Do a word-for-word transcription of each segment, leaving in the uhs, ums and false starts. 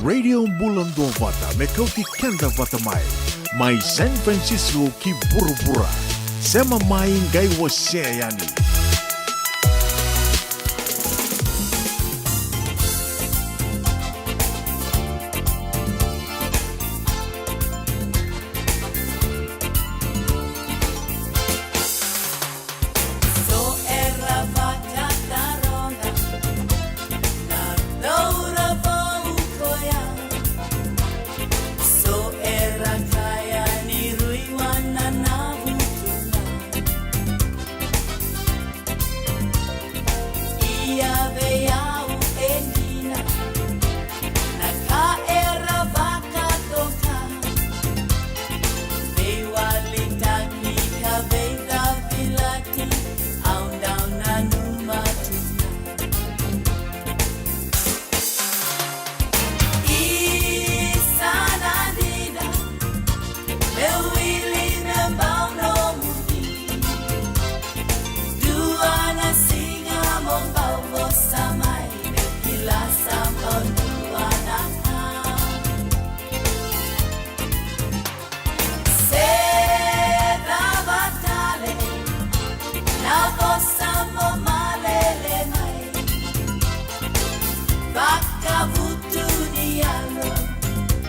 Radio Bula Duavata me kauti keda vata mai. Mai San Francisco ki vuravura. Sema mai qai wasea yani. So era vakataroga na cauravou koya. So era kaya ni rui wana na vutuna. Ia vei au e dina na ka era vakatoka. Veiwalitaki ka veicavilati, au dau nanuma tu ga. Isa na dina, meu wili meu bau nomuni. Dua na siga mo bau vosa mai, meu kila sa bau dua na ka. Se cava tale na vosa mo malele mai. Vakavutu ni yalo,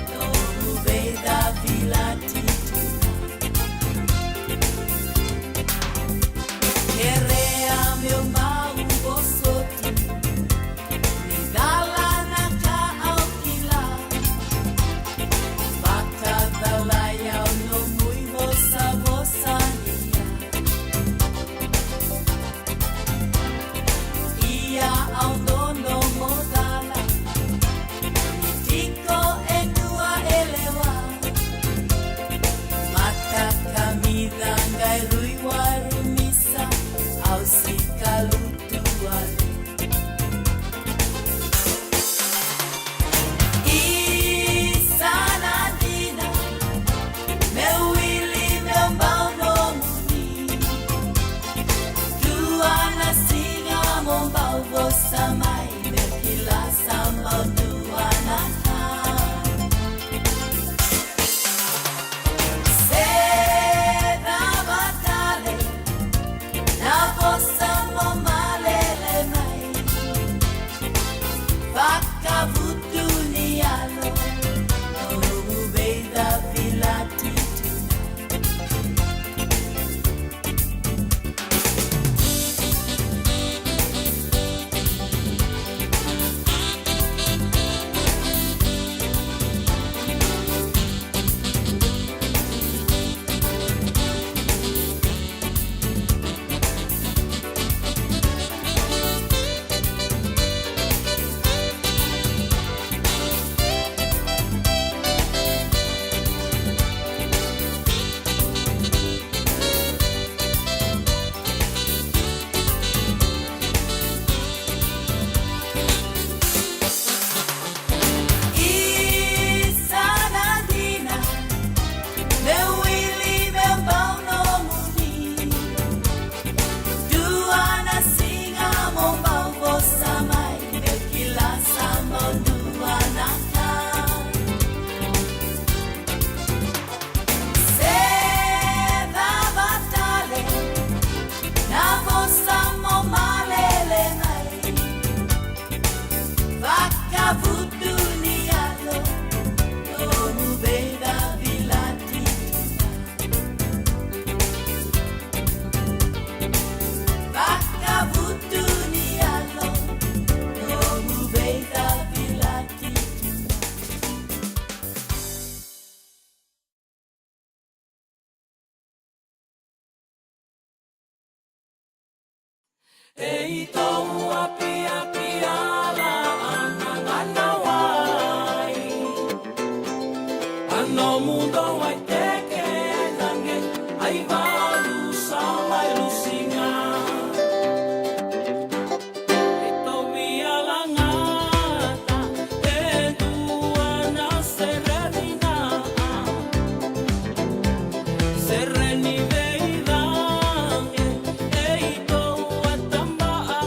nomu veicavilati tu ga. Kerea meu bau vosoti. Ni cala na ka au kila. Vakacalai au nomu ivosavosa ni ya. Ia au dodo mo cala. Ni tiko e dua e lewa. Mata kamica qai rui warumisa. Au sika lutu wale. Isa na dina, meu wili meu bau nomuni. Dua na siga mo bau vosa mai, meu kila sa bau dua na ka. Se cava tale na vosa mo malele mai. Vakavutu ni yalo, nomu veicavilati tu ga. Isa na dina, meu wili meu bau nomuni. Dua na siga mo bau vosa mai, meu kila sa bau dua na ka. Se cava tale na vosa mo malele mai. Vakavutu ni yalo, nomu veicavilati tu ga. Vakavutu ni yalo, nomu veicavilati tu ga. Eitou apiapi ala ana gana wai. A nomu dou ai teke ai cage ai valu sa mai lusiga. Eitou via lagata e dua na sere vinaka. Sere ni veicagi, eitou a taba a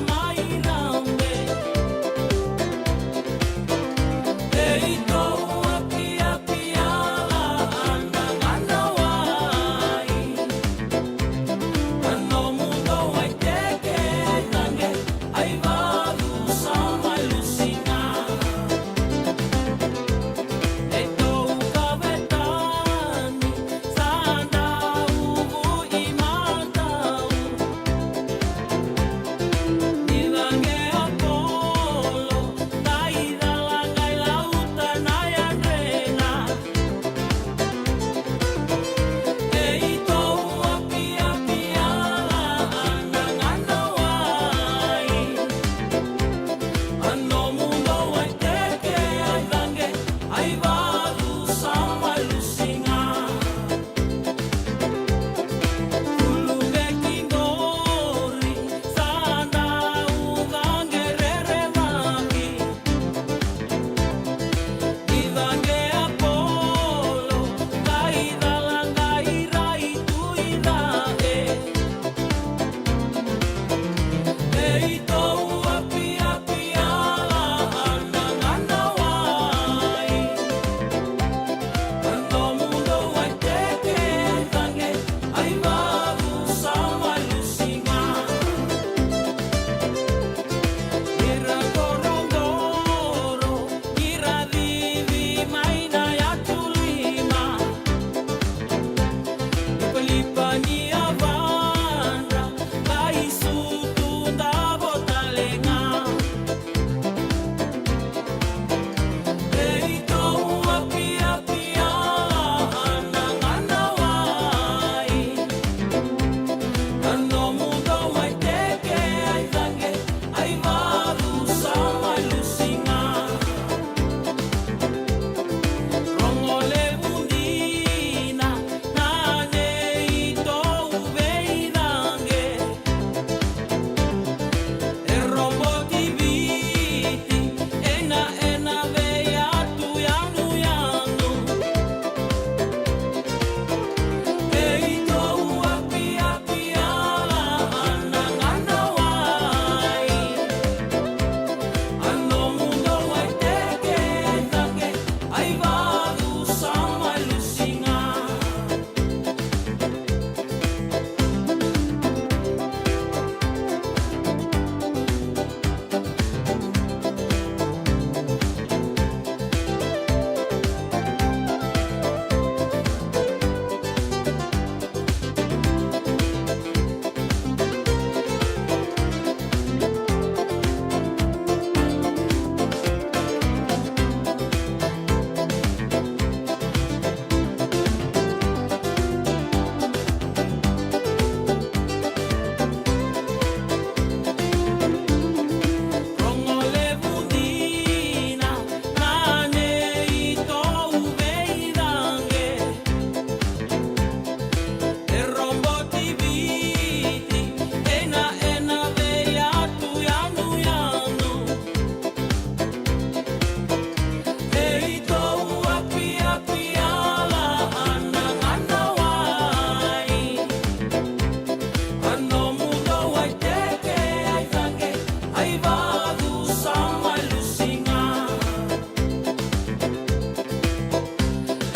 Ivacu sa mai lusi ga.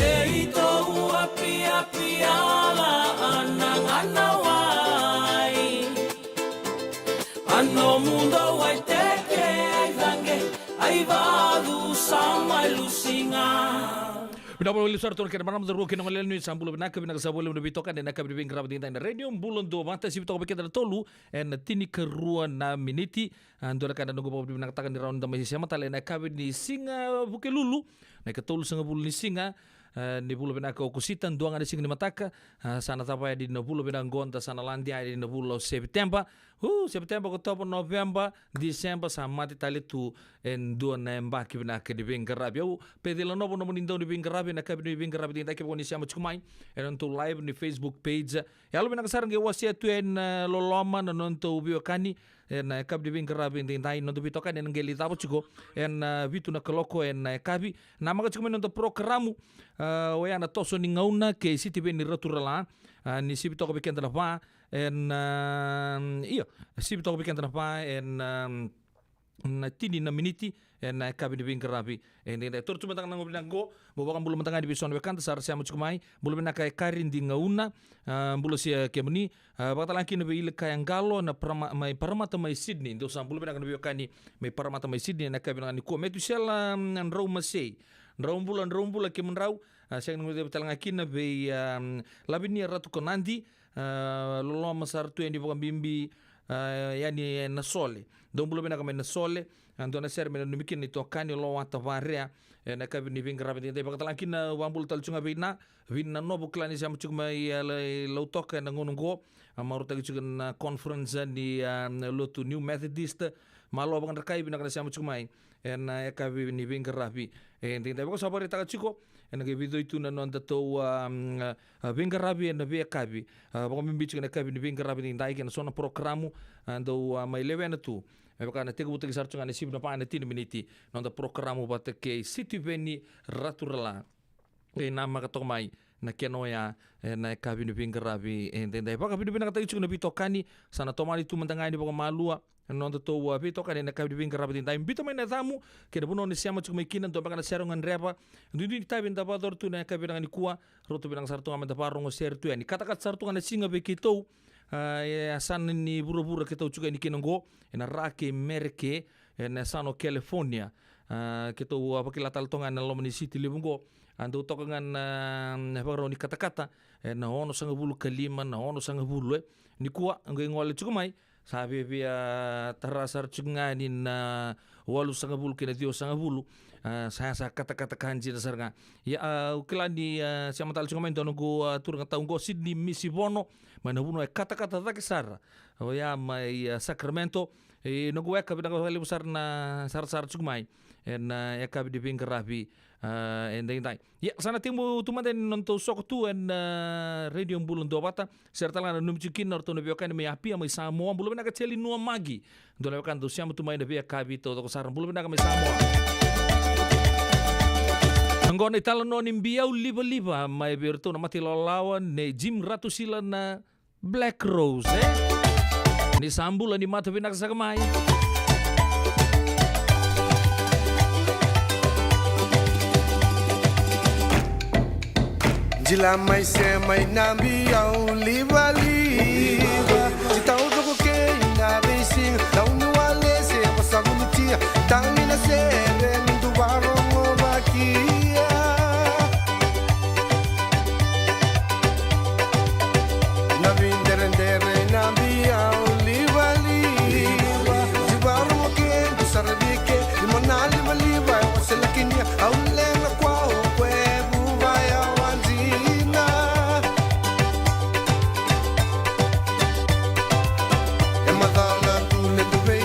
E itou apiapia la ana gana wai. A nomu dau ai teke ai cage, ai vacu sa mai lusi ga. Vinaka vakalevu sara tu na kena marama, cauravou kei na goneyalewa, ni sa bula vinaka, vinaka sa vakalevu na veitokani ena yakavi ni veiqaravi edaidai ena Radio Bula Duavata, sivi toka vei keda na tolu ena tinikarua na miniti. A, dua na ka eda noqu vakavinavinakataka ni rawa ni da mai sema tale ena yakavi ni siga Vukelulu, na ikatolusagavulu ni siga, a, ni vula vinaka o Okosita, dua ga na siga ni mataka, a, sa na cava yani na vula vinaka oqo, da sa na lade yani na vula o Sepiteba. U, Sepiteba, Okotova, Noveba, Diseba, sa mate tale tu e dua na yabaki vinaka ni veiqaravi. Au Pecila Novo, nomuni dau ni veiqaravi ena yakavi ni veiqaravi edaidai, kevaka o ni sema tiko mai ena nodatou live ni Facebook page. Yalo vinaka sara, qai wasea tu ena, e, loloma na nodatou veiwekani ena yakavi ni veiqaravi edaidai, na noda veitokani ena qai lai cava tiko ena, e, vitu na kaloko ena yakavi. Namaka tiko mai na noda porokaramu, a, oya na Toso ni Gauna kei Sitiveni Raturala, a, ni sivi toka vei keda na va ena, io, sivi toka vei keda na va ena, na tini na miniti ena yakavi ni veiqaravi edaidai. Taura tu mada ga na gauna vinaka oqo meu vakabula mada ga yani vei so na wekada sa ra sema tiko mai. Bula vinaka Ekari Digauna, a, bula sia kemuni. A, vakatalega kina vei Ilekaya Qalo na Parama-, mai Parramatta mai Sydney, dou sa bula vinaka na veiwekani mai Parramatta mai Sydney ena yakavi vinaka nikua. Metusela, mm, Draumasei, drau bula, drau bula kemudrau. A, sega ni guilecavi talega kina vei, a, Lavinia Ratukonadi, a, loloma sara tu yani vakabibi, a, yani e Nasole. Dou bula vinaka mai Nasole. A, dua na sere me nanumi kina na itokani o Lowata Varea ena yakavi ni veiqaravi edaidai. Vakatalega kina, vakabula tale tu ga vei Na Vina Novo, kila ni sema tiko mai, a, Lai-, Lautoka ena gauna oqo. A, marautaki tiko na conference ni, a, lotu New Methodist. Malo vakadra kai, vinaka na sema tiko mai ena yakavi ni veiqaravi edaidai. Vaka sa vakaraitaka tiko, ena qai veicoi tu na nodatou, a, a, veiqaravi ena veiyakavi, a, vakabibi tiko ena yakavi ni veiqaravi edaidai kei na so na porokaramu, a, dou, a, mai lewena tu. Me vaka na tekivutaki sara tu ga ena sivi na va ena tini miniti na noda porokaramu vata kei Sitiveni Raturala. Qai namaka toka mai na kena oya ena yakavi ni veiqaravi edaidai. Vakavinavinakataki tiko na veitokani, sa na tomani tu mada ga yani vakamalua na nodatou, a, veitokani ena yakavi ni veiqaravi edaidai. Biuta mai na yacamu kei na vanua o ni sema tiko mai kina, dua beka na sere o gadreva. Duidui ni itavi eda vakayacora tu ena yakavi vinaka nikua. Rauta vinaka sara tu ga meda vakarogo sere tu yani. Katakata sara tu ga na siga vei keitou, a, e yasana ni vuravura keitou tiko yani kina oqo, ena Ra kei Mereke, ena yasana o California. A, keitou, a, vakila tale toka ga ena loma ni siti levu oqo. A, dau toka ga na, na vakarau ni katakata ena onosagavulu ka lima, na onosagavulu, e. Nikua qai gole tiko mai, sa viavia tara sara tiko ga yani na walusagavulu kei na ciwasagavulu. A, sa, sa katakata ka dina sara ga. Ia, a, au kila ni, a, sema tale tiko mai e dua noqu, a, turaga tau oqo, Sydney Misivono, mai na vanua e katakata cake sara, oya mai, a, Sacramento. E noqu weka, vinaka vakalevu sara na sarasara tiko mai ena, a, yakavi ni veiqaravi, a, edaidai. Ia, sa na tekivu tu mada yani na nodatou soko tu ena, a, Radio Bula Duavata. Sere tale ga na nanumi tiko kina o ratou na veiwekani mai Apia, mai Samoa. Bula vinaka Teli Nuamagi. Dua na wekada dau sema tu mai na veiyakavi taucoko sara. Bula vinaka mai Samoa. Oqo na italanoa ni biau livaliva mai vei iratou na matailawalawa nei Jim Ratusila na Black Rose, e? Ni sa bula, ni mata vinaka saka mai. Jila mai se mai na biau livaliva. Jitau toko kei na veisiga, na unu wale se vasa vulutia. Tagi na sere ni duvaro mo vakia. Na videredere na biau livaliva. Jivarogo ke, dusara vike, lima na livaliva, e wasela kinia, au lena kwa o kwe vuva ya wajina. E macala tu le tuve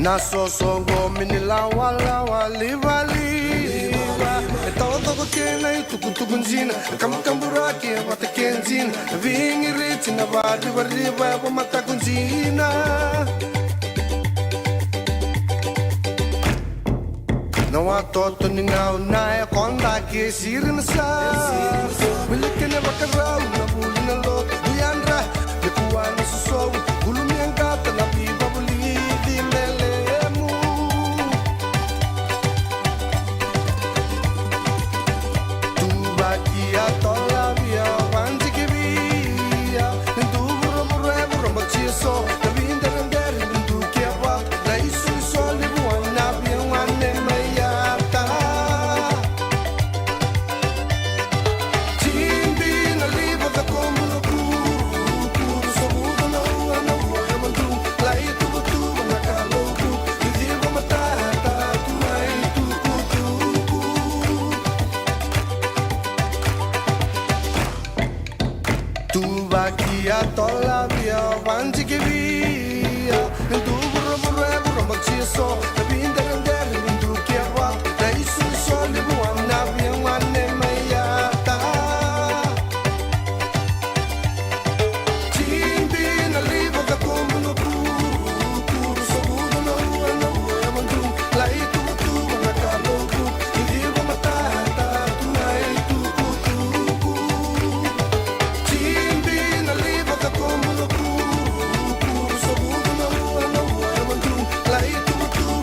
Na sosoqo me ni lawalawa livaliva. E tawatoko kei na itukutuku jina, e kabukaburaki e vata kei jina, e vigiriti na varivariva e vamataku jina. Na watoto ni gauna e koda ke siri na sa. Wili kene vakarau na vuli na lotu, yadra me kua na sosovu, gulu me qata na vivavulici me lemu. Tuvaki a tolavia, vanjikivia, ni duvura murevu roba tia so, na videredere ni dukia vata, na isoiso levu ana via wane mai ata. Tibi na liva da komu na kuru, kuru sa vuda na ua na ua ya madru, lai tuvatuva na kalou ku, i civa matata tu mai tukutuku. Tuvaki a tolavia, vanjikivia, ni duvura murevu roba tia so, na videredere ni dukia vata, na isoiso levu ana via wane mai ata. Tibi na liva da komu na kuru, kuru sa vuda na ua na ua ya madru, lai tuvatuva na kalou ku, i civa matata tu mai tukutuku. Tibi na liva da komu na kuru, kuru sa vuda na ua na ua ya madru, lai tuvatuva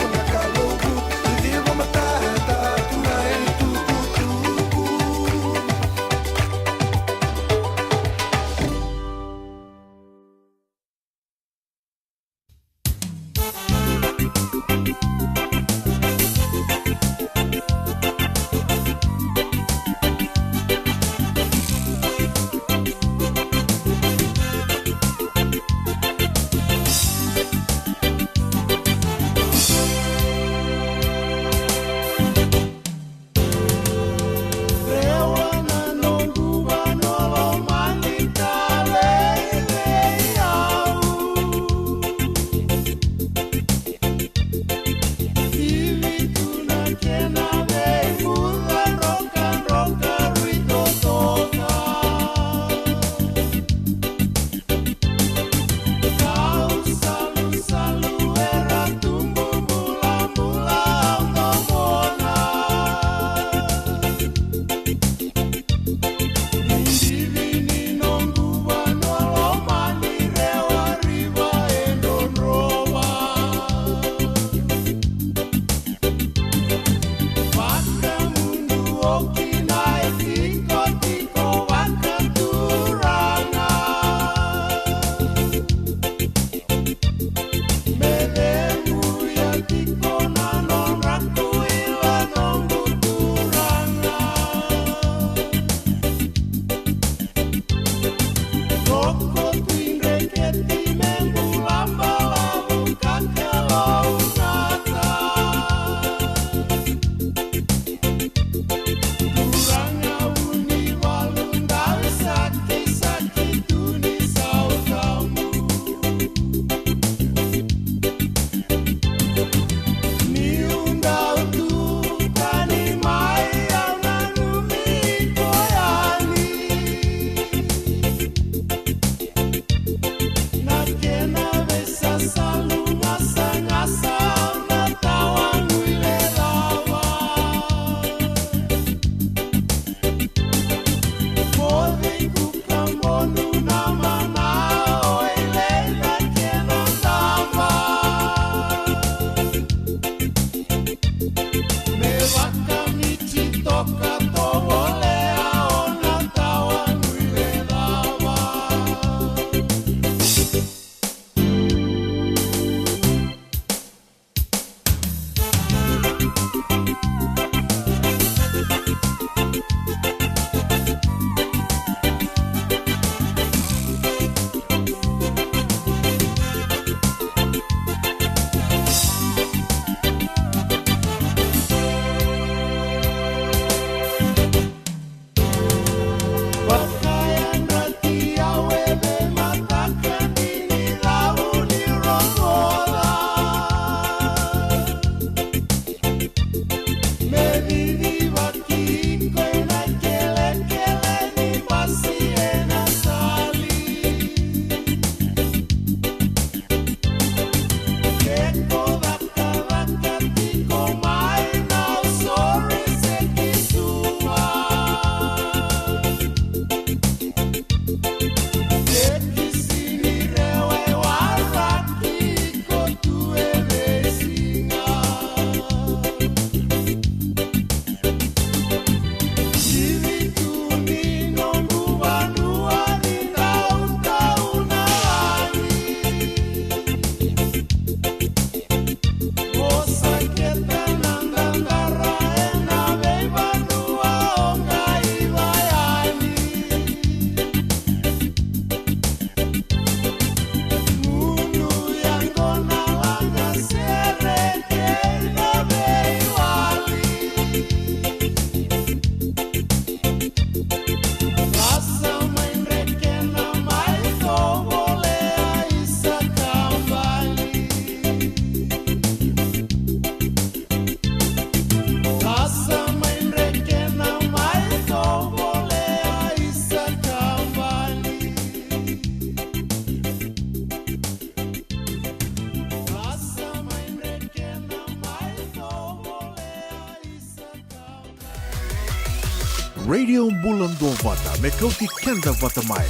Radio Bula Duavata, me kauti keda vata mai.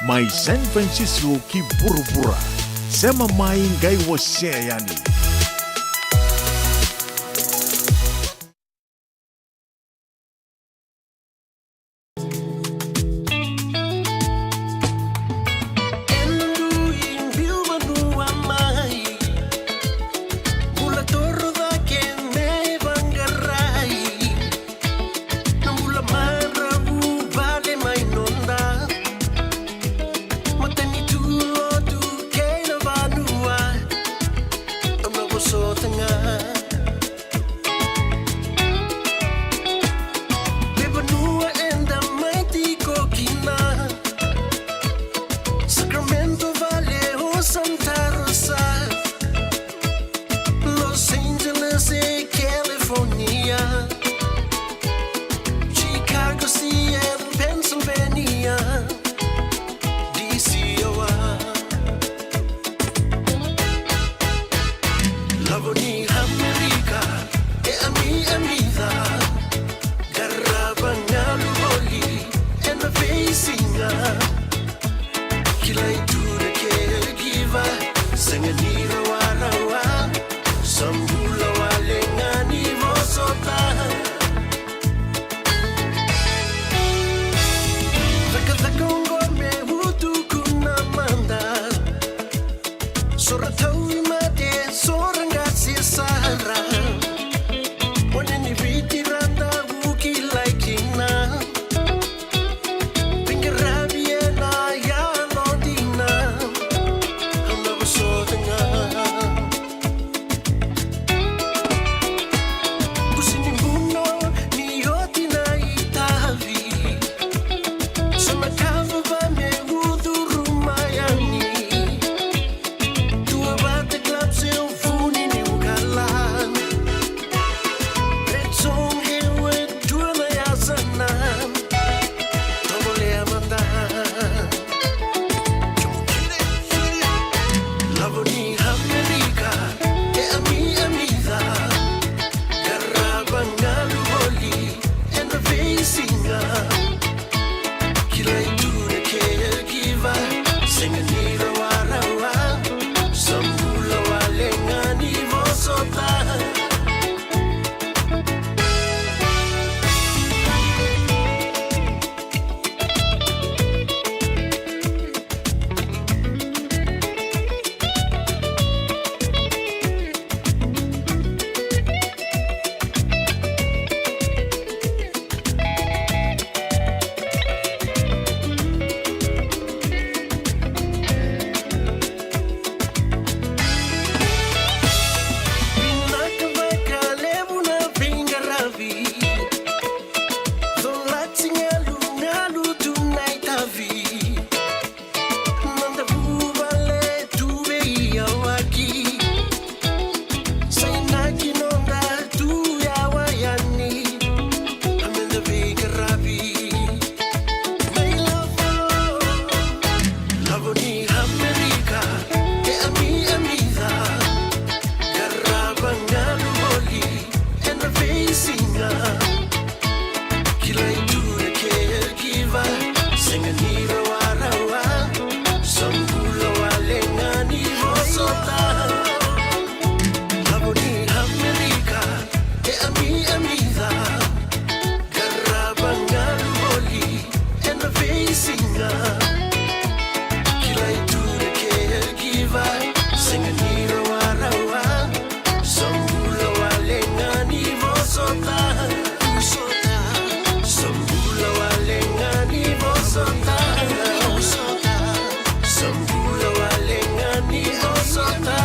Mai San Francisco ki vuravura. Sema mai, qai wasea yani. Ena dui biu vanua mai, bula toro cake me vaqarai. Na bula marau vale mai noda matanitu, lotu kei na vanua. Au na vosota ga. Me vanua eda mai tiko kina, Sacramento, Vale o Santa Rosa, Los Angeles e California, Chicago, Seattle, Pennsylvania, D C, Iowa. Lavo ni Amerika e ami, ami ca. Qarava galu voli ena veisiga. Kilai tu na caregiver, sega ni rawarawa. Sa bula wale ga ni vosota. Cakacaka oqo me utuku na mada. Sora tauvimate, sora qase sara. Mone ni Viti rada u kilai kina. Veiqaravi ena yalo dina. Au na vosota ga. Kusi ni buno ni oti na itavi. Sa na kava me ucuru mai yani. Dua vata club se vuni ni ukalan. Red zone, Hayward, dua na yasana. Tovolea mada. Lavo ni Amerika e ami, ami ca. Qarava galu voli ena veisiga. Kilai tu na caregiver, sega ni rawarawa. Sa bula wale ga ni vosota. Vinaka vakalevu na veiqaravi. Colati galugalu tu na itavi. Noda vuvale tu veiyawaki. Sa inaki noda tu yawa yani. Meda veiqaravi. Mai lavo, lavo ni Amerika e ami, ami ca. Qarava galu voli ena veisiga. Kilai tu na caregiver, sega ni rawarawa. Sa bula wale ga ni vosota. Lavo ni Amerika e ami, ami ca. Qarava galu voli ena veisiga. Kilai tu na caregiver, sega ni rawarawa. Sa bula wale ga ni vosota. Sa bula wale ga ni vosota. Sa bula wale ga ni vosota.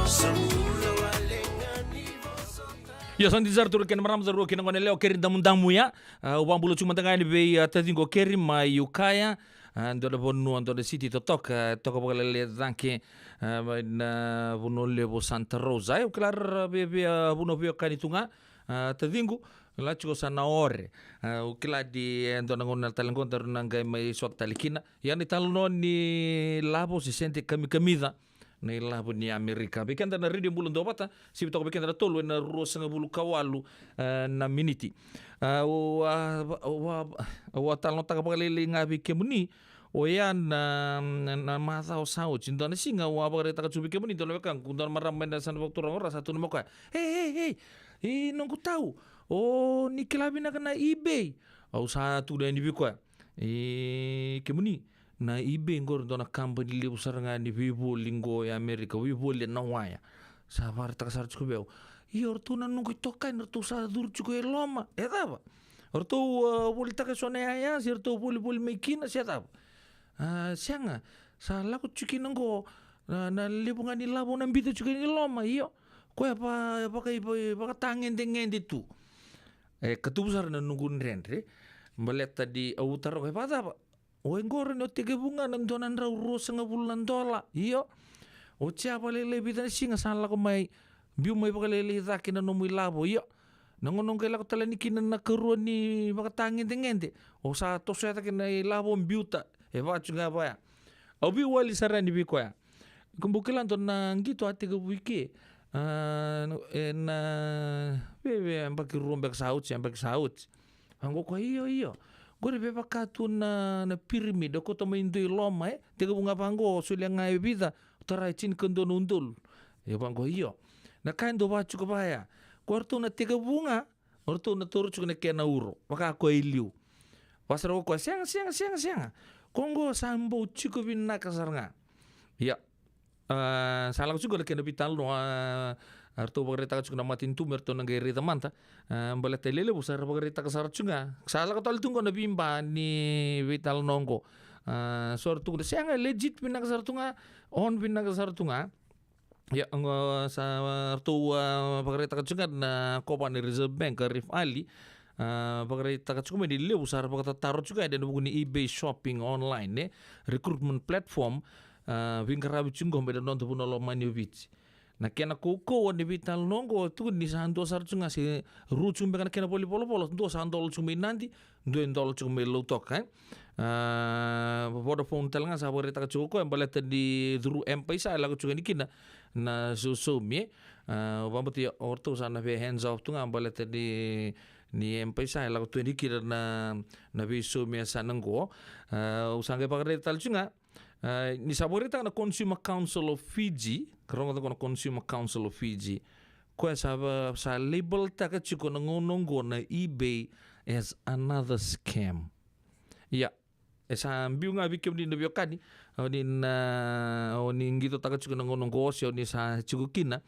Sa bula wale ga ni vosota. Io, sa dina sara, turaga kei na marama, sa rua kina gone yalewa, Keri Damudamu ya. A, au vakabula tiko mada ga yani vei, a, taciqu o Keri mai Ukiah. A, dua na vanua, dua na city totoka, toka vakalailai cake, a, mai na vanua levu o Santa Rosa. Au kila ra via, via, a, vanua veiwekani tu ga, a, taciqu, la tiko sa na ore. A, au kila ni, e, dua na gauna tale qo daru na qai mai sota tale kina. Ia na italanoa ni lavo se sede kamikamica. na ilavo ni Amerika. Vei keda na Radio Bula Duavata, sivi toka vei keda na tolu ena ruasagavulu ka walu, eh, na miniti. Ah, au a, au a, au a talanoataka vakalailai ga vei kemuni, oya na, na, na macawa sa oti, dua na siga au a vakaraitaka tiko vei kemuni, dua na wekaqu, dua na marama mai na yasana vakaturaga o Ra, sa tukuna mai o koya, "Ei, ei, ei, i noqu tau, o ni kila vinaka na eBay?" Au sa tukuna yani vei koya, "E, kemuni, na eBay qori dua na kabani levu sara ga ni veivoli qo e Amerika, veivoli ena waya." Sa vakaraitaka sara tiko vei au, "Io, o ratou na noqu itokani, ratou sa curu tiko e loma." E cava? O ratou, ah, volitaka eso na yaya, se ratou volivoli mai kina, se cava? "Ah, sega, sa lako tiko kina qo, na, na levu ga ni lavo na biuta tiko kina i loma, io. Koya va, vaka, va, vakatagedegede tu." E katuvu sara na noqu dredre, baleta ni au taroga, "E vakacava?" "O e qori ni o tekivu ga na dua na drau ruasagavulu na dola. Io. Oti ya vakalailai vica na siga sa lako mai, biu mai vakalailai cake na nomu ilavo. Io. Na gauna o qai lako tale yani kina na ikarua ni vakatagedegede, o sa tosoya cake na ilavo biuta." E vaka tiko ga vaya. Au veiwali sara yani vei koya. Ko bau kila dua na qito a tekivu i ke. Ah, ena veve yabaki rua beka sa oti, yabaki sa oti. Vaqo o koya, "Io, io. Qori vevaka tu na, na pyramid, o kauta mai dua i loma, e? Tekivu ga vaqo, o solia ga e vica, o tara e tinikadua na udolu." E vaqo, "Io. Na ka e dau vaka tiko vaya, ko ratou na tekivu ga, o ratou na taura tiko na kena uro, vaka koya i liu." Vaka sara o koya, "Sega, sega, sega, sega. Ko qo sa bau tiko vinaka sara ga." Ia. Ah, sa lako tiko na kena veitalanoa, ah, ratou vakaraitaka tiko na matanitu me ratou na qai raica mada. Ah, baleta e lelevu sa ra vakaraitaka sara tiko ga. Sa lako tale tu qo na veiba ni veitalanoa qo. Ah, so ra tukuna, sega, legit vinaka sara tu ga, on vinaka sara tu ga. Ia, qo sa, ah, ratou, ah, vakaraitaka tiko ga na kovana ni Reserve Bank, Arif Ali. Ah, vakaraitaka tiko mai ni levu sa ra vakatataro tiko ga ena vuku ni eBay shopping online, e? Recruitment platform, ah, veiqaravi tiko qo mai na noda vanua lomani o Viti. Na kena kaukauwa ni veitalanoa qo, tukuni ni sa dua sara tiko ga se rua tiko beka na kena valenivolavola, dua sa dola tiko mai Nadi, dua e dola tiko mai Lautoka, e? Ah, Vodafone tale ga sa vakaraitaka tiko o koya, baleta ni through M-PAiSA e lako tiko yani kina na sausaumi, e? Ah, au vakabauta o ratou sa na vei hands off tu ga, baleta ni, ni M-PAiSA e lako tu yani kina na, na veisaumi e yasana qo. Ah, au sa qai vakaraitaka tale tiko ga, ah, ni sa vakaraitaka na Consumer Council of Fiji, ka rogoca qo na Consumer Council of Fiji. Koya sa va-, sa label-taka tiko na gauna qo na eBay as another scam. Ia, e sa biu ga vei kemuni na veiwekani, o ni na, o ni qitotaka tiko na gauna qo se o ni sa tiko kina.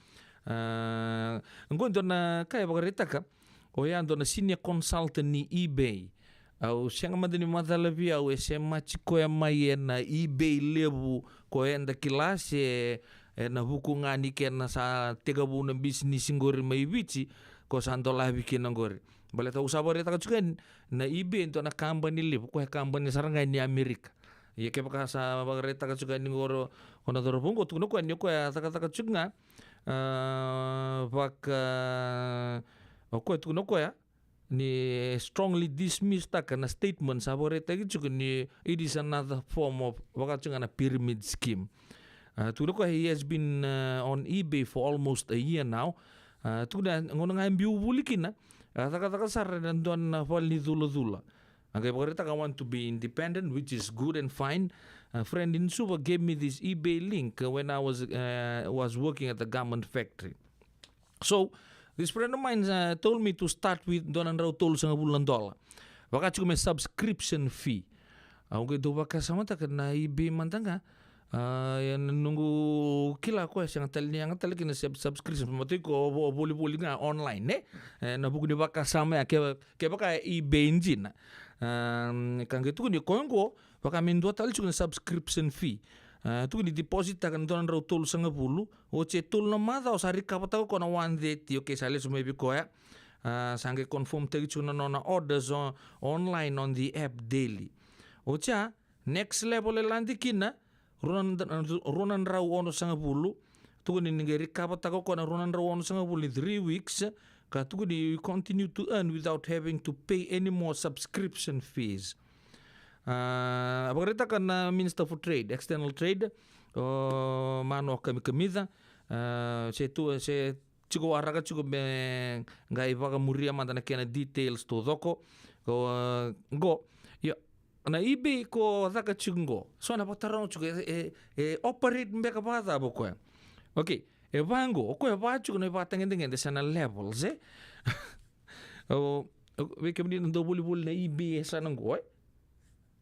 Ah, qo e dua na ka e vakaraitaka, oya dua na senior consultant ni eBay. Au sega mada ni macala vei au e semati koya mai ena eBay levu ko eda kila se ena vuku ga ni kena sa tekivu na bisinisi qori mai Viti, ko sa dolavi kina qori. Baleta au sa vakaraitaka tiko yani na eBay e dua na kabani levu, koya e kabani sara ga ni Amerika. Ia kevaka sa vakaraitaka tiko yani qori o na cauravou qo, tukuna o koya ni o koya cakacaka tiko ga, ah, vaka, o koya tukuna o koya, ni strongly dismiss-taka na statement sa vakaraitaki tiko ni it is another form of, vaka tiko ga na pyramid scheme. Ah, tukuna o koya, he has been, ah, on eBay for almost a year now. Ah, tukuna gauna ga e biu vuli kina, ah, cakacaka sara ena dua na vale ni culacula. A qai vakaraitaka, "I want to be independent, which is good and fine. A friend in Suva gave me this eBay link when I was, uh, was working at the garment factory." So, this friend of mine, uh, told me to start with dua na drau tolusagavulu na dola. Vaka tiko me subscription fee. Au qai dau vakasamataka na eBay mada ga. Ah, ia na noqu kila koya sega tale ni yaga tale kina sub-, subscription. Matai ko vo-, volivoli ga online, e? E, na vuku ni vakasama ya, ke, kevaka e eBay dina. Ah, ka qai tukuni koya qo, vaka me dua tale tiko na subscription fee. Ah, tukuni deposit-taka na dua na drau tolusagavulu, oti e tolu na macawa sa recover-taka o koya na one thirty, okay, sa lesu mai vei koya. Ah, sa qai confirm-taki tiko na nona orders on, online on the app daily. Oti ya, next level e lade kina, rua na, rua na drau onosagavulu, tukuni ni qai recover-taka o koya na rua na drau onosagavulu in three weeks, ka tukuni you continue to earn without having to pay any more subscription fees. Ah, a vakaraitaka na Minister for Trade, External Trade, o mano kamikamica, a, se tu, se tiko waraka tiko me qai vakamuria mada na kena details taucoko. Ko, a, qo, io, na eBay ko caka tiko qo. So na vakataroga tiko, e, e, e operate beka vakacava o koya? Okay, e va qo, o koya e va tiko na ivakatagedegede se na levels, e? O, o, vei kemuni na dau volivoli na eBay e sa na qo, e?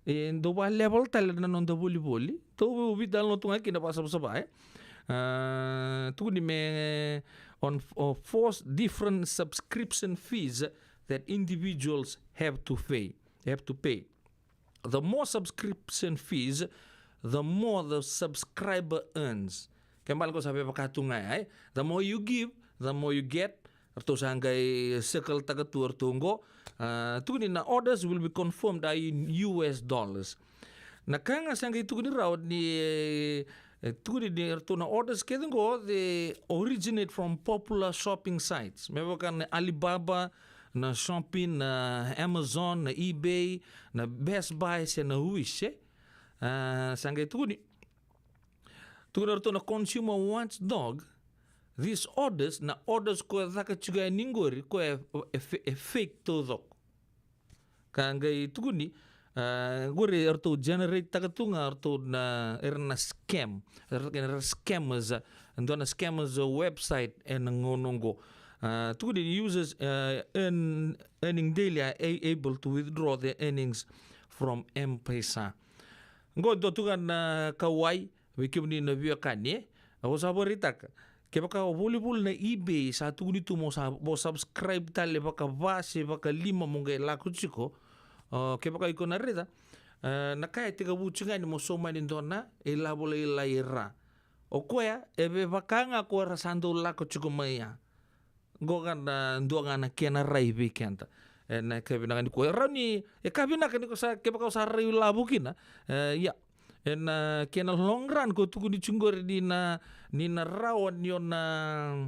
E dau va level tale na noda volivoli. Tou veitalanoa tu ga kina vakasavasava, e? A, tukuni me, on, on four different subscription fees that individuals have to pay, have to pay. The more subscription fees, the more the subscriber earns. Ke bale ko sa vevaka tu ga ya, e? The more you give, the more you get. Ratou sa qai circle taka tu ratou qo. A, tukuni na orders will be confirmed are in U S dollars. Na ka ga sa qai tukuni rawa ni, e, tukuni ni ratou na orders kece qo, they originate from popular shopping sites. Me vaka na Alibaba, na Shopee, na Amazon, na eBay, na Best Buy, se na Wish, e? A, sa qai tukuni. Tukuna ratou na consumer watchdog, these orders, na orders ko e caka tiko yani qori, ko e, e, e fake taucoko. Ka qai tukuni, a, qori ratou generate taka tu ga ratou na, era na scam, era na scammers, a, dua na scammers website ena gauna qo. A, tukuni users, a, earn, earning daily are a-, able to withdraw their earnings from M-Pesa. Qo dua tu ga na kauwai vei kemuni na veiwekani, e? Au sa vakaraitaka. Kevaka o volivoli na eBay, sa tukuni tu mo sa, mo subscribe tale vakava se vakalima mo qai lako tiko. O, kevaka iko na raica, e, na ka e tekivu tiko ga ni mo sauma ni dua na ilavo lailai e ra. O koya, e vevaka ga ko era sa dau lako tiko mai ya. Qo ga na dua ga na kena rai vei keda. Ena ka vinaka nikua. E rawa ni, e ka vinaka ni ko sa, kevaka o sa rai lavo kina. E, ia. Ena kena long run ko tukuni tiko qori ni na, ni na rawa ni o na,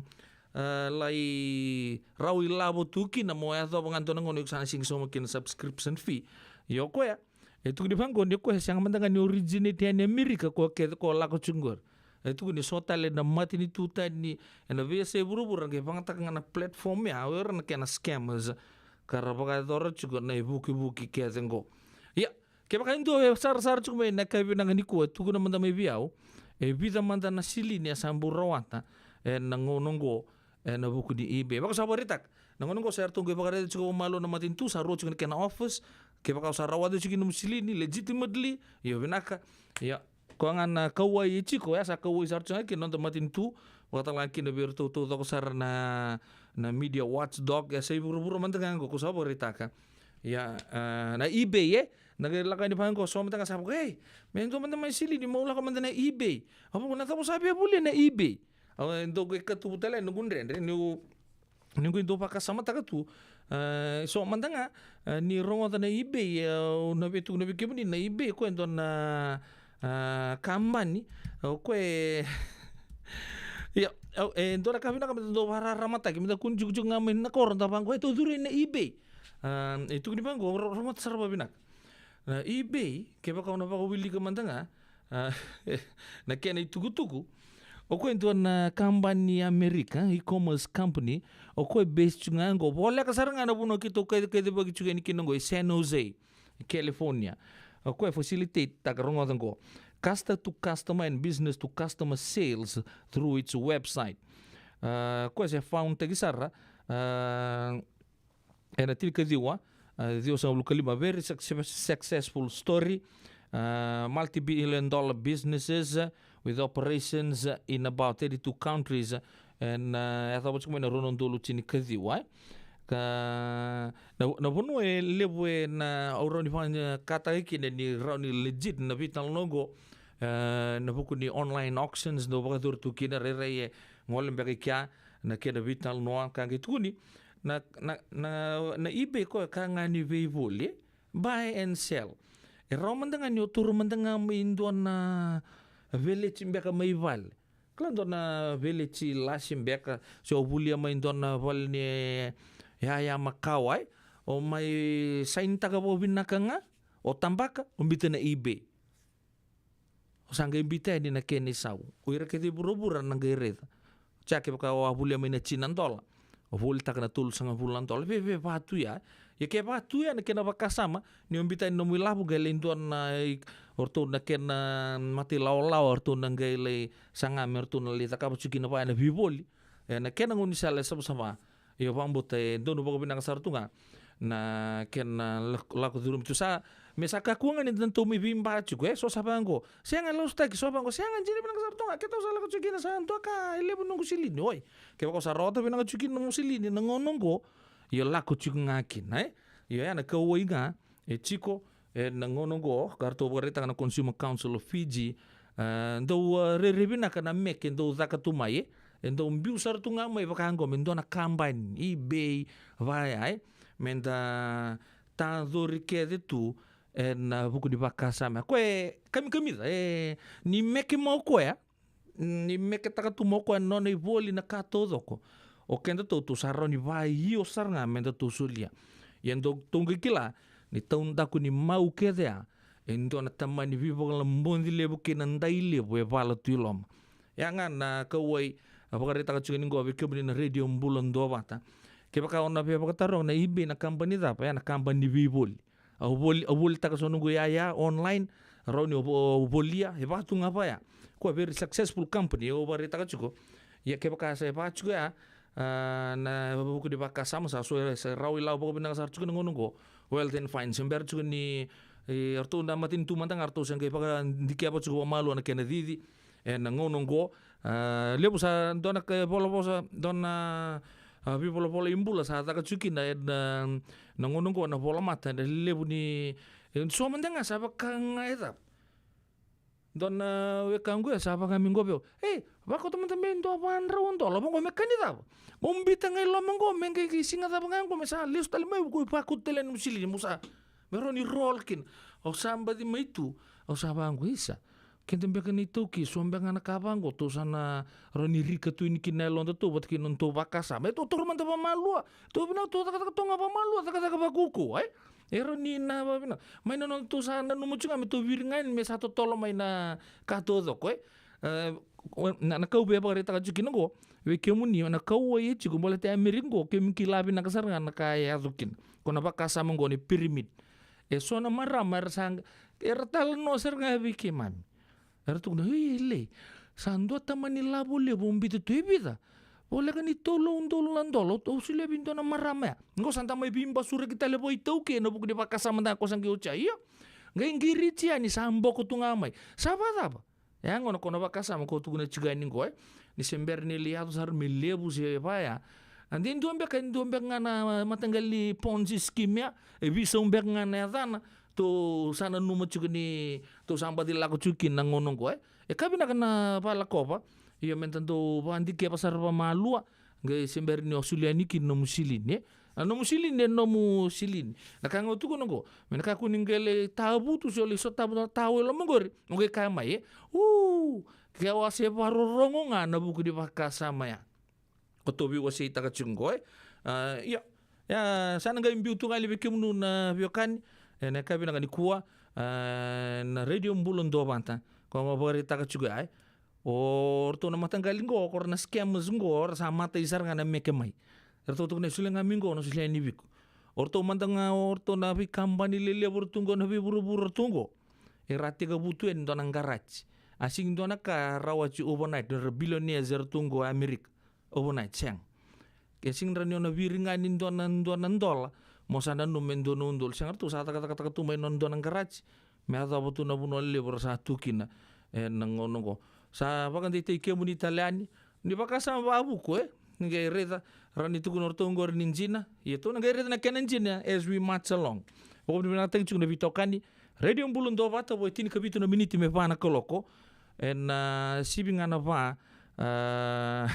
e, lai rawa ilavo tu kina mo yacova ga dua na gauna iko sa na sega ni sauma kina subscription fee. Ia o koya, e tukuni vaqo ni o koya e sega mada ga ni originate yani Amerika ko kece ko lako tiko qori. E tukuni so tale na matanitu tani ena veiyasai vuravura qai vagataka ga na platform ya, o ira na kena scammers. Ka ra vakayacora tiko na ivukivuki kece qo. Ia, kevaka e dua e sarasara tiko mai na ka vinaka nikua, tukuna mada mai vei au. E vica mada na silini e sa bau rawata ena gauna qo, ena vuku ni eBay. Vaka sa vakaraitaka. Na gauna qo sa ratou qai vakaraica tiko vakamalua na matanitu, sa rua tiko na kena offers. Kevaka o sa rawata tiko na nomu silini legitimately, io vinaka. Ia, koya ga na kauwai e tiko, ya sa kauwai sara tiko ga kina noda matanitu. Vakatalega kina vei iratou taucoko sara na, na media watchdog, e sa i vuravura mada ga qo ko sa vakaraitaka. Ia, a, na eBay, e? Na qai lako yani vaqo, so mada ga sa vaka, ei, me dua mada mai silini, mo lako mada na eBay. Au vaka, na cava sa via volia na eBay? Au, e dau qai katuvu tale na noqu dredre, niu, niu qai dau vakasamataka tu. A, so mada ga, a, ni rogoca na eBay, a, au na veitukuna vei kemuni na eBay, ko e dua na, a, kabani, a, ko e, ia, au, e dua na ka vinaka me da dau vakararamataki, me da kua ni jikojiko ga mai na koro, da vaqo, e, tou curu ina eBay. A, e tukuni vaqo, ro-, rogoca sara vakavinaka. Na eBay, kevaka o na vakawilika mada ga, a, na kena itukutuku. O koya e dua na kabani Amerika, e-commerce company. O koya e base tu ga qo. Voleka sara ga na vanua keitou kaci-, kacivaki tu yani kina qo, e San Jose, California. O koya e facilitate taka, rogoca qo. Customer to customer and business to customer sales through its website. A, koya se found taki sara, a, ena tinikaciwa, a, ciwasagavulu ka lima, very success-, successful story. A, multi-billion dollar businesses, a, with operations, a, in about thirty-two countries, a, ena, a, yacova tiko mai na rua na udolu tinikaciwa, e. Ka, na, na vanua e levu ena, au rawa ni vakataka kina ni rawa ni legit na veitalanoa qo, a, na vuku ni online auctions, dau vakayacori tu kina, rairai e gole beka i kea na kena veitalanoa, ka qai tukuni, na, na, na, na eBay koya ka ga ni veivoli, e? Buy and sell. E rawa mada ga ni o taura mada ga mai dua na veleti beka mai vale. Kila dua na veleti lasi beka, se o volia mai dua na vale ni yaya makawa, e? O mai sainitaka vakavinaka ga, o tabaka, o biuta na eBay. O sa qai biuta yani na kena isau. O ira kece i vuravura na qai raica. Sa kevaka o a volia mai na tini na dola, o volitaka na tolusagavulu na dola. Veve vatu ya. Ia ke vatu ya na kena vakasama, ni o biuta yani nomu ilavo qai lai dua na i-, o ratou na kena mata ilawalawa, o ratou na qai lai saga me ratou na lai cakava tiko kina vaya na veivoli. E, na kena gaunisala e savasava. Io, vakabauta e donu vakavinaka sara tu ga na kena lak-, lako curumi tu sa, me sa kakua ga ni da tou mai veiba tiko, e, so sa vaqo. Sega, e lasutaki, so vaqo, sega, dina vinaka sara tu ga, keitou sa lako tiko kina sa dua ka e levu noqu silini, oi. Kevaka o sa rawata vinaka tiko kina nomu silini, na gauna oqo, io lako tiko ga kina, e. Io, ya na kauwai ga, e tiko, e, na gauna oqo, ka ratou vakaraitaka na Consumer Council of Fiji, e, dau, e, rairai vinaka na meke, dau caka tu mai, e, e dau biu sara tu ga mai vaka oqo, me dua na kabani, eBay, vaya, e, me da tacori kece tu, e, na vuku ni vakasama. Ko e kamikamica, e, ni meke mai o koya, ni meketaka tu mai o koya na nona ivoli na ka taucoko. O kedatou tou sa rawa ni vakaio sara ga me datou solia. Ia dou tou qai kila ni taudaku ni mau kece ya, e dua na tamani veivakalabodi levu kei na dai levu e vala tu i loma. Ya ga na kauwai a vakaraitaka tiko ni qo vei kemuni na Radio Bula Duavata. Kevaka o na via vakataroga na eBay na kabani cava, ya na kabani ni veivoli. Au voli, au volitaka so noqu yaya online, rawa ni au vo-, au volia, e vatu ga vaya. Ko a very successful company, au vakaraitaka tiko. Ia kevaka sa e vatu tiko ya, a, na vuku ni vakasama sa so e sa rawa i lavo vakavinaka sara tiko na gauna oqo. Well then fine, se bera tiko ni, e, ratou na matanitu mada ga ratou se qai vakadikeva tiko vakamalua na kena cici. E na gauna oqo, a, levu sa dua na ka volavosa, dua na, a, veivolavola i bula sa caka tiko kina e na, na gauna oqo na volamata, na levu ni, e, so mada ga sa vaka ga e cava. Dua na wekaqu e sa vaka me qo vei au. E, vakauta mada me dua vadrau dola, vaqo me ka ni cava. Mo biuta ga i loma qo, me qai, qai siga cava ga qo, me sa lesu tale mai, ko vakauta tale na nomu silini, mo sa, me rawa ni roll kina. Au sa baci mai tu, au sa vaqo, isa. Keda beka na iTaukei, so beka ga na ka vaqo, tou sa na rawa ni rika tu yani kina na yalodatou, vata kei na nodatou vakasama. E tou taura mada vakamalua, tou vinaka tou cakacaka tu ga vakamalua, cakacaka vakaukauwa, e? E rawa ni na vakavinaka. Mai na nodatou sa nanuma tiko ga me tou viri ga yani me sa totolo mai na ka taucoko, e? E, na, na kau via vakaraitaka tiko kina qo, vei kemuni, na kauwai e tiko, baleta e Amerika qo, kemuni kila vinaka sara ga na ka e yaco kina. Ko na vakasama qo ni pyramid. E so na marama, era sa, era talanoa sara ga vei keimami. Era tukuna, "Oi, e lei. Sa dua tamani lavo levu, o biuta tu e vica? Voleka ni tolu na udolu na dola, au solia vei dua na marama ya." Qo sa da mai veibasuraki tale vakaitaukei ena vuku ni vakasama da ko sa qai oti ya. Io. Qai qiriti yani sa boko tu ga mai. Sa vakacava? Ya gona ko na vakasama ko tukuna tiko yani qo, e. Ni se bera ni lai yaco sara me levu se vaya. A de dua beka, e dua beka ga na mataqali Ponzi scheme ya. E veisau beka ga na yacana. Tou sa nanuma tiko ni tou sa baci lako tiko kina na gauna oqo, e. E ka vinaka na vakalakova. Io, me da dau vakadikeva sara vakamalua. Qai se bera ni o solia yani kina nomu silini, e. A nomu silini, e nomu silini. Na ka ga au tukuna oqo. Me na kakua ni qai lai tavutu se o lai sotavu na tawa e loma oqori. O qai kaya mai, e. U, ke au a se vakarorogo ga na vuku ni vakasama ya. Ko tou veiwaseitaka tiko qo, e. A, ia, ia, sa na qai biu tu ga li vei kemunu na veiwekani, e, na yakavi vinaka nikua, a, na Radio Bula Duavata, ko ga vakaraitaka tiko ya, e. O ratou na mataqali qo, ko ra na scammers qo, ra sa matai sara ga na meke mai. Ratou tukuna e solia ga mai qo, na solia yani vei iko. O ratou mada ga, o ratou na veikabani lelevu ratou qo, na veivuravura ratou qo. Era tekivu tu yani dua na garaji. A sega ni dua na ka, ra rawati overnight, ra billionaires ratou qo Amerika. Overnight, sega. Ke sega ni rawa ni o na viri ga ni dua na, dua na dola, mo sa nanuma e dua na udolu. Sega, ratou sa cakacakataka tu mai na dua na garaji. Me yacova tu na vanua levu ra sa tu kina, e, na gauna oqo. Sa vakadeitaki kemuni tale yani, ni vakasama vakavuku, e? Ni qai raica, rawa ni tukuna o ratou oqori ni dina, ia tou na qai raica na kena dina as we march along. Vakavinavinakataki tiko na veitokani, Radio Bula Duavata, vo e tinikavitu na miniti me va na kaloko, ena, a, sivi ga na va, a,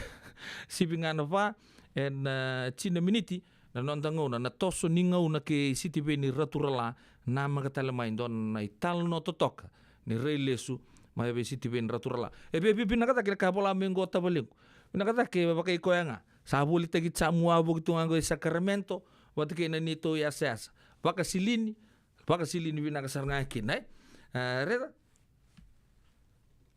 sivi ga na va, ena, a, tini na miniti, na noda gauna, na toso ni gauna kei Sitiveni Raturala, namaka tale mai dua na italanoa totoka ni rai lesu mai vei Sitiveni Raturala. E via, via vinaka cake na ka vola mai qo tavalequ. Vinaka cake vaka i koya ga. Sa volitaki Samoa, voki tu ga qo i Sacramento, vata kei na neitou yasayasa. Vakasilini, vakasilini vinaka sara ga kina, e? E, raica?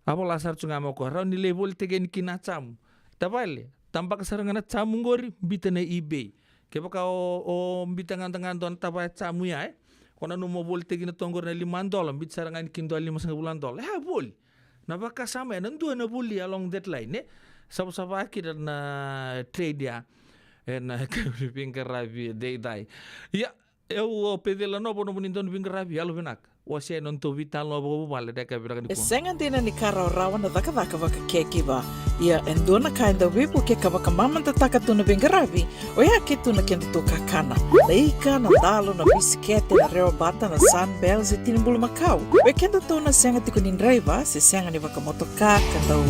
A vola sara tu ga mai o koya, rawa ni lai volitaki yani kina na jamu. Tavale, tabaka sara ga na jamu qori, biuta na eBay. Kevaka o, o biuta ga da ga dua na tavaya jamu ya, e? Ko nanuma o volitaki na toka qori na lima dola, biuta sara ga yani ki dua limasagavulu na dola. E a voli. Na vakasama ya, na dua na voli along that line, e? Savasava kina na trade ya. Ena veiqaravi edaidai. Ia, au o Peceli Nova, nomuni dauniveiqaravi, yalovinaka. Wasea na nodatou veitalanoa vakavuvale ena yakavi vinaka nikua. E sega dina ni ka rawarawa na cakacaka vaka caregiver. Ia e dua na ka e dau veivukei ka vakamamadataka tu na veiqaravi, oya ke tu na kedatou kakana. Na ika, na dalo, na bisikete, na rewa bata, na Sunbell, se tini bulumakau. Vei kedatou na sega tiko ni draiva, se sega ni vakamotoka, ka dau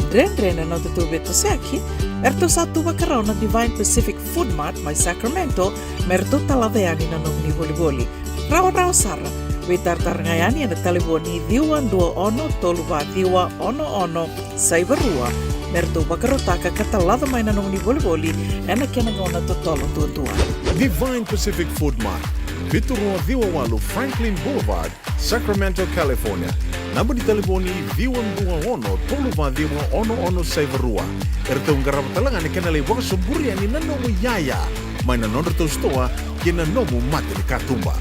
dredre na nodatou veitosoyaki, eratou sa tu vakarau na Divine Pacific Food Mart mai Sacramento, me ratou talaca yani na nomuni volivoli. Rawarawa sara, veitaratara ga yani ena talevoni ciwa dua ono tolu va ciwa ono ono saiva rua, me ratou vakarautaka ka talaca mai na nomuni volivoli ena kena gauna totolo duadua. Divine Pacific Food Mart, vitu rua ciwa walu Franklin Boulevard, Sacramento, California. Naba ni talevoni ciwa dua ono tolu va ciwa ono ono saiva rua. Eratou qarava tale ga na kena lai vakasoburi yani na nomu iyaya mai na nodratou sitoa ki na nomu mata ni katuba.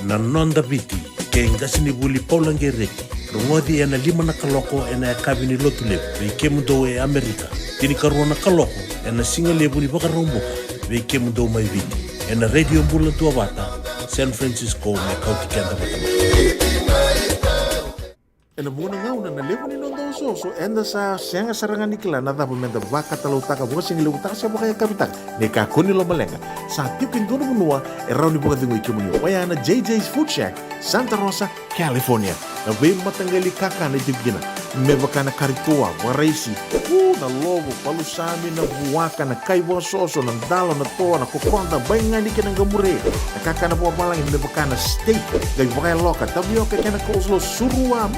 Na Noda Viti, kei qasenivuli Paula Gereti, rogoci ena lima na kaloko ena yakavi ni Lotulevu vei kemudou e Amerika, tinikarua na kaloko ena sigalevu ni Vakaraubuka vei kemudou mai Viti, ena Radio Bula Duavata, San Francisco, me kauti keda vata mai. Ena vuqa na gauna na levu ni noda osooso, eda sa sega sara ga ni kila na cava meda vakatalautaka, vakasigalevu taka se vakayakavi taka. Ni kakua ni lomaleqa, sa tiko e dua na vanua e rawa ni vakacegui kemuni, oya na J J's Food Shack, Santa Rosa, California. Na veimataqali kakana e tiko kina, me vaka na kari toa, vakaraisi, u, na lovo, palusami, na vuaka, na kai vakasoso, na dalo, na toa, na kokoda, baigani kei na qamure. Na kakana vakavalagi me vaka na steak, qai vakayaloka, tavioka kei na coleslaw, surua, mm,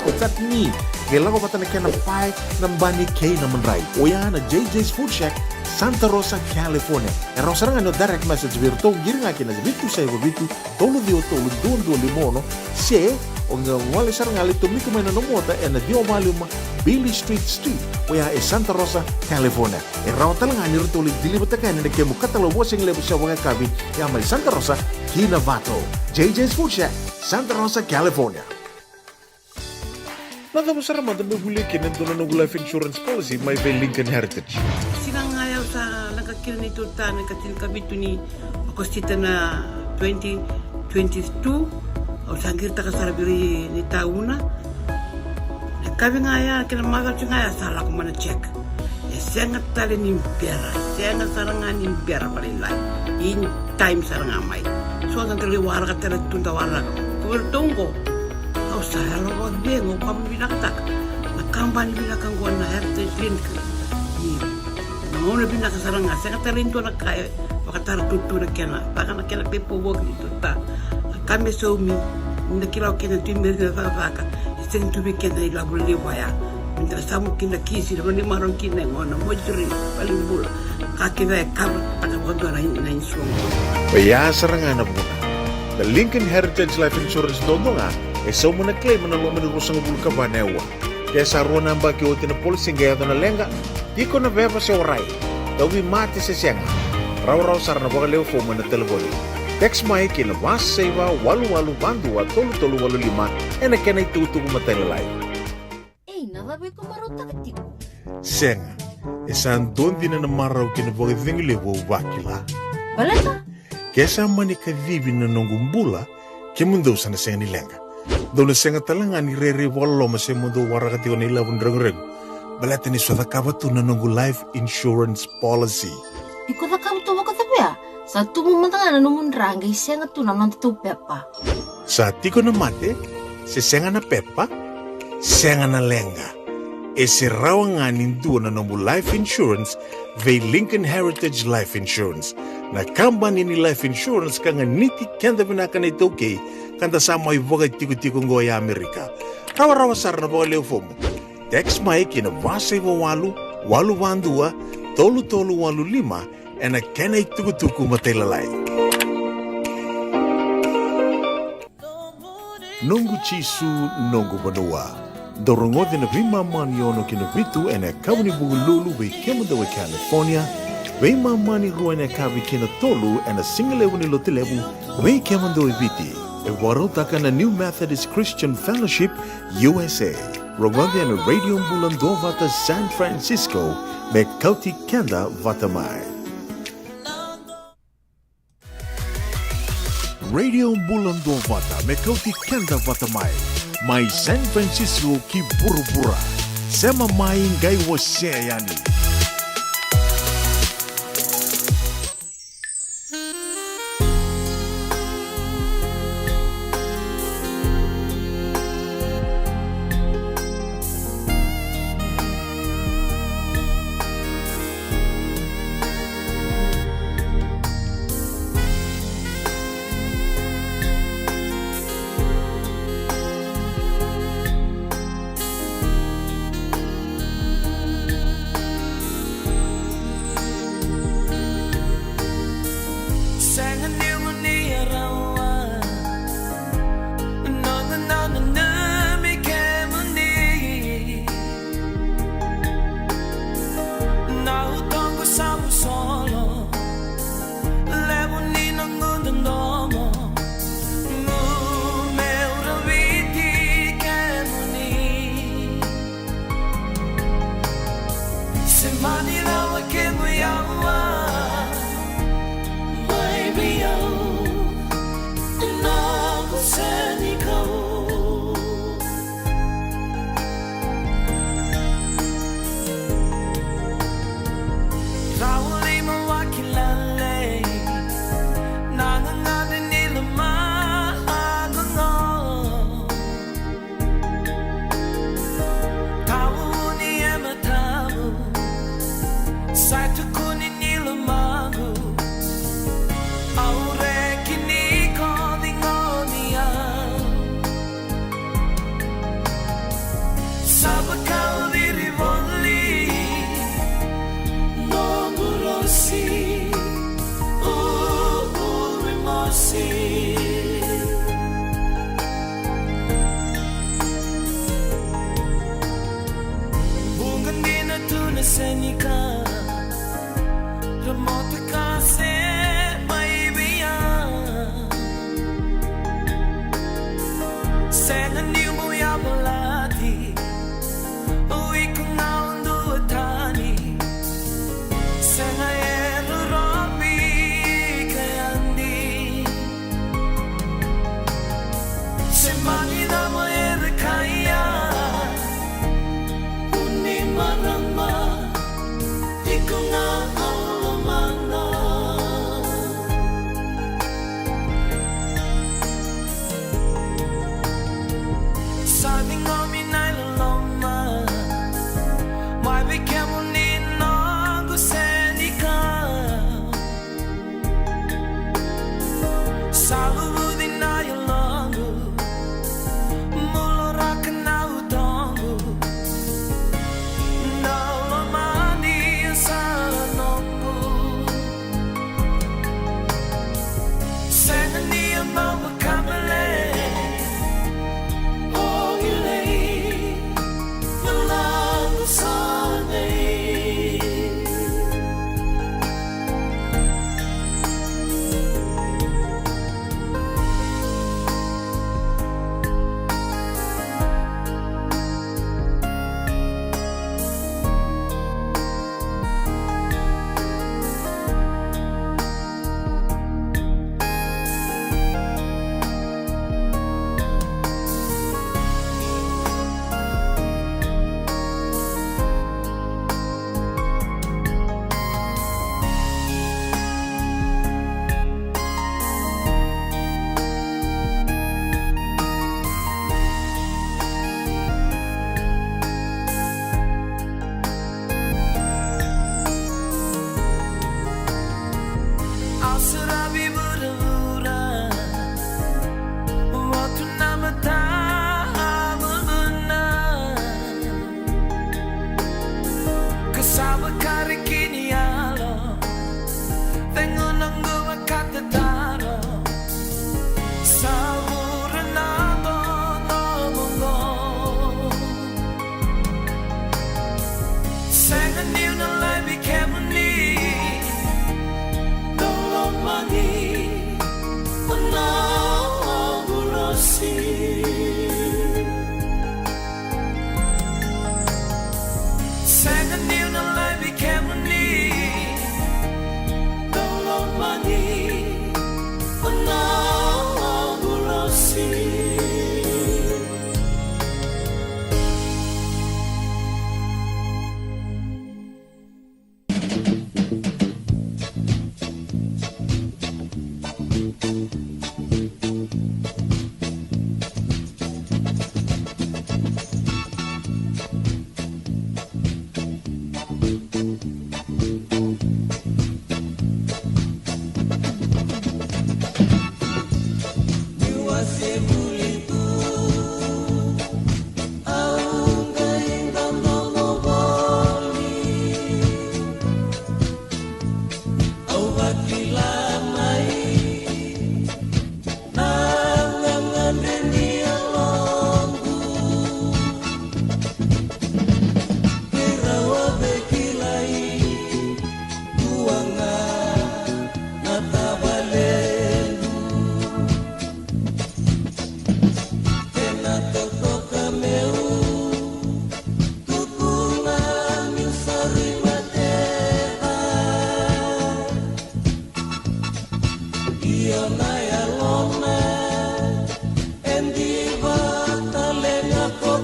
o chutney. Qai lako vata na kena pae, na bani kei na madrai. Oya na J J's Food Shack, Santa Rosa, California. E rawa sara ga ni o direct message vei iratou, qiri ga kina vitu saiva vitu, tolu ciwa tolu, dua dua lima ono, se o qai gole sara ga lai tomika mai na nomu ota ena ciwa va lima Beale Street Suite, oya e Santa Rosa, California. E rawa tale ga ni ratou lai deliver-taka yani na kemu katalau vakasigalevu se vakayakavi, ya mai Santa Rosa ki Novato. J J's Food Shack, Santa Rosa, California. Na cava sara mada meu volia kina e dua na noqu life insurance policy mai vei Lincoln Heritage? Siga ga ya au sa leqa kina neitou ta na ikatinikavitu ni Okosita na twenty twenty-two, au sa qiritaka sara vei ira ni tauna. Na yakavi ga ya, kei na macawa ga ya sa lako mai na check. E sega tale ni bera, sega sara ga ni bera vakalailai. In time sara ga mai. So da lai waraka tale tu, da waraka. Ko vei ratou qo, au sa yalo vakacegu, au vakavinavinakataka na kabani vinaka qo na Heritage Link. Ni na gauna vinaka sara ga, sega tale e dua na ka e vakatara tutu na kena, vaka na kena paperwork ni tuta. Na ka me saumi, ni na kila o kena tu mai na cakacaka, e sega ni tu vei keda na ilavo levu vaya. Me da samu kina kisi, na vale ni marau kina e gona, mortuary, valenibula. Ka kece e cover taka vakadua na, na insurance. Oya sara ga na vuna. Na Lincoln Heritage Life Insurance duadua ga e sauma na claim ena loma ni ruasagavulu ka va na aua. Ke sa rua na yabaki oti na policy qai yaco na leqa, tiko na veva se warai, tauvimate se sega, rawarawa sara na vakalewe fomu ena talevoni. Text mai ki na va saiva walu walu va dua tolu tolu walu lima ena kena itukutuku matailalai. Ei, na cava iko marautaka tiko? Sega, e sa dua dina na marau kei na vakacegu levu au vakila. Baleta? Ke sa mani kacivi na noqu bula, kemudou sa na sega ni leqa. Dou na sega tale ga ni rairai vakaloloma se mo dou waraka tiko na ilavo ni reguregu, baleta ni sa cakava tu na noqu life insurance policy. Iko cakava tu vakacava ya? Sa tubu mada ga na nomu dra qai sega tu na nodatou pepa. Sa tiko na mate, se sega na pepa, sega na leqa. E se rawa ga ni dua na nomu life insurance vei Lincoln Heritage Life Insurance, na kabani ni life insurance ka ganiti keda vinaka na iTaukei ka da sa mai vakatikotiko qo e Amerika. Rawarawa sara na vakalewe fomu. Text mai ki na va saiva walu, walu va dua, tolu tolu walu lima, ena kena itukutuku matailalai. Noqu Jisu, noqu vanua. Dou rogoci na veimama ni ono ki na vitu ena yakavi ni Vukelulu vei kemudou e California, veimama ni rua ena yakavi ki na tolu ena sigalevu ni Lotulevu vei kemudou e Viti. E vakarautaka na New Methodist Christian Fellowship U S A. Rogoci ena Radio Bula Duavata San Francisco, me kauti keda vata mai. Radio Bula Duavata, me kauti keda vata mai, mai San Francisco ki vuravura. Sema mai, qai wasea yani. Sega ni mani rawa na gauna nanumi kemuni. Na utoqu sa vosolo, levu ni noqu dodomo, meu raviti kemuni. Se mani rawa kemu yawa mai vei au, ena noqu senikau. Rau lima vakilale na gagadre ni lomaqu. Tauni e matamu, sa tukuni ni lomaqu. Au reki ni kovigovi au. Sa vakaudiri voli noqu rosi, uri mosi. Vuqa dina tu na senika, ra motoka se mai vei au. Sega niu bau yavalati, o iko ga au duatani. Sega e rorovi ka yadi. Se mani na mo era kaya, uni marama, iko ga au lomana.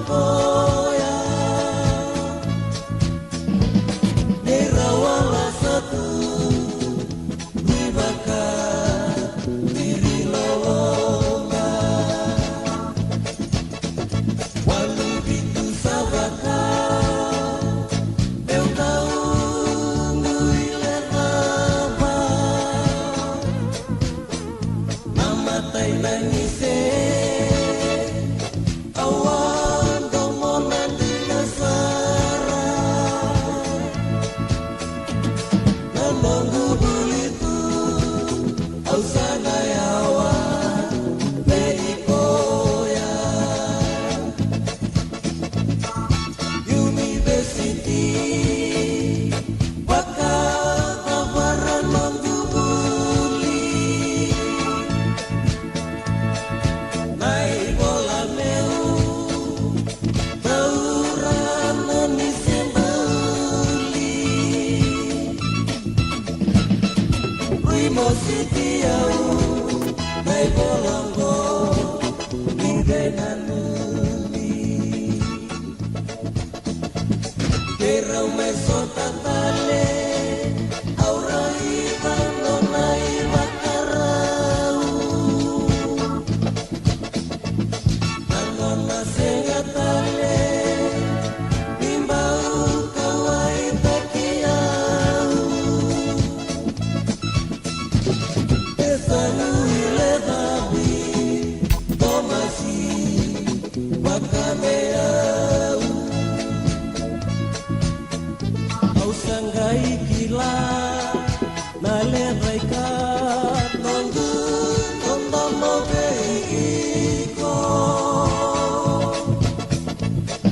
Koya, ni rawa lasa tu, ni vaka tiri loloma. Walu vitu sa vaka, meu dau dui lecava. Na matai na nise, au a domona dina sara. Na noqu vulitu, au sa na yawa vei koya. Univesiti, vakacavara noqu vuli. Na ivola meu taura na ni se buli. Rui mositi au na ivola oqo, ni veinanumi. Keirau mai sota tale, au raica nona ivakarau. Na nona sega tale ni bau kauwaitaki au. E sa dui lecavi, Tomasi, vaka me au. Au sa qai kila na leca i ka noqu dodomo vei iko.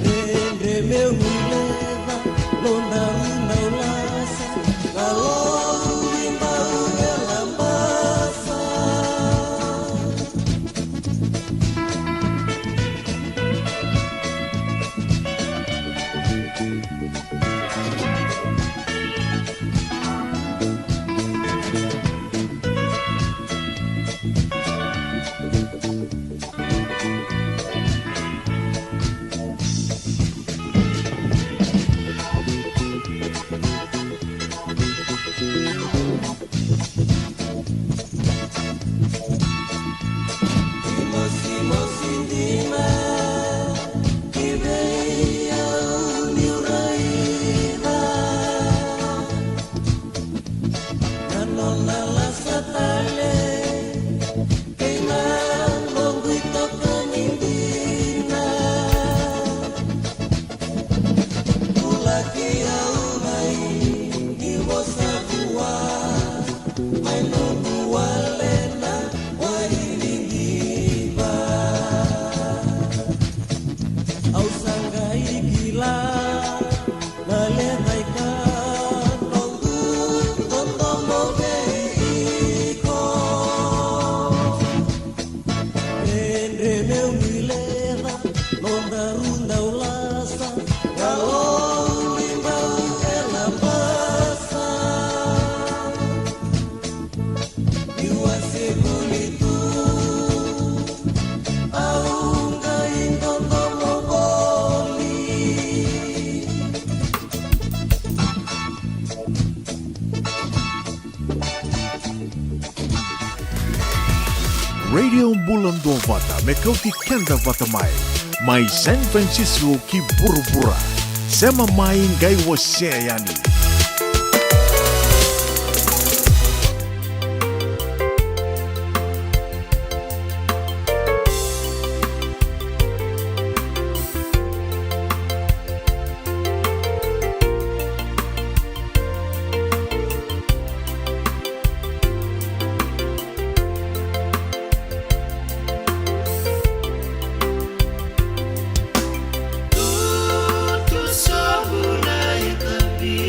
Dredre meu ni leca, nodaru dau lasa, na lou i bau e labasa. Mosimosi dina ki vei au niu raica na nona lasa tale kei na noqu itokani dina. Ulaki au mai ni vosa vua mai noqu wale na wai ni diva. Au sa qai kila na leca i ka noqu dodomo vei iko. Dredre meu ni leca, nodaru dau lasa, na lou i bau e labasa. Niu a se vuli tu, au qai dodomo voli. Radio Bula Duavata me kauti keda vata mai. Mai San Francisco ki vuravura. Sema mai qai wasea yani. Tutu sobu na itavi.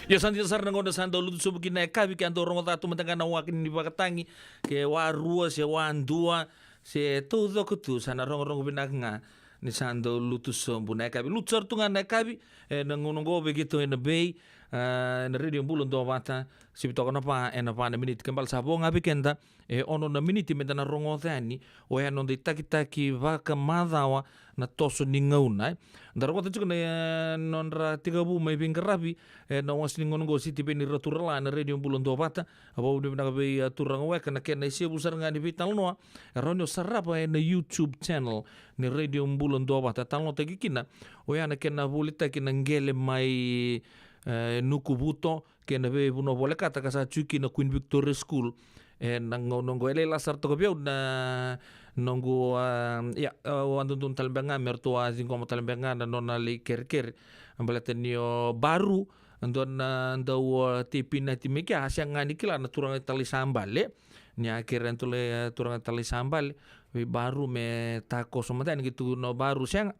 Io, sa dina sara na gauna sa dau lutu sobu kina na yakavi, ke a dau rogoca tu mada ga na wa ni vakatagi, ke wa rua se wa dua, se taucoko tu, sa na rogorogo vinaka ga ni sa dau lutu sobu na yakavi. Lutu sara tu ga na yakavi, e, na gauna oqo vei keitou ena vei, a, ena Radio Bula Duavata, sivi toka na va, ena va na miniti, ke bale sa vo ga vei keda, e ono na miniti meda na rogoca yani, oya noda itakitaki vakamacawa na toso ni gauna, e. Da rogoca tiko na, e, nodra tekivu mai veiqaravi, e, na wase ni gauna oqo Sitiveni Raturala na Radio Bula Duavata, a vakavinavinaka vei, a, turaga weka na kena isevu sara ga ni veitalanoa, e rawa ni o sarava ena YouTube channel ni Radio Bula Duavata, talanoataki kina, oya na kena volitaki na qele mai, e, Nukuvuto, kei na veivanua volekata ka sa tiko kina Queen Victoria School. E, na gauna oqo e lai la sara toka vei au na noqu, a, ia, au a dodonu tale beka ga me ratou a ciqoma tale beka ga na nona lai kerekere. Baleta ni o Baru, dua na dau, a, tei pinati mai kea, a sega ga ni kila na turaga Talai Sabale. Ni a kere tu lai, a, turaga Talai Sabale vei Baru me takoso mada yani, ke tukuna o Baru, sega.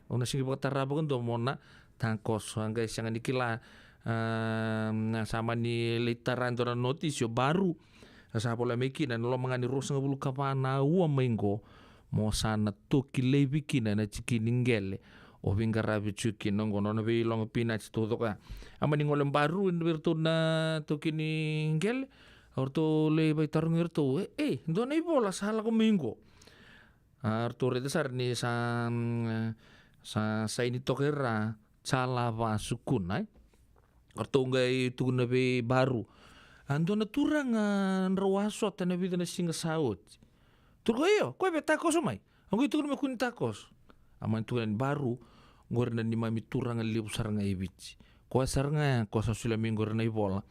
Au na sega ni vakatara vakadua mo na takoso, a qai sega ni kila, a, na sa mani lai tara e dua na notisi o Baru. Sa vola mai kina na loma ga ni ruasagavulu ka va na aua mai qo, mo sa na toki laivi kina na tiki ni qele o veiqaravi tiko kina oqo, nona veiloga pinati taucoko ya. A mani gole Baru vei iratou na toki ni qele, o ratou lai vaitarogi iratou, e, e, dua na ivola sa lako mai qo. A, ratou raica sara ni sa, mm, sa saini toka i ra, sa la vasukuna, e. Ratou qai tukuna vei Baru, a, dua na turaga drau a sota ena vica na siga sa oti. Tukuna, io, koya via takoso mai. Au qai tukuna me kua ni takoso. A mani tukuna yani Baru, qori na neimami turaga levu sara ga e Viti. Koya sara ga ya, koya sa solia mai qori na ivola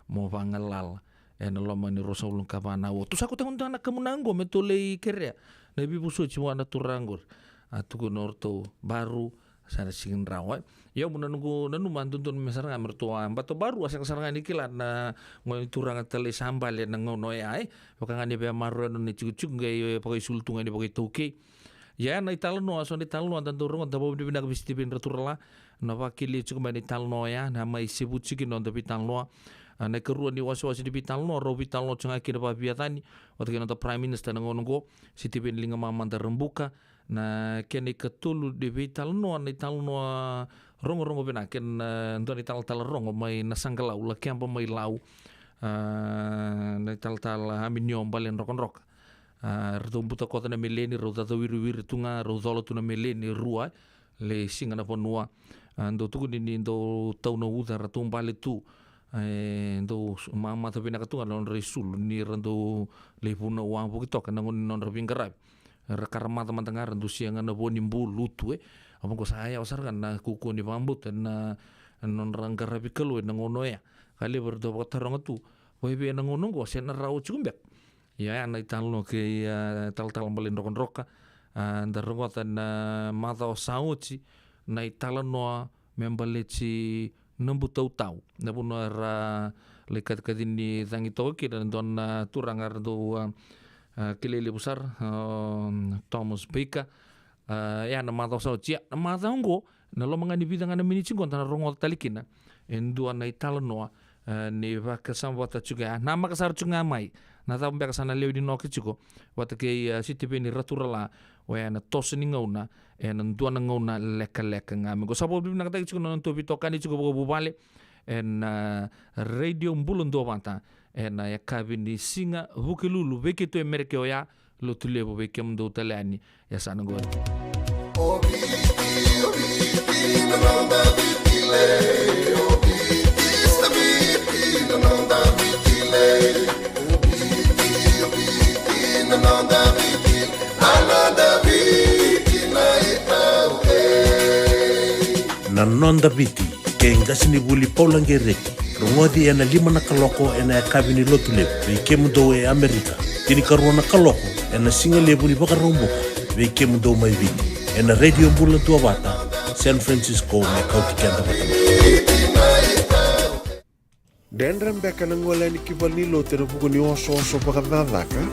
mo vagalala ena loma ni ruasagavulu ka va na aua. Tou sa kauta ga dua na kamunaga qo me tou lai kerea na veivosoti vua na turaga qori. A tukuna o ratou, Baru, sa na sega ni rawa, e. Ia au na noqu nanuma, a dodonu me sara ga me ratou a bata o Baru, a sega sara ga ni kila na gone turaga Talai Sabale ena gauna oya, e. Vaka ga ni veimaroroi na nona itikotiko, qai, e, vakaisulu tu ga ni vakaitaukei. Ia na italanoa, so na italanoa da dau rogoca, da vakavinavinaka vei Sitiveni Raturala na vakelia tiko mai na italanoa oya, na mai sevu tiko kina noda veitalanoa. A, na ikarua ni wasewase ni veitalanoa, rau veitalanoa tiko ga kina vakaveiyacani vata kei noda Prime Minister na gauna oqo, Sitiveni Ligamamada Rabuka. Na kena ikatolu ni veitalanoa, na italanoa rogorogo vinaka kei na, e, dua na italatala rogo mai Nasaqalau, Lakeba mai Lau, a, na italatala Aminio Bale Drokadroka. A, ratou butakoca na meleni, rau cacawiriwiri tu ga, rau cola tu na meleni e rua, e, lai Siga na Vanua. A, dau tukuni ni dau tau na uca, ratou bale tu, e, dau s-, ma-, mamaca vinaka tu ga na nodra isulu ni ra dau lai vunau wavoki toka ena gauna ni nodra veiqaravi. Ra karamaca mada ga, ra dusia ga na vo ni bu, lutu, e. A, vaqo sa yawa sara ga na kaukauwa ni vakabauta na, na nodra qaravi Kalou ena gauna oya. Ka levu era dau vakataroga tu, vakaevei ena gauna oqo, se na rawa tiko beka? Ia, ya na italanoa kei, a, talatala Bale Drokadroka. A, da rogoca na macawa sa oti na italanoa me baleti Nabutautau, na vanua era lai kacikaci ni cagi toka kina e dua na turaga era dau, a, a, kilai levu sara, a, Thomas Baker. A, ya na macawa sa oti, ia, na macawa oqo, na loma ga ni vica ga na miniti oqo da na rogoca tale kina e dua na italanoa, a, ni vakasama vata tiko ga, a, namaka sara tiko ga mai na cava beka sa na lewe ni noke tiko vata kei, a, Sitiveni Raturala, oya na toso ni gauna ena dua na gauna lekaleka ga mai qo. Sa vakavinavinakataki tiko na nodatou veitokani tiko vakavuvale ena, a, Radio Bula Duavata ena yakavi ni siga Vukelulu vei keitou e Merika oya, Lotulevu vei kemudou tale yani e yasana qori. O Viti, o Viti, na noda Viti lei. O Viti, sa Viti, na noda Viti lei. O Viti, o Viti, na noda Viti, na noda Viti na i au e. Na noda Viti, kei qasenivuli Paula Qereti. Rogoci ena lima na kaloko ena yakavi ni Lotulevu vei kemudou e Amerika. Tinikarua na kaloko ena sigalevu ni Vakaraubuka vei kemudou mai Viti. Ena Radio Bula Duavata, San Francisco, me kauti keda vata mai. Dredre beka na gole yani ki valenilotu ena vuku ni osooso vakacakacaka?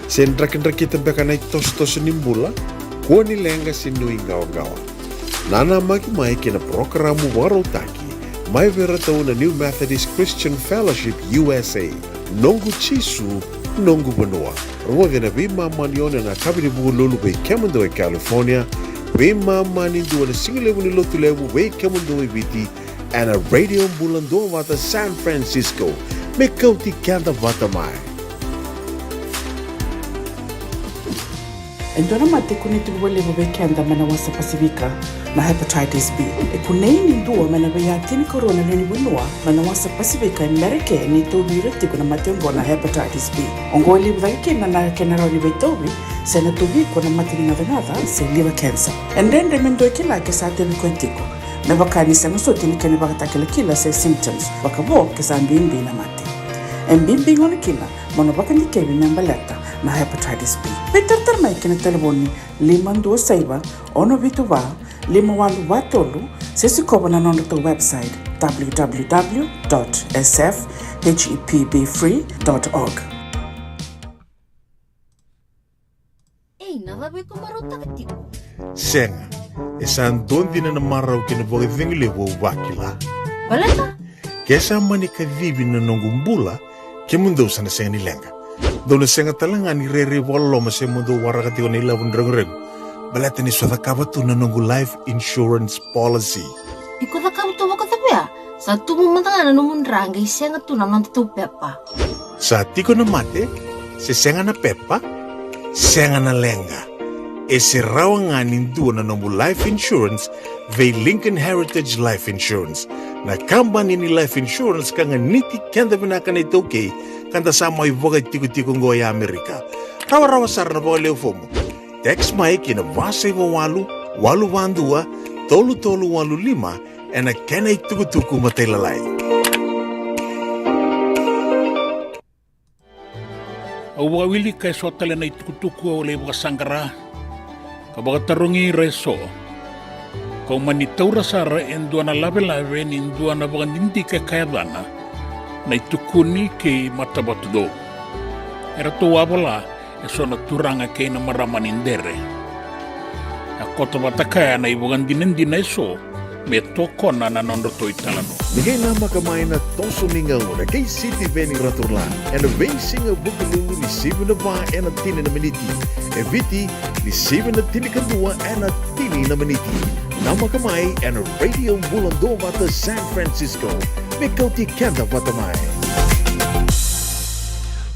Se drakidrakita beka na itosotoso ni bula? Kua ni leqa se nuiqawaqawa. Nanamaki mai kei na parokaramu vakarautaki Mai vei iratou na New Methodist Christian Fellowship U S A. Noqu Jisu, noqu vanua. Rogoci na veimama ni ono ena yakavi ni Vukelulu vei kemudou e California, veimama ni dua na sigalevu ni Lotulevu vei kemudou e Viti, ena Radio Bula Duavata San Francisco. Me kauti keda vata mai. E dua na mate e kunei tiko vakalevu vei keda mai na wasa Pasifika, na hepatitis B. E kunei ni dua mai na veiyatini karua na lewe ni vanua mai na wasa Pasifika e Merika ni tauvi ira tiko na mate oqo na hepatitis B. Oqo e levu cake kina na kena rawa ni veitauvi se na tauvi iko na mate ni gacagaca se liver cancer. E dredre me dua e kila ke sa tauvi koya tiko, me vaka ni sega soti ni kena ivakatakilakila se symptoms, vakavo ke sa bibi na mate. E bibi gona kina mo na vakadikevi me baleta na hepatitis B. Veitaratara mai ki na talevoni lima dua saiva, ono vitu va, lima walu va tolu, se sikova na nodratou website, w w w dot s f h e p b free dot org. Ei, na cava iko marautaka tiko? Sega, e sa dua dina na marau kei na vakacegu levu au vakila. Baleta? Ke sa mani kacivi na noqu bula, kemudou sa na sega ni leqa. Dou na sega tale ga ni rairai vakaloloma se mo dou waraka tiko na ilavo ni reguregu. Baleta ni sa cakava tu na noqu life insurance policy. Iko cakava tu vakacava ya? Sa tubu mada ga na nomu dra qai sega tu na nodatou pepa. Sa tiko na mate, se sega na pepa, sega na leqa. E se rawa ga ni dua na nomu life insurance vei Lincoln Heritage Life Insurance, na kabani ni life insurance ka ganiti keda vinaka na iTaukei, ka da sa mai vakaitikotiko oqo e Amerika. Rawarawa sara na vakalewe fomu. Text mai ki na va saiva walu, walu va dua, tolu tolu walu lima, ena kena itukutuku matailalai. Au vakawilika eso tale na itukutuku au lai vakasaqara ka vakatarogi ira eso. Kau mani taura sara e dua na lavelave ni dua na vakadidike ka yacana na iTukuni kei Matavatucou. Eratou a vola eso na turaga kei na marama ni Dere. A koto vata kaya na ivakadinadina eso me tokona na nodratou italanoa. Ni qai namaka mai na toso ni gauna kei Sitiveni Raturala ena veisiga Vukelulu ni sivi na va ena tini na miniti, e Viti ni sivi na tinikadua ena tini na miniti. Namaka mai ena Radio Bula Duavata San Francisco, me kauti keda vata mai.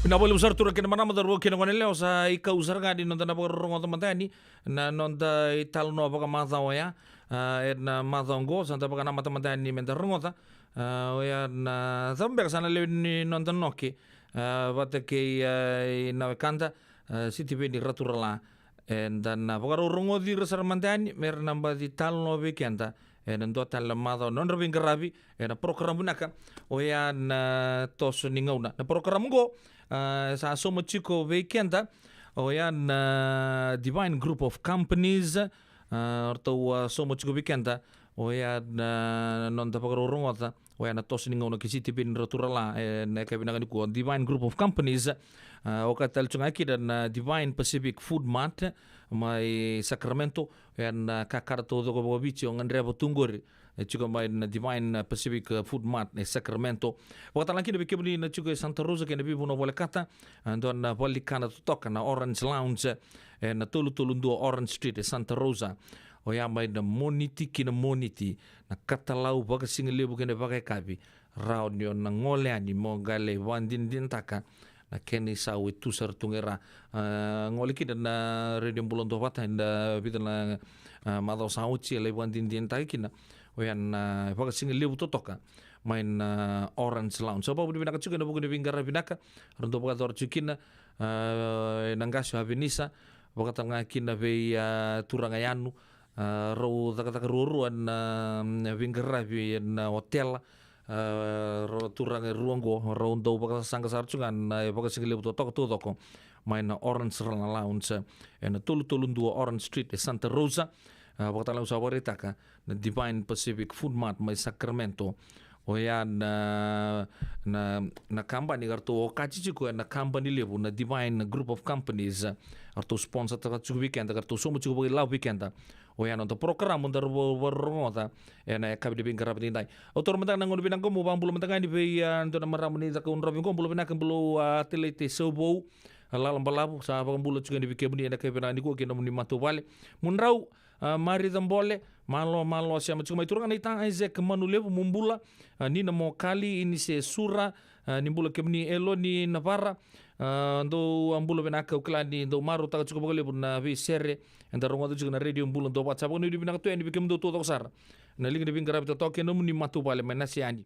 Vinaka vakalevu sara turaga kei na marama, cauravou kei na goneyalewa, sa ikau sara ga ni noda na vakarorogoca mada yani na noda italanoa vakamacawa oya. A, ena macawa oqo sa da vakanamata mada yani meda rogoca, a, oya na cava beka sa na lewe ni noda noke, a, vata kei, a, i na wekada, a, Sitiveni Raturala. Eda na vakarorogoci ira sara mada yani me ra na baci talanoa vei keda ena dua tale na macawa na nodra veiqaravi ena porokaramu vinaka, oya na Toso ni Gauna. Na porokaramu oqo, a, sa sauma tiko vei keda oya na Divine Group of Companies. A, ratou a sauma tiko vei keda oya na noda vakarorogoca oya na Toso ni Gauna kei Sitiveni Raturala ena yakavi vinaka nikua. Divine Group of Companies, a, okati tale tiko ga kina na Divine Pacific Food Mart mai Sacramento, oya na kakana taucoko vakaviti o gadreva tu qori e tiko mai na Divine Pacific Food Mart e Sacramento. Vakatalega kina vei kemuni na tiko e Santa Rosa kei na veivanua volekata, a, dua na valenikana totoka na Orange Lounge, e, na tolu tolu dua Orange Street e Santa Rosa. Oya mai na Moniti ki na Moniti, na katalau vakasigalevu kei na vakayakavi, rawa ni o na gole yani mo qai lai vakadinadinataka na kena isau e tu sara tu ga i ra. A, gole kina na Radio Bula Duavata ena vica na, a, macawa sa oti, e lai vakadinadinataki kina oya na vakasigalevu totoka mai na Orange Lounge. Sa vakavinavinaka tiko ena vuku ni veiqaravi vinaka ra dau vakayacora tiko kina, a, ena qase o Avenisa, vakatalega kina vei, a, turaga Yanu, a, rau cakacaka ruarua na, mm, veiqaravi ena otela, a, rau turaga e rua oqo, rau dau vakasaqa sara tu ga na vakasigalevu totoka taucoko mai na Orange Lounge, ena tolu tolu dua Orange Street e Santa Rosa. A, vakatalega au sa vakaraitaka na Divine Pacific Food Mart mai Sacramento, Oya na, na, na kabani ka ratou okati tiko ena kabani levu na Divine Group of Companies. Ka ratou sponsor taka tiko vei keda, ka ratou sauma tiko vakailavo vei keda. Oya na noda porokaramu daru va-, vakarorogoca ena yakavi ni veiqaravi edaidai. Au taura mada ga na gauna vinaka qo meu vakabula mada ga yani vei, a, dua na marama ni Cakaudrove qo, bula vinaka, bula, a, Telete Sauvou, a, Lala Balavu, sa vakabula tiko yani vei kemuni ena yakavi vinaka nikua kei na nomuni matavuvale. Mudrau, a, Mari Cabole, malo, malo, sema tiko mai. Turaga naita Isaac Manulevu, mo bula, a, Nina Mokali, Inise Sura, a, ni bula kemuni, Eloni Navara, a, dou a bula vinaka, au kila ni dou marautaka tiko vakalevu na veisere eda rogoca tiko na Radio Bula Duavata. Sa vakanuinui vinaka tu yani vei kemudou taucoko sara na liga ni veiqaravi totoka kei na nomuni matavuvale mai Nasea yani.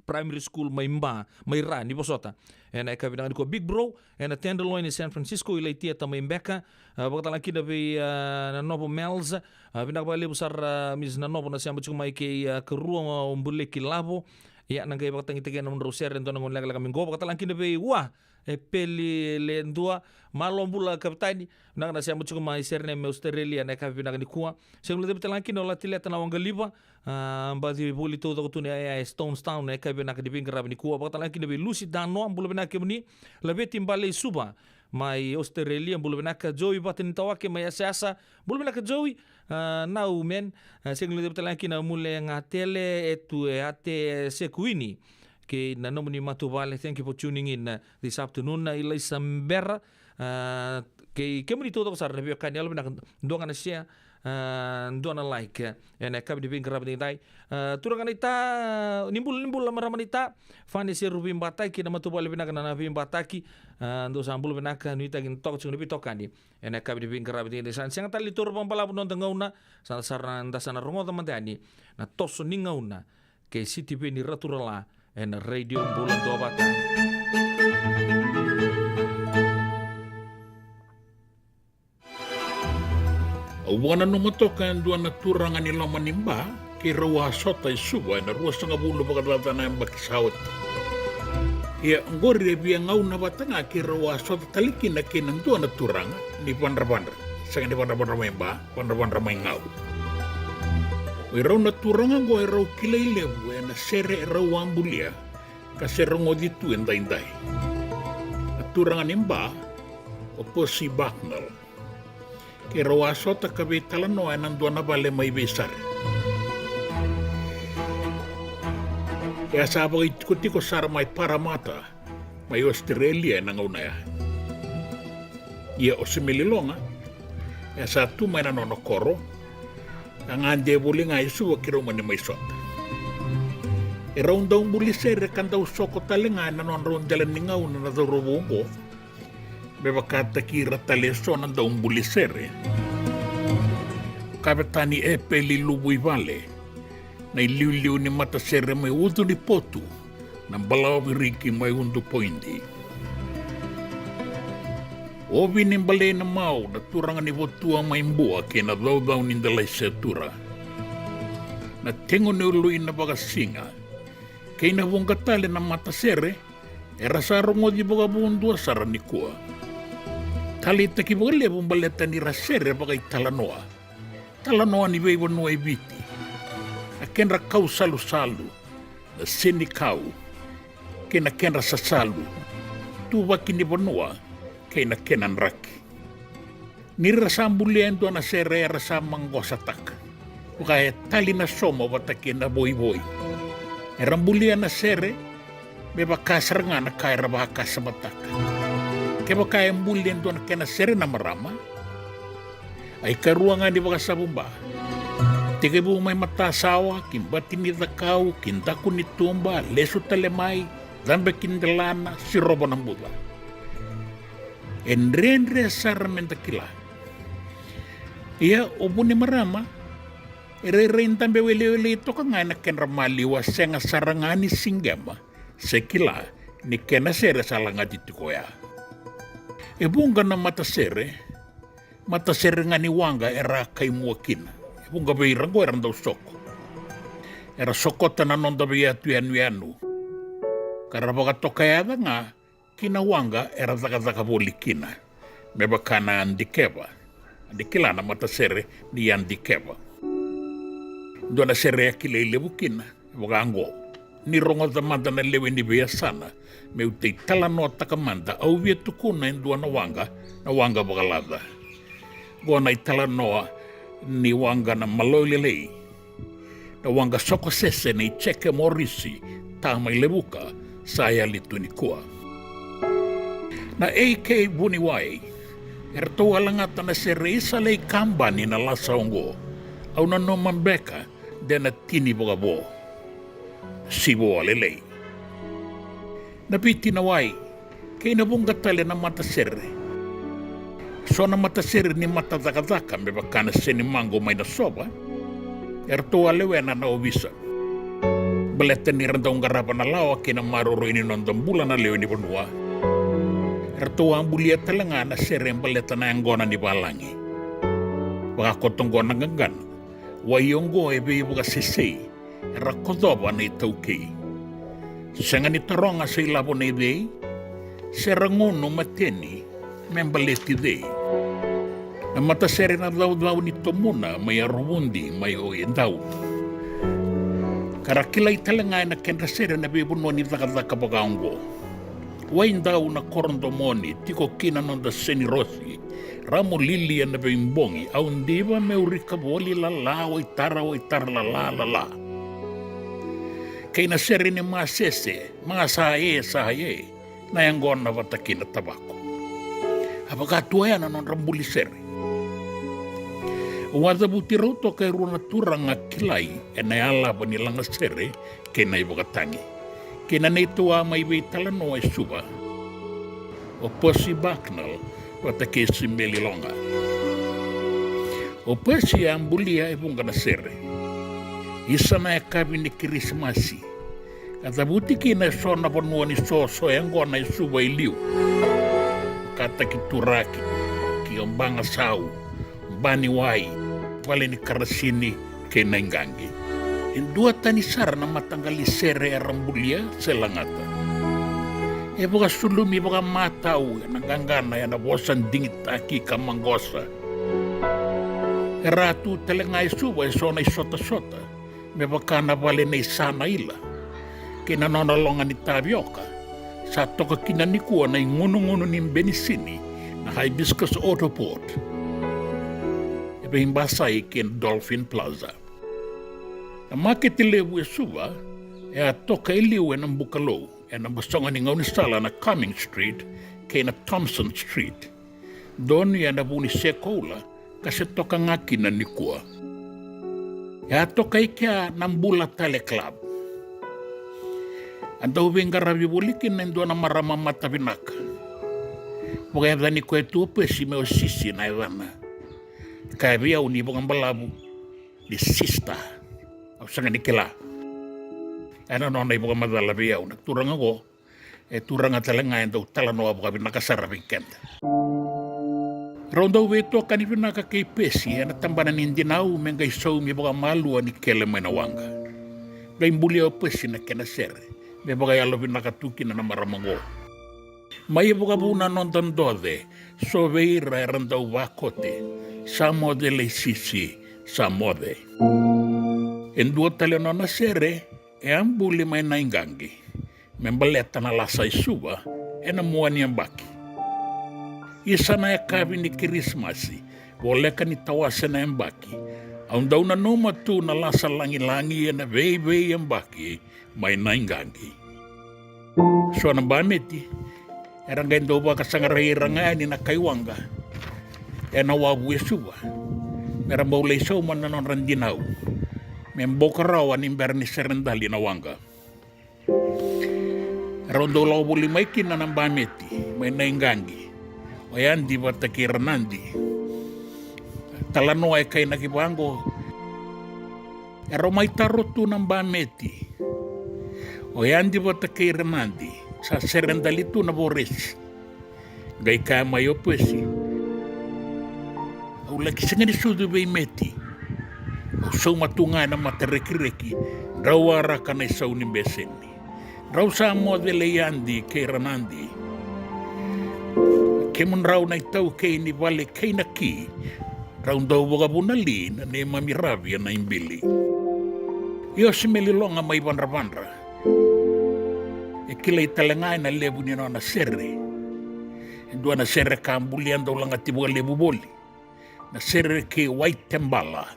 Primary School mai Ba, mai Ra, ni vosota. Ena yakavi vinaka nikua Big Bro, ena Tenderloin e San Francisco, i Lai Theatre mai beka. A, vakatalega kina vei, a, Nanovo Mels, a, vinaka vakalevu sara, a, Miss Nanovo na sema tiko mai kei, a, Karua, a, o Buleki Lavo. Ia, na qai vakatagitaki ena nomudrau sere, dua na gauna lekaleka mai qo. Vakatalega kina vei Ua, e Peli Ledua, malo bula Kavetani, vinaka na sema tiko mai Sydney mai Australia, na yakavi vinaka nikua. Sega ni levu tale ga kina o Latileta na Waqaliva, a, baci voli taucoko tu na yaya e Stonestown, na yakavi vinaka ni veiqaravi nikua. Vakatalega kina vei Lucy Danoa, bula vinaka kemuni, Laveti Bale i Suva, mai Australia, bula vinaka, Joey Vatanitawake mai Yasayasa, bula vinaka Joey, a, nau men, a, sega ni levu tale ga kina Mule Gatele, Etu e Ate, Sekuini, kei na nomuni matavuvale. Thank you for tuning in, uh, this afternoon, uh, Ilaisa Bera, uh, kei kemuni taucoko sara na veiwekani, yalo vinaka, dua ga na share, uh, dua na like, uh, ena yakavi ni veiqaravi edaidai. Uh, turaga naita, ni bula, ni bula marama naita, Fani Seru Veibataki, na matavuvale vinaka na, na Veibataki, uh, dou sa bula vinaka, nuitaki ni toka tiko na veitokani ena yakavi ni veiqaravi edaidai. Sa sega tale ni taura vakabalavu na noda gauna, sa, sa ra, da sa na rogoca mada yani na toso ni gauna kei Sitiveni Raturala ena Radio Bula Duavata. Au vakananuma toka e dua na turaga ni loma ni Ba, keirau a sota e Suva ena ruasagavulu vakacaca na yabaki sa oti. Ia, oqori e via gauna vata ga keirau a sota tale kina kei na dua na turaga ni Vadravadra. Sega ni Vadravadra mai Ba, Vadravadra mai Gau. O irau na turaga oqo erau kilai levu ena sere erau a bulia ka se rogoci tu edaidai. Na turaga ni Ba, o Percy Bucknell. Keirau a sota ka veitalanoa ena dua na vale mai Veisare. E a sa vakaitikotiko sara mai Parramatta, mai Australia ena gauna ya. Ia o Semeliloga, e sa tu mai na nona koro, ka gade voli ga e Suva keirau mani mai sota. Erau dau buli sere ka dau soko tale ga ena nodrau dela ni gauna na cauravou oqo, me vakataki ira tale eso na dau buli sere. Kavetani Epeli Luvuivale, na iliuliu ni matasere mai Ucu ni Potu, na balavu viriki mai Udu Poidi. O Vini Balei Namau, na turaga ni Votua mai Bua kei na caucau ni Dalaisetura. Na tegu ni Lui na Vakasiga, kei na vuqa tale na matasere, era sa rogoci vakavudua sara nikua. Taleitaki vakalevu baleta ni ra sere vakaitalanoa. Talanoa ni veivanua e Viti, na kedra kau salusalu, na senikau, kei na kedra sasalu, tuvaki ni vanua, kei na kena draki. Ni ra sa bulia e dua na sere era sa maqosataka, vaka e tali na somo vata kei na voivoi. Era bulia na sere me vaka sara ga na ka era vakasamataka. Kevaka e buli e dua na kena sere na marama, a ikarua ga ni vakasavu Ba, tekivu mai matasawa ki bati ni cakau, ki daku ni tuba, lesu tale mai, cabe ki delana, sirova na buca. E dredre sara me da kila. Ia o vu ni marama e rairai dabe welewele toka ga ena kedra maliwa, sega sara ga ni siqema se kila ni kena sere sa lagati tiko oya. E vuqa na matasere, matasere ga ni waqa era a kaimua kina. E vuqa vei ira oqo era dau soko. Era sokota na noda veiyatu yanuyanu ka ra vakatokayaca ga ki na waqa era cakacaka voli kina, me vaka na yadikeva. Ni kila na matasere ni yadikeva. Dua na sere a kilai levu kina e vaka oqo: Ni rogoca mada na lewe ni veiyasana, meu tei talanoataka mada, au via tukuna e dua na waqa, na waqa vakalaca. Oqo na italanoa ni waqa na Maloilelei, na waqa sokosese nei Jeke Morisi, ta mai Levuka, sa yali tu nikua. Na A K Vuniwai, eratou a lagata na sere Isa Lei Kabani na lasa oqo. Au nanuma beka de na tini vakavo. Sivo a lelei. Na Viti na Wai, kei na vuqa tale na matasere. So na matasere ni matacakacaka me vaka na Senimago mai Nasova, eratou a lewena na ovisa. Baleta ni ra dau qarava na lawa kei na maroroi ni noda bula na lewe ni vanua, eratou a bulia tale ga na sere baleta na yaqona ni valagi. Vakakoto oqo na qaqana, wai oqo e veivakasesei, era kocova na itaukei. Sega ni taroga se ilavo nei cei, se ra gunu mateni me baleti cei. Na matasere na Caucau ni Tomuna mai Arovudi mai Oedau. Ka ra kilai tale ga ena kedra sere na veivanua ni cakacaka vaka oqo: Waidau na Korodomoni, tiko kina noda Senirosi, Ramolilia na Veibogi, Au diva meu rika voli, Lala, Waitara, Waitara, Lala, Lala. Kei na sere ni Masese, Masae, Sae, na yaqona vata kei na Tavako. A vaka tu oya na nodra buli sere. Au a cavuti rau toka e rua na turaga kilai ena yalava ni lagasere kei na ivakatagi, kei na neitou a mai veitalanoa e Suva, o Percy Bucknell vata kei Simeli Loga. O Percy a bulia e vuqa na sere. Isa na yakavi ni Kirisimasi, a cavuti kina e so na vanua ni soso yaqona e Suva i liu, Kataki Turaki, Kiobaga Sau, Baniwai, Vale ni Karasini, kei Naiqaqi. E duatani sara na mataqali sere era bulia se lagata. E vakasulumi vakamatau ena qaqana ena vosa digitaki ka maqosa. Era a tu tale ga e Suva e so na isotasota, me vaka na vale nei Sanaila, kei na nona loga ni tavioka, sa toka kina nikua na igunugunu ni benisini, na Hibiscus Autoport, e veibasai kei na Dolphin Plaza. Na makete levu e Suva e a toka e liu ena Bukalou, ena bosoga ni gaunisala na Cumming Street kei na Thompson Street. Donu ena vu ni sekoula, ka se toka ga kina nikua. E a toka i kea na Bula Tale Club. A dau veiqaravi voli kina e dua na marama matavinaka. Vakayacani koya tu o Pesi me o Sisi na yacana. Kaya vei au ni vakabalavu ni sister. Au sega ni kila. Ena nona ivakamacala vei au na turaga oqo, e turaga tale ga e dau talanoa vakavinaka sara vei keda. Rau dau veitokani vinaka kei Pesi ena tabana ni dinau me qai saumi vakamalua ni kele mai na waqa. Qai bulia o Pesi na kena sere me vakayalovinaka tu kina na marama oqo. Mai vakavuna noda doce, so vei ira era dau vakote, sa moce lei Sisi, sa moce. E dua tale nona sere, e a buli mai Naiqaqi, me baleta na lasa i Suva ena mua ni yabaki. Isa na yakavi ni Kirisimasi, voleka ni tawase na yabaki, au dau nanuma tu na lasa lagilagi ena veivei yabaki mai Naiqaqi. So na bameti era qai dau vakasaqarai ira ga yani na kai waqa ena wavu e Suva, me ra bau lai sauma na nodra dinau, me boka rawa ni bera ni sere dali na waqa. Erau dau lako voli mai kina na bameti mai Naiqaqi, o Yadi vata kei Ranadi. Talanoa e kainaki vaqo: Erau mai taro tu na bameti, o Yadi vata kei Ranadi, sa sere dali tu na voresi. Qai kaya mai o Pesi: Au laki sega ni sucu vei Meti. Au sauma tu ga ena matarekireki, drau waraka na isau ni beseni. Drau sa moce lei Yadi kei Ranadi. Kemudrau na itaukei ni vale kei na ki, drau dau vakavuna li na neimami ravi ena ibili. Iosimeli Loga mai Vadravadra. E kilai tale ga ena levu ni nona sere. E dua na sere ka bulia dau lagati vakalevu voli. Na sere kei Waitebala.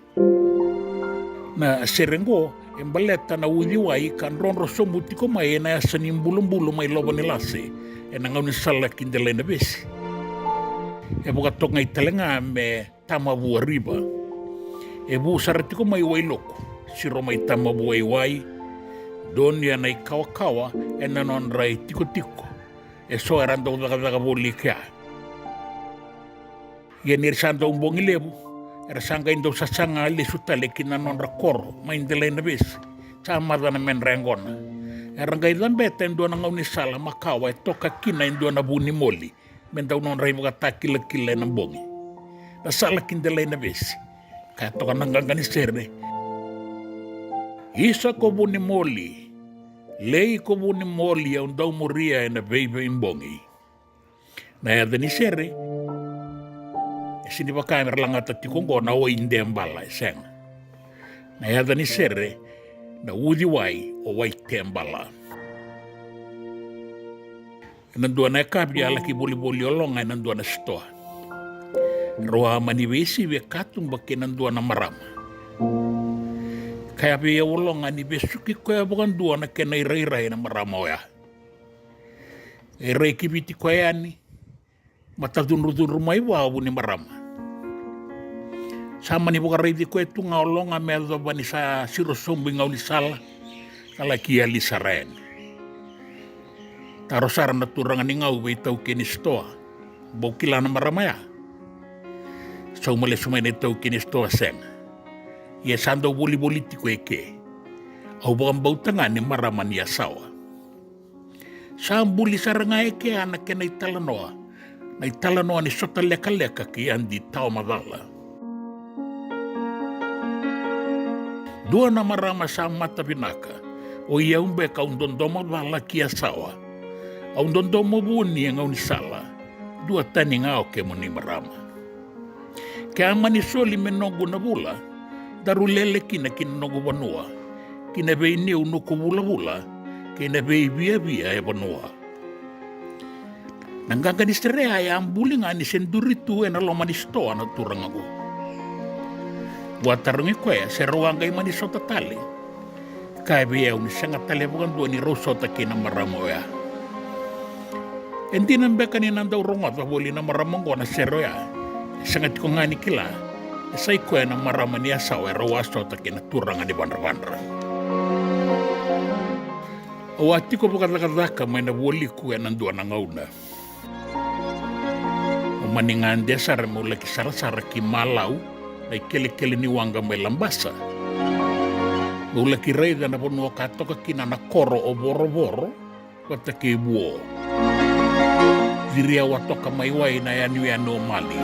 Na sere oqo e baleta na uciwai ka drodro sobu tiko mai ena yasa ni Bulubulu mai Lovanilase, ena gaunisala ki Delainavesi. E vakatokai tale ga me Tamavua River. E vu sara tiko mai Wailoku, siro mai Tamavua i wai, donuya na ikawakawa ena nodra itikotiko. E so era dau cakacaka voli kea. Ia ni ra sa dau bogi levu, era sa qai dau sasaga lesu tale ki na nodra koro mai Delainavesi. Sa maca na medra yaqona. Era qai cabeta e dua na gaunisala makawa e toka kina e dua na vu ni moli me dau nodra ivakatakilakila ena bogi. Na sala ki Delainavesi. Kaya toka na qaqa ni sere: Isa ko vu ni moli, lei ko vu ni moli, au dau muria ena veiveibogi. Na yaca ni sere e sini vaka me ra lagata tiko oqo na Waitebala, e sega. Na yaca ni sere na uciwai o Waitebala. Ena dua na yakavi a laki volivoli o Loga ena dua na sitoa. Rau a mani veisivi e katuba kei na dua na marama. Kaya vei au o Loga ni vesuki koya vakadua na kena irairai na marama oya. E rai kiviti koya yani, matacudrucudru mai vua o vu ni marama. Sa mani vakaraici koya tu ga o Loga me yacova ni sa siro sobu i gaunisala, ka laki yali sara yani. Taro sara na turaga ni gau vei taukei ni sitoa: Bau kila na marama ya? Sauma lesu mai na itaukei ni sitoa: Sega. Ia sa dau volivoli tiko eke. Au vakabauta ga ni marama ni yasawa. Sa buli sara ga eke na kena italanoa, na italanoa ni sota lekaleka kei Adi Tawamacala. Dua na marama sa mata vinaka, o i au beka au dodomo cala ki yasawa. Au dodomo vuni e gaunisala. Dua tani ga o kemuni marama. Ke a mani soli me noqu na vula, daru lele kina ki na noqu vanua, ki na veiniu nuku vulavula, kei na veiviavia e vanua. Na qaqa ni sere ya e a buli ga ni se duri tu ena loma ni sitoa na turaga oqo. Vua tarogi koya se rau a qai mani sota tale. Kaya vei au ni sega tale vakadua ni rau sota kei na marama oya. E dina beka ni na dau rogoca voli na marama oqo na sere oya, e sega tiko ga ni kila e sa i koya na marama ni yasawa e rau a sota kei na turaga ni Vadravadra. Au a tiko vakacakacaka mai na vualiku ena dua na gauna. Au mani gade sara meu laki sarasara ki Malau, na ikelekele ni waqa mai Labasa. Meu laki raica na vanua ka toka kina na koro o Vorovoro vata kei Vuo. Ciri au a toka mai wai na yanuyanu o Mali.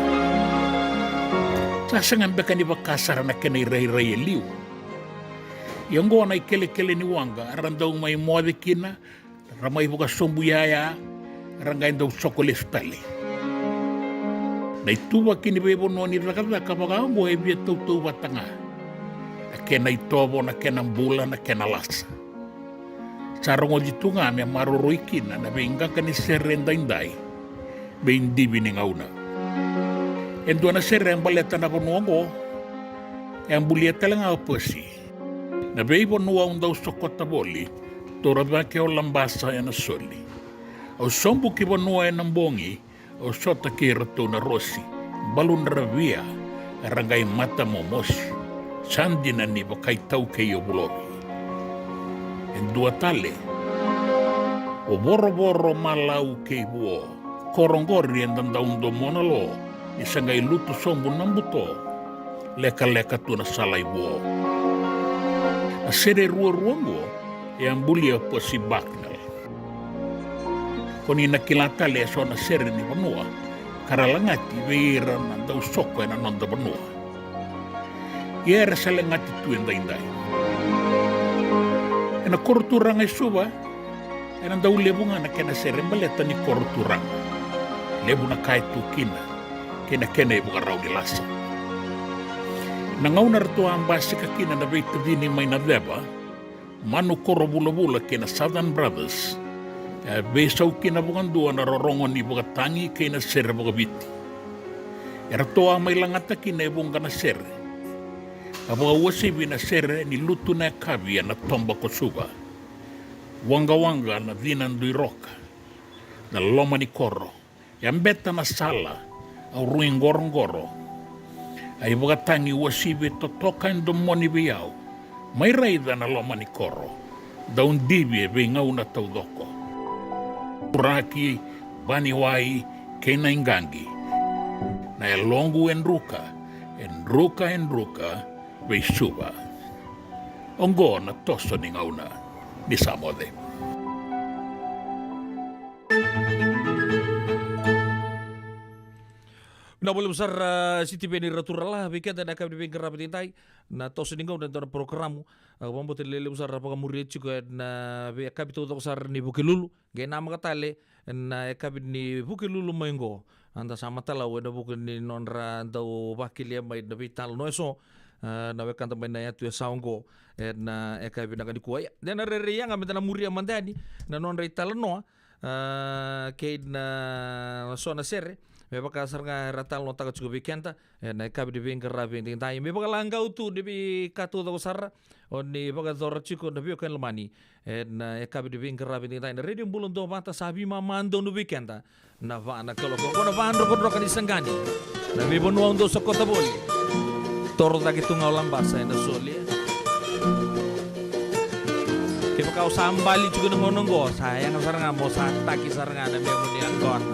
Sa sega beka ni vaka sara na kena irairai e liu. Ia oqo na ikelekele ni waqa era dau mai moce kina, ra mai vakasobu yaya, ra qai dau soko lesu tale. Na ituvaki ni veivanua ni cakacaka vaka oqo e via tautauvata ga. Na kena itovo, na kena bula, na kena lasa. Sa rogoci tu ga me maroroi kina na veiqaqa ni sere edaidai, veidivi ni gauna. E dua na sere e baleta na vanua oqo, e a bulia tale ga o Pasi. Na veivanua au dau sokota voli, taura cake o Labasa ena soli. Au sobu ki vanua ena bogi, au sota kei iratou na Rosi, Baludravia, era qai matamomosi. Sa dina ni vakaitaukei o Vulovi. E dua tale, o Vorovoro, Malau kei Vuo. Koro oqori eda dau domona lo ni sa qai lutu sobu na buto, lekaleka tu na sala i Vuo. Na sere ruarua oqo e a bulia o Pasi Bucknell. Ko ni na kila tale e so na sere ni vanua ka ra lagati vei ira na dau soko ena noda vanua. Ia era sa lagati tu edaidai. Ena koro turaga e Suva, ena dau levu ga na kena sere baleta ni koro turaga. Levu na ka e tu kina, kei na kena ivakarau ni lasa. Na gauna ratou a basika kina na veitacini mai na ceva, Manu Koro Vulavula kei na Southern Brothers, e veisau kina vakadua na rorogo ni vakatagi kei na sere vakaviti. Eratou a mai lagata kina e vuqa na sere. A vakauasivi na sere ni Lutu na Yakavi ena Toba ko Suva. Waqawaqa na cina dui roka, na loma ni koro. Yabeta na sala, au rui qoroqoro. A ivakatagi uasivi e totoka e domoni vei au. Mai raica na loma ni koro, dau divi e veigauna taucoko. Turaki, Vaniwai, kei na iqaqi. Na yaloqu e druka, e druka, e druka vei Suva. Oqo na toso ni gauna. Ni sa moce. Vinaka vakalevu sara, a, Sitiveni Raturala, vei keda na yakavi ni veiqaravi edaidai, na toso ni gauna e dua na porokaramu. A, vakabauta lelevu sara vakamuria tiko ena veiyakavi taucoko sara ni Vukelulu. Qai namaka tale na yakavi ni Vukelulu mai oqo. Eda sa matalau ena vuku ni nodra dau vakelia mai na veitalanoa eso, a, na wekada mai na yatu e sa oqo ena yakavi vinaka nikua. Ia, de na rairai yaga meda na muria mada yani na nodra italanoa, a, kei na so na sere me vaka sara ga era talanoataka tiko vei keda ena yakavi ni veiqaravi edaidai. Me vakalagau tu ni veika taucoko sara o ni vakayacora tiko na veiwekani lomani ena yakavi ni veiqaravi edaidai na Radio Bula Duavata. Sa veimama donu vei keda na va na kaloko, oqo na vadrokadroka ni saqani, na veivanua au dau sokota voli. Toro cake tu ga o Labasa ena soli. Kevaka o sa bali tiko na gauna oqo, sa yaga sara ga mo sa taki sara ga na memu ni yaqona.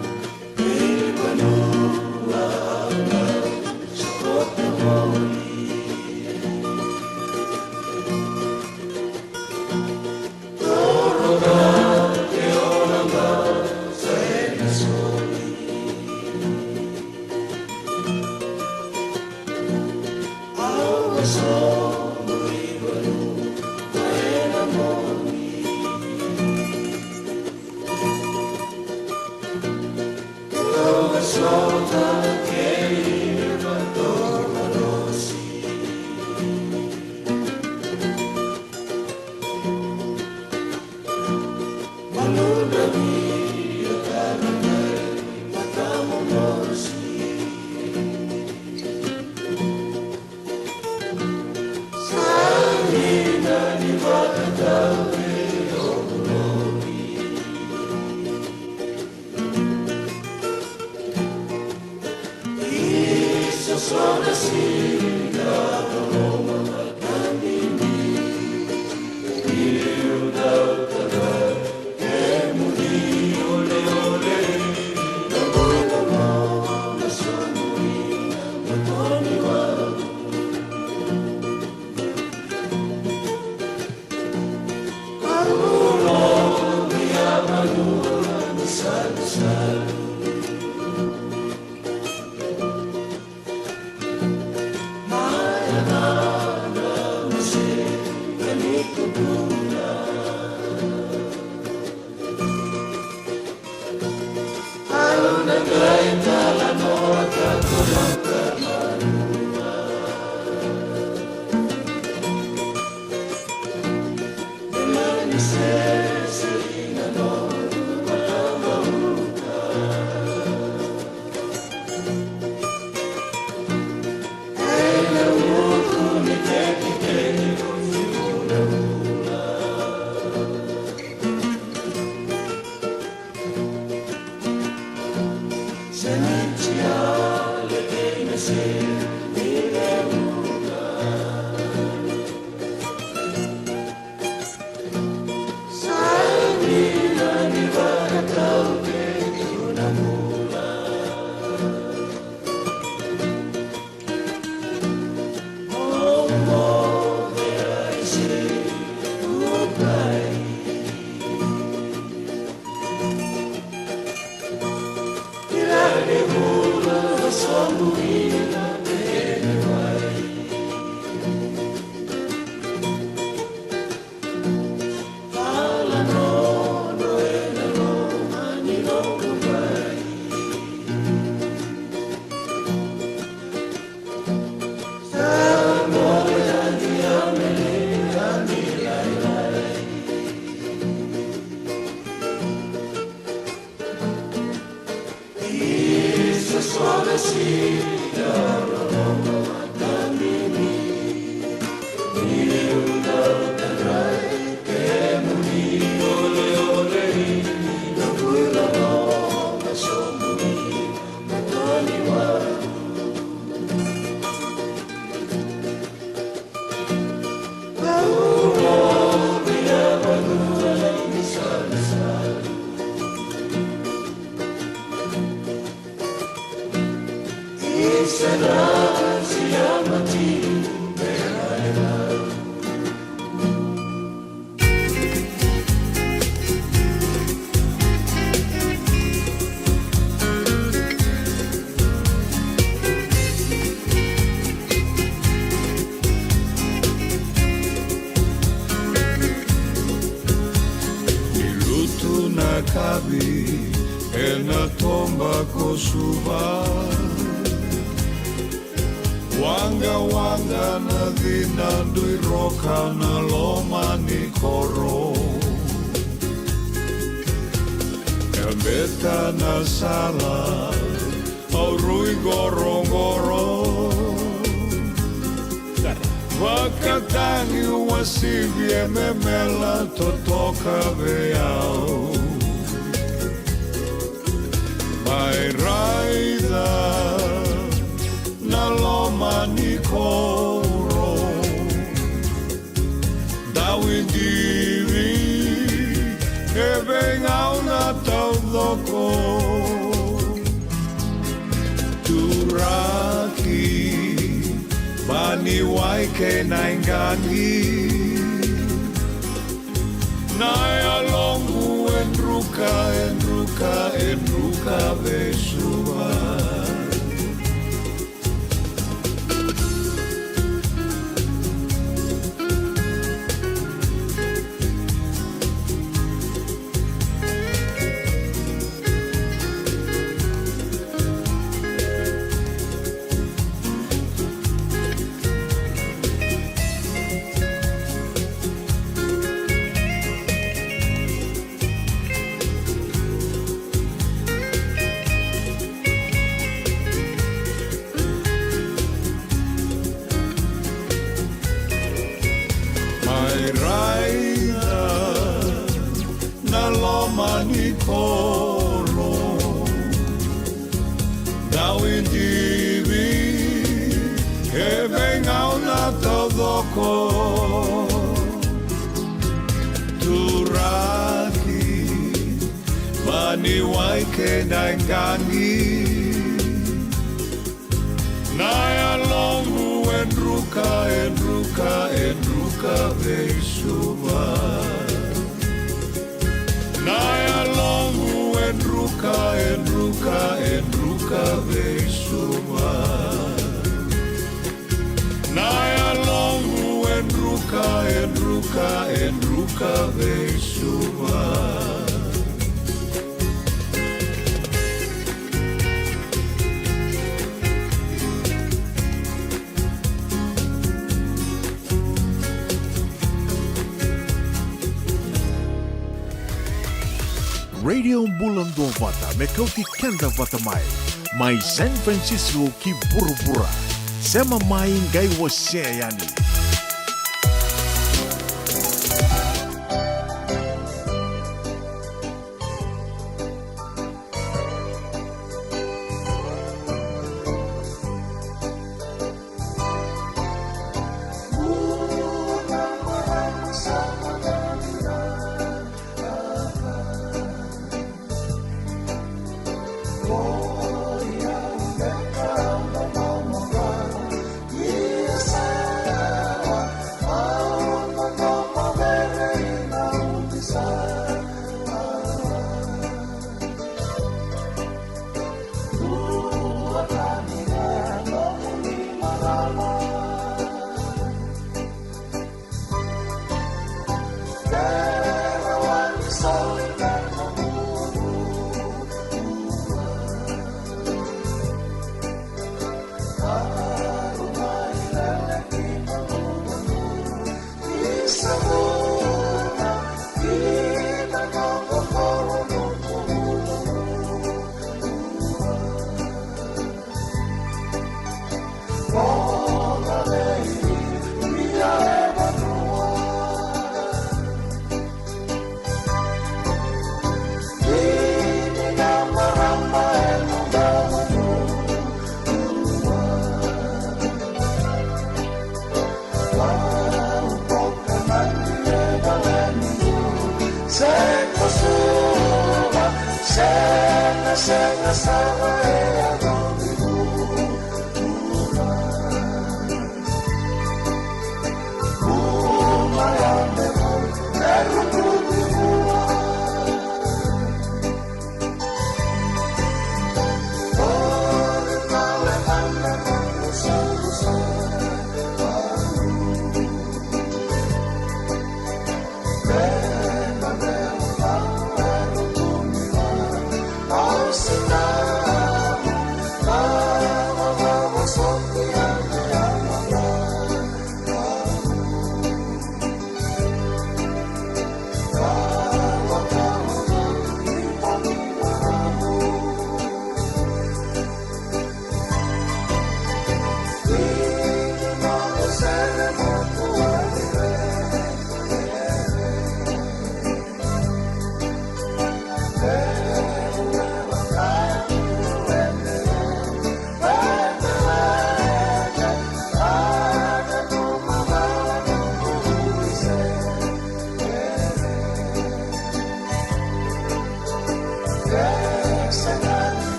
ena toba ko Suva. Waqawaqa na cina, dui roka na loma ni koro. Kabeta na sala, au rui qoroqoro. Vakatagi uasivi e memela totoka vei au. Mai raica na loma ni koro. Dauidivi e veigauna taucoko. Turaki, Baniwai kei Naiqaqi. Na yaloqu e druka, e druka, e druka vei Suva. Mai raica na loma ni koro. Dauidivi e veigauna taucoko. Turaki, Baniwai kei Naiqaqi. Na yaloqu e druka, e druka, e druka vei Suva. Na yaloqu e druka, e druka, e druka vei Suva. Na yaloqu e druka, e druka, e druka vei Suva. Radio Bula Duavata, me kauti keda vata mai. Mai San Francisco ki vuravura. Sema mai, qai wasea yani.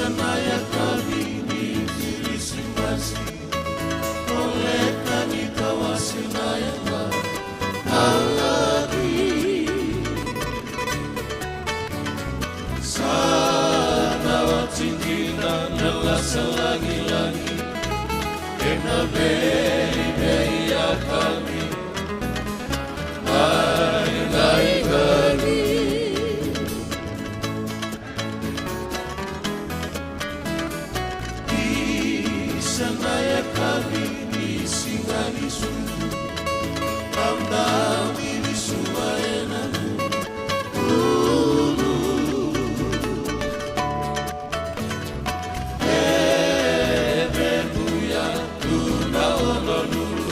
Na yakavi ni Kirisimasi, voleka ni tawase na yaga na laki. Sa na oti dina na lasa lagilagi ena veivei yakavi. Ai, ai, ai. Isa na yakavi ni siga ni sucu, au dau ni suva ena lulu. E vevuya tu na onolulu,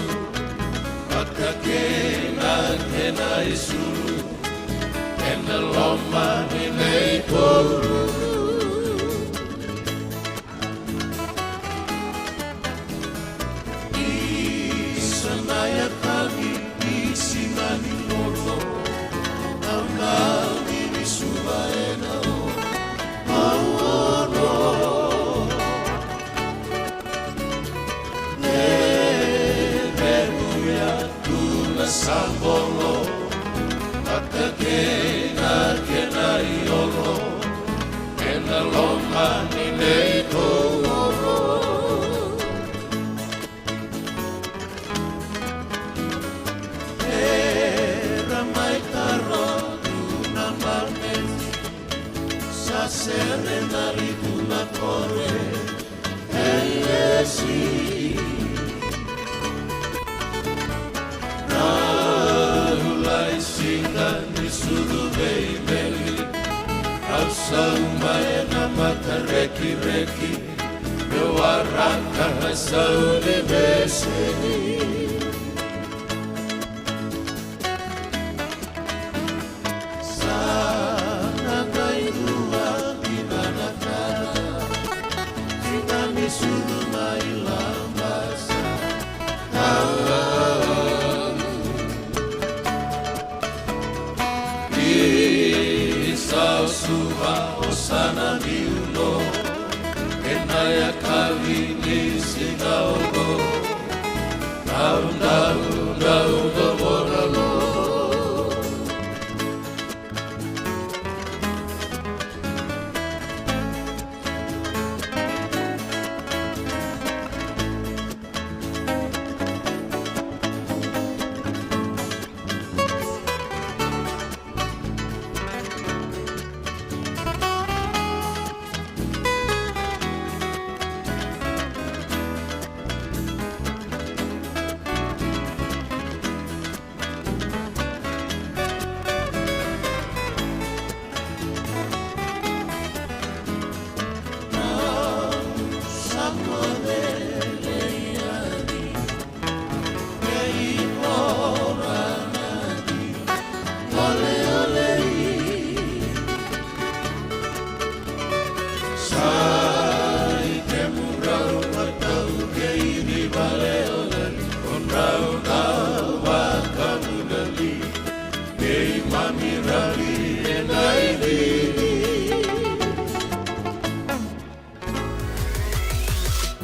vata kei na kena isulu. Ena loma ni neitou ulu. Isa na yakavi ni siga ni lolo, au dau ni suva ena o, au ono. Lewe vuya tu na sabolo, vata kei na kena iolo, ena loma ni neitou oro. Era mai taro tu na baleti, sa sere na livu na kore. Elesi. Rau lai siga ni sucu veimeli, au sauma ena matarekireki, meu waraka na sau ni veseni. Sa na qai dua ni vanatara, siga ni sucu mai Labasa. Isa o Suva, osana ni ulo. Ena yakavi ni siga oqo, au dau, dau, dau, dau, dau.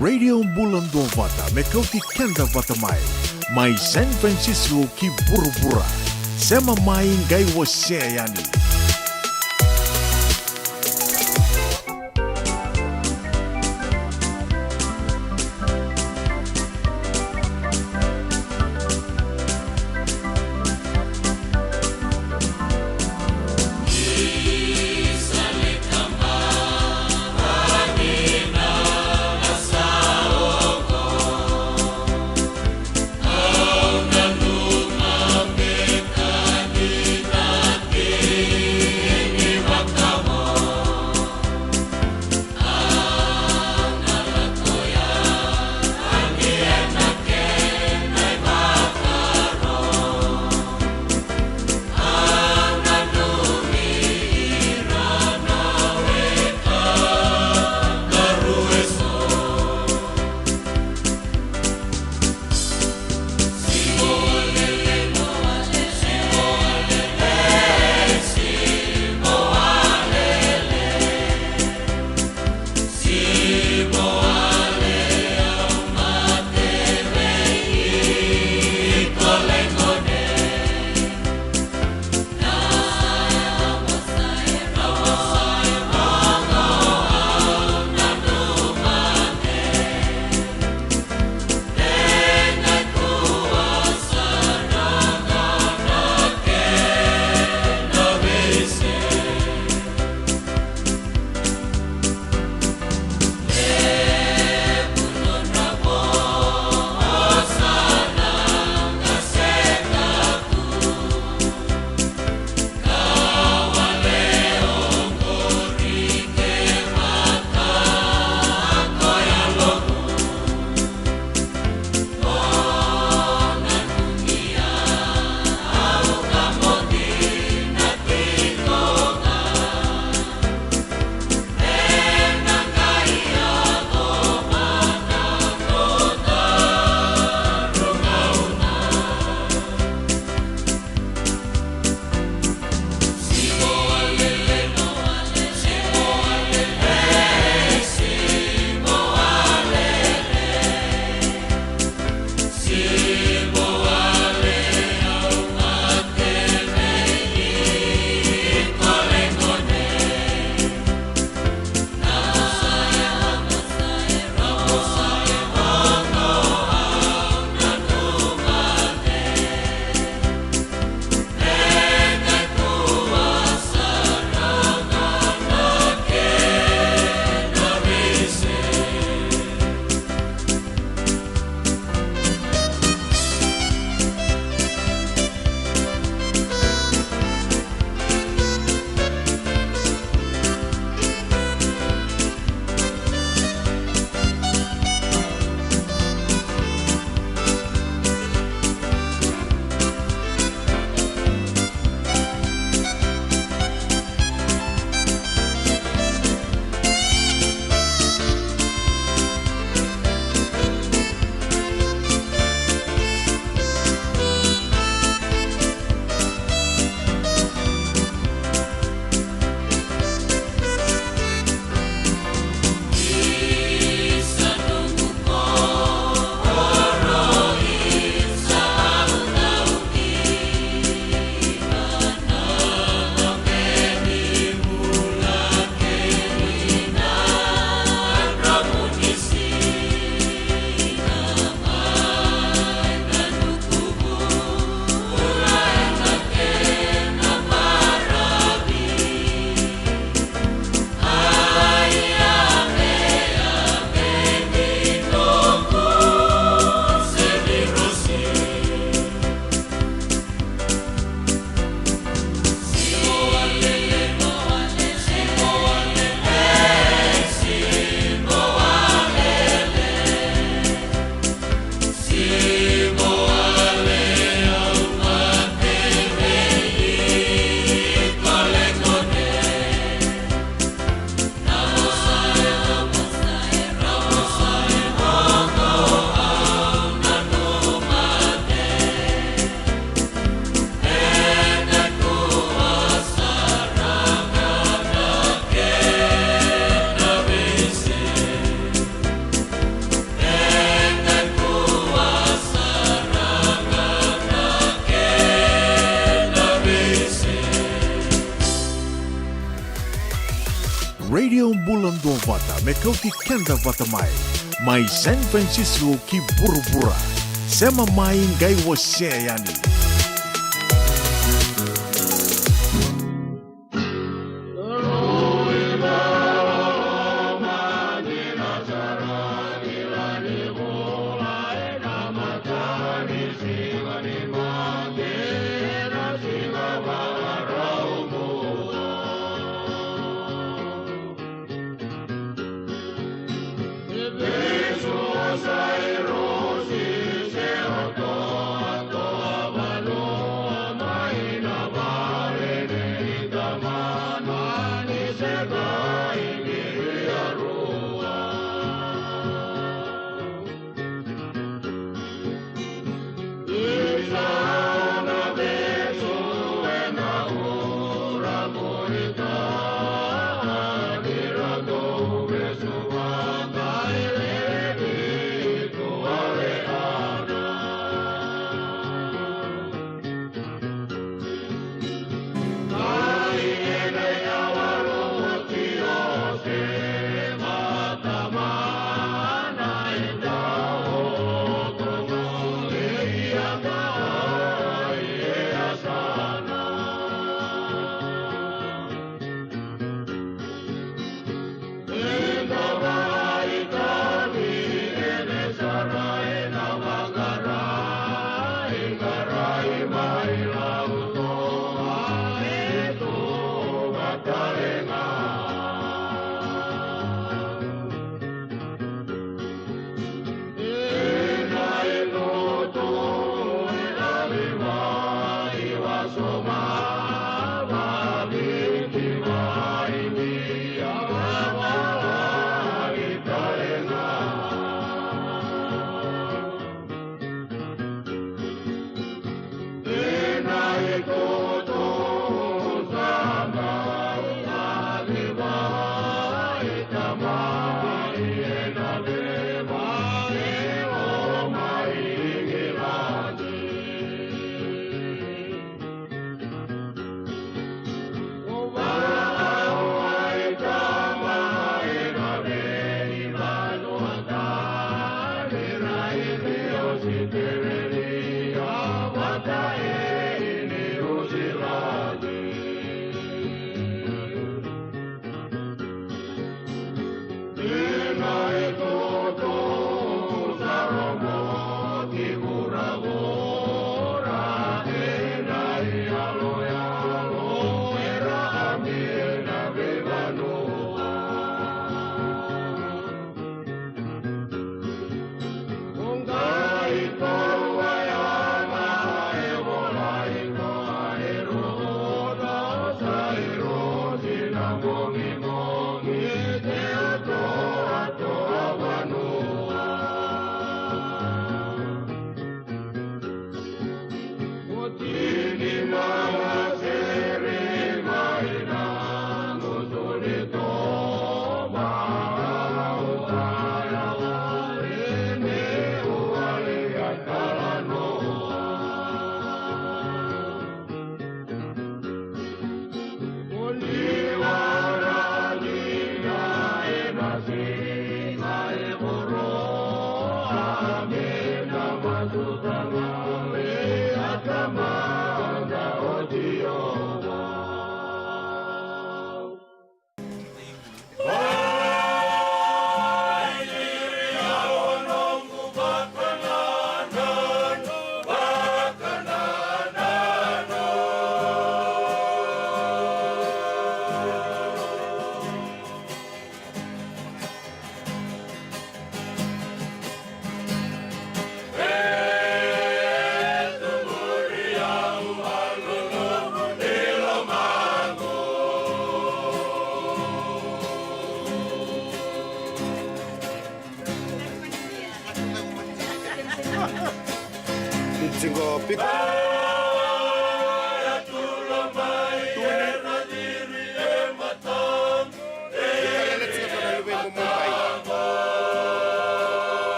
Radio Bula Duavata, me kauti keda vata mai, mai San Francisco ki vuravura. Sema mai, qai wasea yani. vata me kauti keda vata mai. Mai San Francisco ki vuravura. Sema mai qai wasea yani.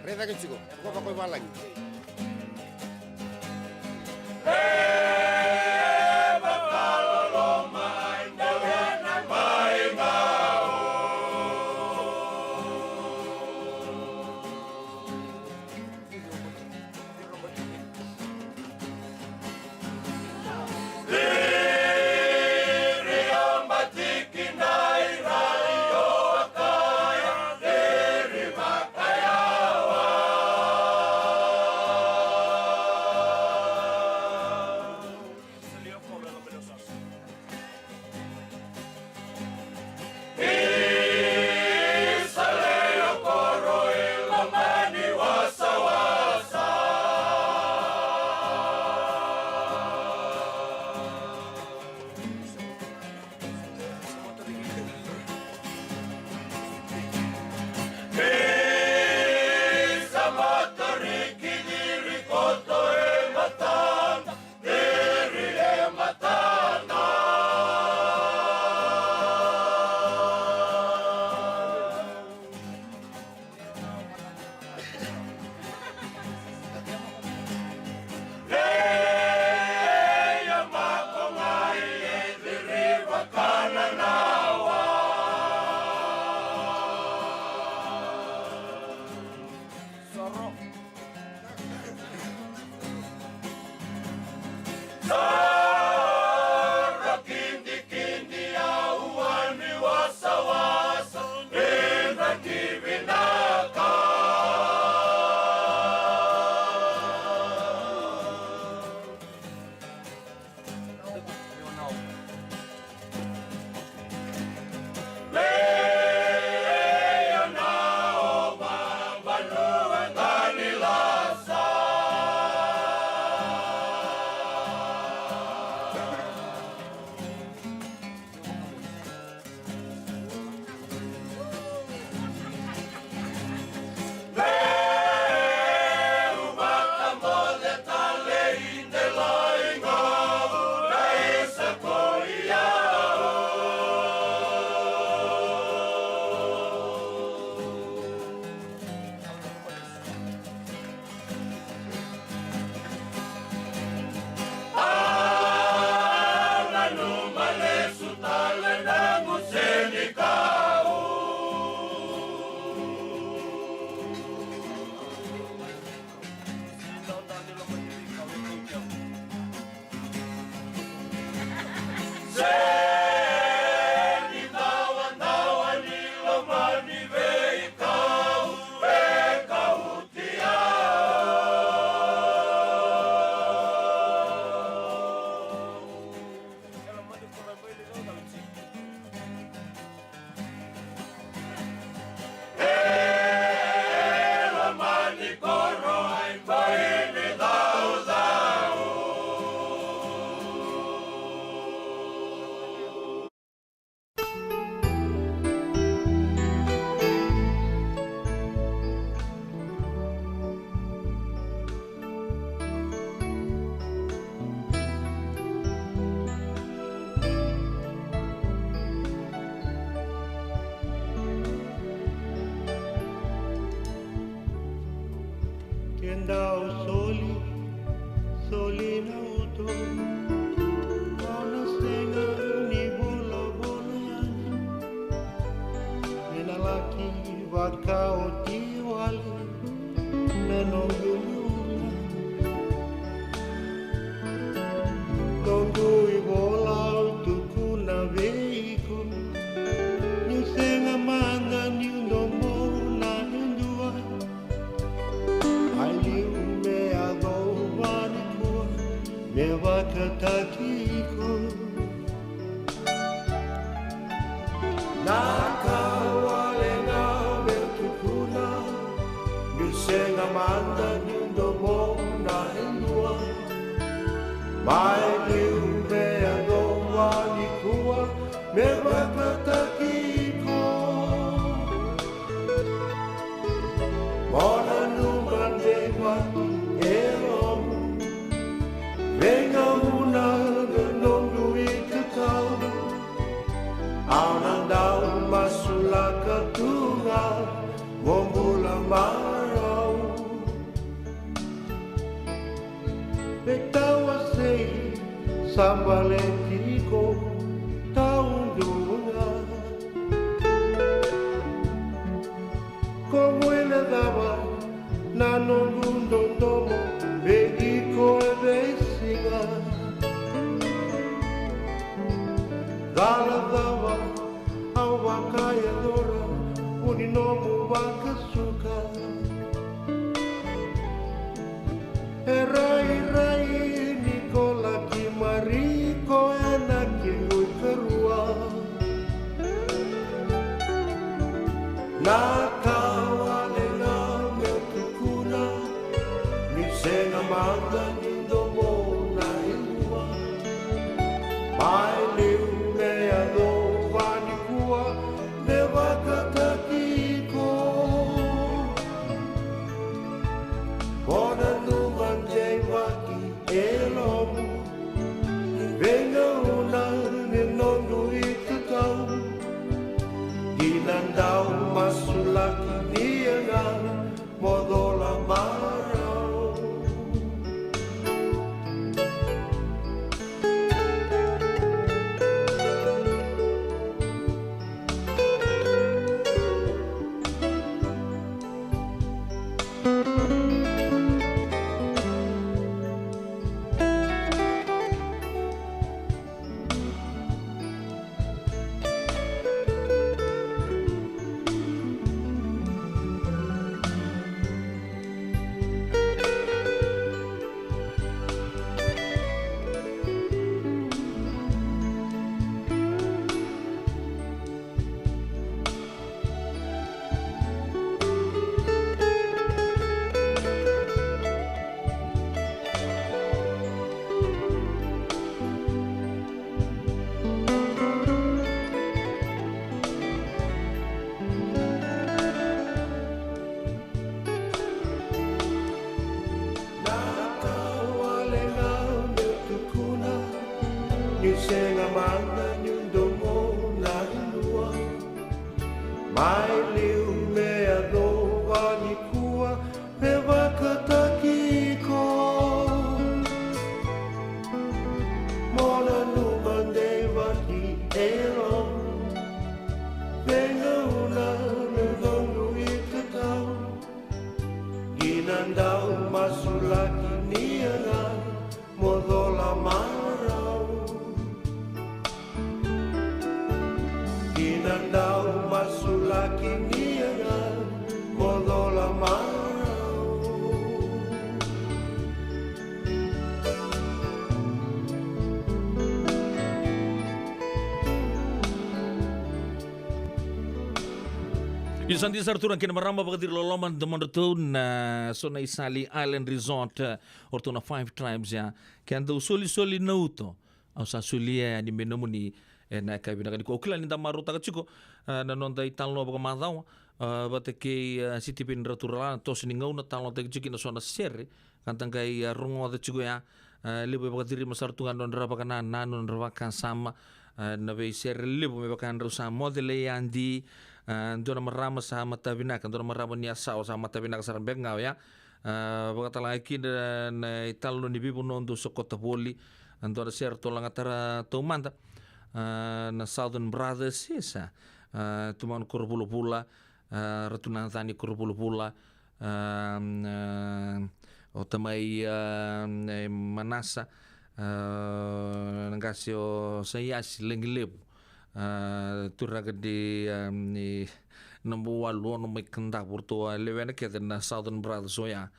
Raica tiko, ko vako i valagi. Ke dau soli, soli na uto, au na sega ni volavola yani. Me na laki vakaoti wale na noqu bula. Noqu ivola au tukuna vei iko, niu sega mada niu domona e dua. A liu me yacova nikua me vakataki iko. Na ka wale ga meu tukuna, niu sega mada niu domona Marau. Veitawasei sa baleti iko taudua ga. Ko guilecava na noqu dodomo vei iko e veisiga. Cala cava au vakayacora, vu ni nomu vakasuka. E rairai ni ko laki mariko ena kequ ikarua. Na ka wale ga meu tukuna, ni sega mada ni domo na ilua. Mai liu me yacova nikua, me vakataki iko. Mo nanuma deivaki e lomamu. Veigauna ni noqu itatau. Dina dau masulaki ni yaga mo cola marau. Na ka wale ga meu tukuna, ni sega mada ni domo na ilua. Mai liu me yacova nikua, me vakataki iko. Mo nanuma deivaki e lomamu. Veigauna ni noqu itatau. Dina dau masulaki ni yaga mo cola marau. Dina dau masulaki ni yaga mo cola marau. Io, sa dina sara turaga kei na marama, vakaciri loloma na domodratou na so na isali Island Resort, eh, o ratou na Five Tribes ya. Ke a dau solisoli na uto, au sa solia yani me nomuni, eh, na yakavi vinaka nikua. Au kila ni da marautaka tiko, eh, na noda italanoa vakamacawa, eh, vata kei, eh, Sitipeni Raturala, na toso ni gauna, talanoataki tiko kina so na sere ka da qai, a, rogoca tiko ya. A, levu e vakacirima sara tu ga na nodra vakanananu, nodra vakasama, a, na veisere levu me vaka drau sa moce lai Adi. A, dua na marama sa matavinaka, dua na marama ni Yasawa sa matavinaka sara beka ga oya. A, vakatalega kina na italanoa ni veivanua dou sokota voli. A, dua na sere tou lagataka taumada. A, na Southern Brothers, isa. A, Tumau na Korovulavula, a, Ratu Nacani Korovulavula, a, a, o tamai, a, e Manasa, a, na qase o Saiasi Lagilevu, a, turaga ni, a, ni Nabouwalu, ono mai Kadavu, ratou a lewena kece na Southern Brothers oya,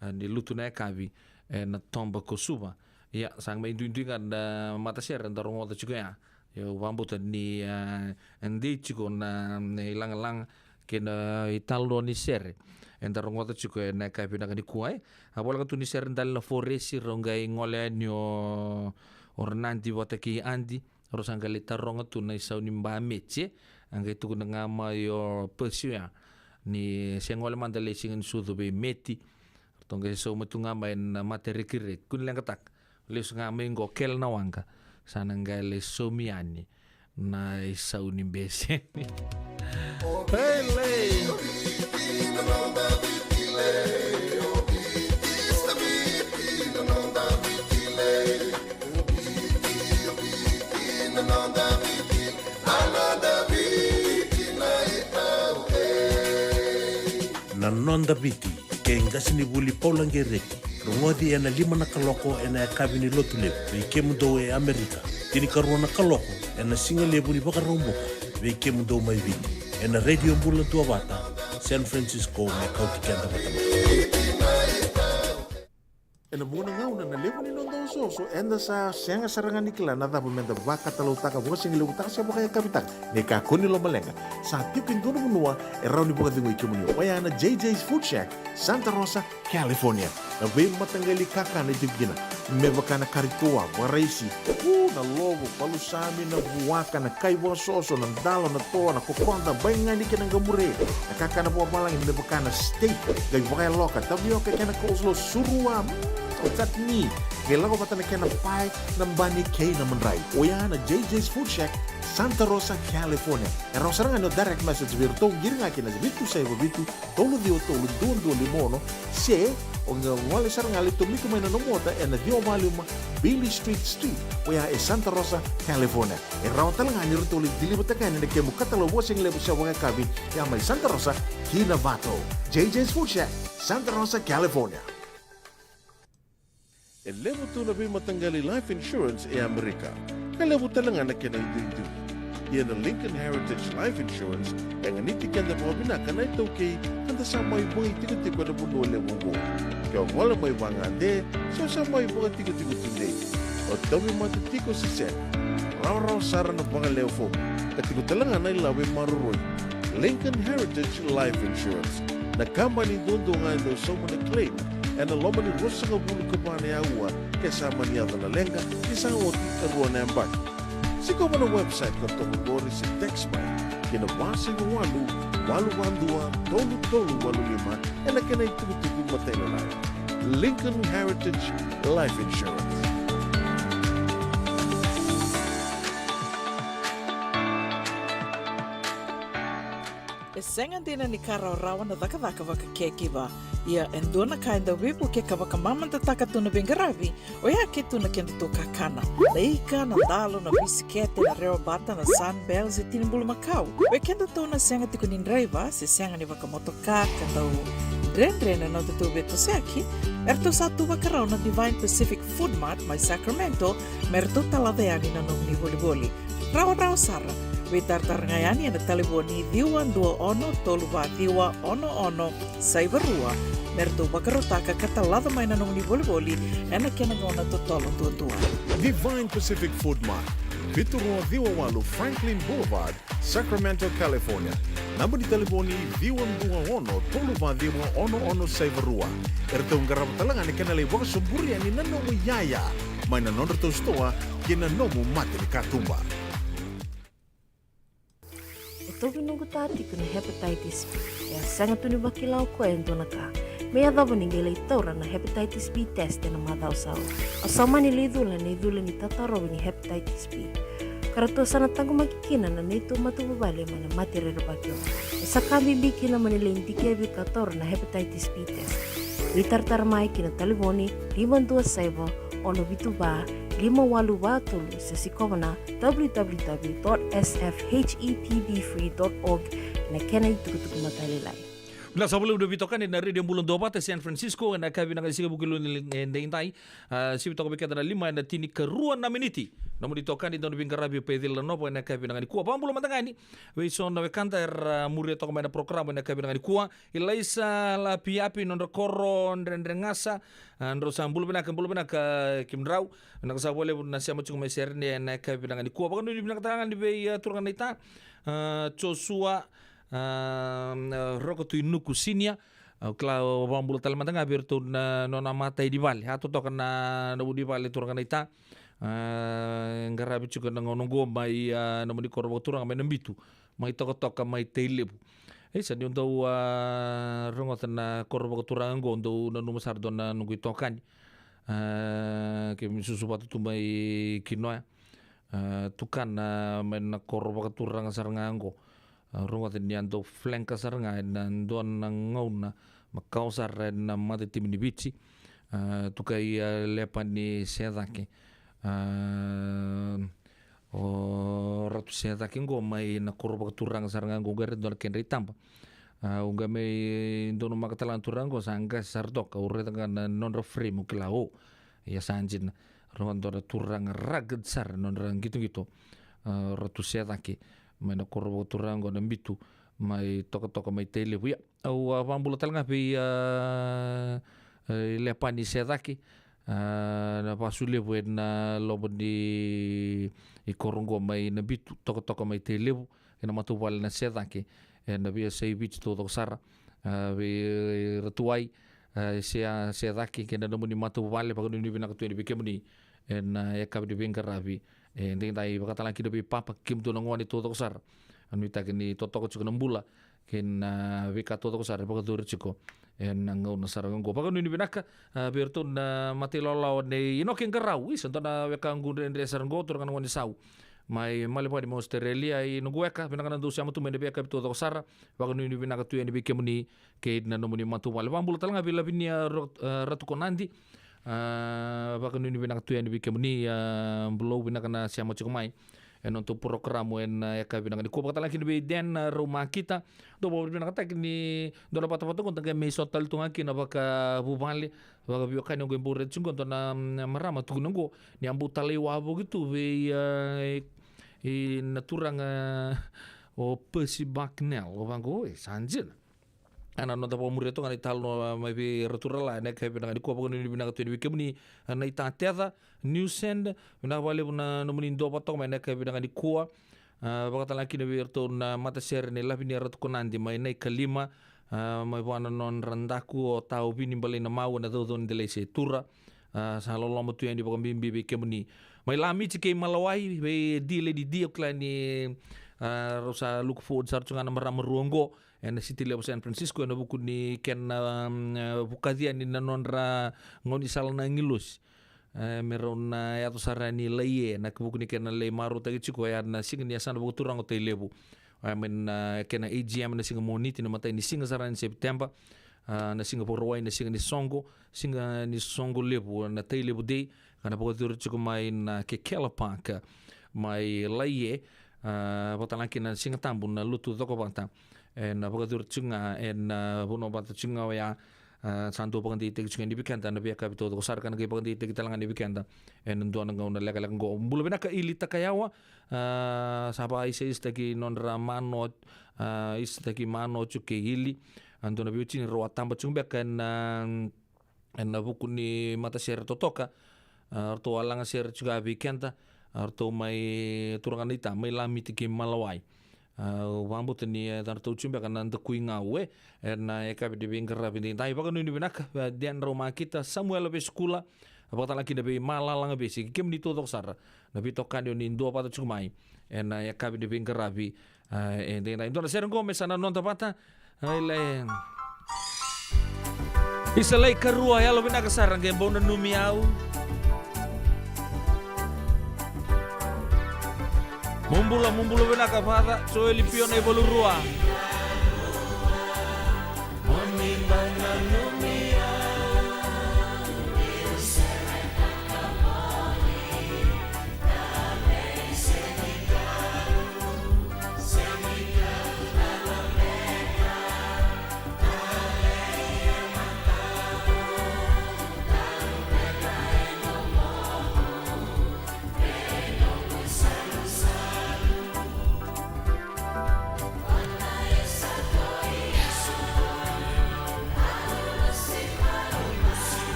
a, ni lutu na yakavi, e, na toba ko Suva. Ia, sa mai duidui ga na matasere da rogoca tiko ya. Ia, au vakabauta ni, a, dei tiko na, na ilagalaga kei na italanoa ni sere eda rogoca tiko ena yakavi vinaka nikua, e. A voleka tu ni sere dali na Foresi, rau qai gole yani o, o Ranadi vata kei Adi, rau sa qai lai taroga tu na isau ni Bameti, e. A qai tukuna ga mai o Percy ya ni se gole mada lai Siganisucu vei Meti. Ratou qai sauma tu ga mai na matarekereke. Kua ni leqataka. Lesu ga mai qo, kele na waqa. Sa na qai lai saumi yani na isau ni Beseni. Hey, lei. Noda Viti kei qasenivuli Paula Gereti. Rogoci ena lima na kaloko ena yakavi ni Lotulevu vei kemudou e Amerika. Tinikarua na kaloko ena sigalevu ni Vakaraubuka vei kemudou mai Viti, ena Radio Bula Duavata, San Francisco, me kauti keda vata mai. Ena vuqa na gauna na levu ni noda osooso eda sa sega sara ga ni kila na cava meda vakatalautaka, vakasigalevu taka se vakayakavi taka. Ni kakua ni lomaleqa, sa tiko e dua na vanua e rawa ni vakacegui kemuni. Oya na J J's Food Shack, Santa Rosa, California. Na veimataqali kakana e tiko kina, me vaka na kari toa, vakaraisi, u, na lovo, palusami, na vuaka, na kai vakasoso, na dalo, na toa, na kokoda, baigani kei na qamure. Na kakana vakavalagi me vaka na steak, qai vakayaloka, tavioka kei na coleslaw, surua, mm, chutney. Qai lako vata na kena pae, na bani kei na madrai. Oya na J J's Food Shack, Santa Rosa, California. E rawa sara ga ni o direct message vei iratou, qiri ga kina vitu saiva vitu, tolu ciwa tolu, dua dua lima ono, se o qai gole sara ga, lai tomika mai na nomu ota ena ciwa walu lima Beale Street Suite, oya e Santa Rosa, California. E rawa tale ga ni ratou lai deliver-taka yani na kemu katalau vakasigalevu se vakayakavi, ya mai Santa Rosa ki Novato. J J's Food Shack, Santa Rosa, California. E levu tu na veimataqali life insurance e Amerika, ka levu tale ga na kena iduidui. Ia na Lincoln Heritage Life Insurance e ganiti keda vakavinaka na iTaukei, ka da sa mai vakaitikotiko ena vanua levu oqo. Ke o gole mai vagade, se o sa mai vakatikotiko tudei, o tauvimate tiko se sega, rawarawa sara na vakalewe fomu, ka tiko tale ga na ilavo e maroroi. Lincoln Heritage Life Insurance, na kabani duadua ga e dau sauma na claim ena loma ni ruasagavulu ka va na aua ke sa mani yaco na leqa, ke sa oti e rua na yabaki. Sikova na website ka toka qori se text mai ki na va saiva walu, walu va dua, tolu tolu walu lima ena kena itukutuku matailalai. Lincoln Heritage Life Insurance. E sega dina ni ka rawarawa na cakacaka vaka caregiver. Ia e dua na ka e dau veivuke ka vakamamadataka tu na veiqaravi, oya ke tu na kedatou kakana. Na ika, na dalo, na bisikete, na rewabata, na Sunbell se tini bulumakau. Vei kedatou na sega tiko ni draiva se sega ni vakamotoka ka dau dredre na nodatou veitosoyaki, eratou sa tu vakarau na Divine Pacific Food Mart mai Sacramento me ratou talaca yani na nomuni volivoli. Rawarawa sara, veitaratara ga yani ena talevoni ciwa dua ono tolu va ciwa ono ono saiva rua me ratou vakarautaka ka talaca mai na nomuni volivoli ena kena gauna totolo duadua. Divine Pacific Food Mart, vitu rua ciwa walu Franklin Boulevard, Sacramento, California. Naba ni talevoni ciwa dua ono tolu va ciwa ono ono saiva rua. Eratou qarava tale ga na kena lai vakasoburi yani na nomu iyaya mai na nodratou sitoa kei na nomu mata ni katuba. E tauvi noqu ta tiko na hepatitis B. E a sega tu ni vakila o koya e dua na ka me yacova ni qai lai taura na hepatitis B test ena macawa sa oti. Au sa mani lai cula na icula ni tatarovi ni hepatitis B, ka ratou sa na taqomaki kina na neitou matavuvale mai na mate rerevaki oqo. E sa ka bibi kina mo ni lai dikevi ka taura na hepatitis B test. Veitaratara mai ki na talevoni lima dua saiva ono vitu va lima walu va tolu se sikova na w w w dot s f h e p b free dot org ena kena itukutuku matailalai. Vinaka saka vakalevu na veitokani na Radio Bula Duavata San Francisco ena yakavi vinaka ni siga Vukelulu edaidai. A, sivi toka vei keda na lima ena tinikarua na miniti. Nomuni itokani dau ni veiqaravi o Peceli Lanova ena yakavi vinaka nikua. Vakabula mada ga yani vei so na wekada era muria toka mai na porokaramu ena yakavi vinaka nikua. Ilaisa Lapiapi, nodra koro Dredregasa. A, drau sa bula vinaka, bula vinaka kemudrau. Vinaka saka vakalevu na sema tiko mai Sereni ena yakavi vinaka nikua. Vakanuinui vinaka tale ga yani vei, a, turaga naita, a, Joshua, a, Roko Tui Nuku Senior. Au kila, au vakabula tale mada ga vei iratou na nona matai ni vale. A totoka na, na vunivale turaga naita. A, qaravi tiko ena gauna oqo mai, a, nomuni koro vakaturaga mai Nabitu, mai Tokatoka, mai Tailevu. Isa, niu dau, a, rogoca na koro vakaturaga oqo, dau nanuma sara dua na noqu itokani. A, keimami susu vata tu mai Kinoya. A, tukana mai na koro vakaturaga sara ga oqo. A, rogoca ni a dau flank-ka sara ga ena dua na gauna makawa sara ena matatimi ni Viti. A, tukai, a, Lepani Secake. A, o Ratu Secake oqo mai na koro vakaturaga sara ga oqo, qai ra dua na kedra itaba. A, au qai mai donumaka tale ga na turaga qo, sa qase sara toka, au raica ga na nodra frame, au kila, o, ia sa dina. Rau dua na turaga rugged sara na nodra qitoqito. A, Ratu Secake, mai na koro vakaturaga qo na Bitu, mai Tokatoka mai Tailevu. Ia, au a vakabula tale ga vei, a, e, Lepani Secake, a, na vasu levu ena loma ni, i koro qo mai na Bitu, Tokatoka mai Tailevu, ena matavuvale na Secake, ena veiyasai Viti taucoko sara, a, vei, e, Ratu Wai, a, se, a, Secake, kei na nomuni matavuvale, vakanuinui vinaka tu yani vei kemuni, ena, a, yakavi ni veiqaravi, e, edaidai, vakatalega kina vei Papa, kemudou na gone taucoko sara. Au nuitaka ni totoka tiko na bula, kei na, a, veika taucoko sara e vakayacori tiko ena gauna sara ga oqo. Vakanuinui vinaka, a, vei iratou na matailawalawa nei Inoke Qarau, isa dua na wekaqu dredre sara oqo, turaga na gone sau mai Malevani mai Australia, i noqu weka, vinaka na dou sema tu mai na veiyakavi taucoko sara. Vakanuinui vinaka tu yani vei kemuni kei na nomuni matavuvale. Vakabula tale ga vei Lavinia Ro-, a, Ratukonadi, a, vakanuinui vinaka tu yani vei kemuni, a, Bulou, vinaka na sema tiko mai ena nodatou porokaramu ena, a, yakavi vinaka nikua. Vakatalega kina vei Dan, a, Raumakita. Dou vakavinavinakataki ni dua na vatavata qo da qai mai sota tale tu ga kina vakavuvale, vakaveiwekani. Au qai bau raica tiko qo dua na, mm, marama tukuna qo ni a bau talaiwavoki tu vei, a, i, i na turaga o Percy Bucknell. O vaqo, e, sa dina. A, na noda vakamuria toka ga na italanoa mai vei Ratu Rala ena yakavi vinaka nikua. Vakanuinui vinaka tu yani vei kemuni, a, na iTateca Newsend, vinaka vakalevu na nomuni duavata toka mai ena yakavi vinaka nikua. A, vakatalega kina vei iratou na matasere nei Lavinia Ratukonadi mai Naikalima, a, mai vua na nodra daku o Taovini Balainamau ena Caucau ni Delai se Tura. A, sa loloma tu yani vakabibi vei kemuni. Mai Lamiti kei Malawai, vei D Lady D, au kila ni, a, rau sa look forward sara tu ga na marama rua oqo ena siti levu San Francisco, ena vuku ni kena, um, vukaci yani na nodra gaunisala na agilosi. E, me rau na yaco sara yani Laie, ena vuku ni kena lai marautaki tiko ya na siga ni yasana vakaturaga o Tailevu. E, mai na kena A G M na siga Moniti, na imatai ni siga sara ni Sepiteba. A, na siga Vakarauwai, na siga ni soqo, siga ni soqo levu, na Tailevu Day, ka na vakayacori tiko mai na Kekela Park mai Laie. A, vakatalega kina na Siga Tabu na Lotu Cokovata, e, na vakayacori tiko ga ena, a, vanua vata tiko ga oya. A, sa dau vakadeitaki tiko yani vei keda na veiyakavi taucoko sara, ka na qai vakadeitaki tale ga yani vei keda ena dua na gauna lekaleka oqo. Bula vinaka Ili Takayawa, a, sa vakaisaisataki nodra mano, a, isataki mano tiko kei Ili. A, dua na veiwatini rau a taba tiko beka ena, a, ena vuku ni matasere totoka. A, ratou a lagasere tiko ga vei keda, a, ratou mai turaga naita, mai Lamiti kei Malawai. A, au vakabauta ni, e, yadratou tiko beka na dakui gau, e, ena yakavi ni veiqaravi edaidai. Vakanuinui vinaka, e, Dan Raumakita, Samuela Vesikula, vakatalega kina vei Malalaga Vesi, kei kemuni taucoko sara na veitokani oni duavata tiko mai ena yakavi ni veiqaravi, a, edaidai. Dua na sere qo me sa na noda vata. Ai le. Isa lai karua, yalo vinaka sara, qai bau nanumi au. Mo bula, mo bula vinaka, Father Joeli Pio Naivalurua.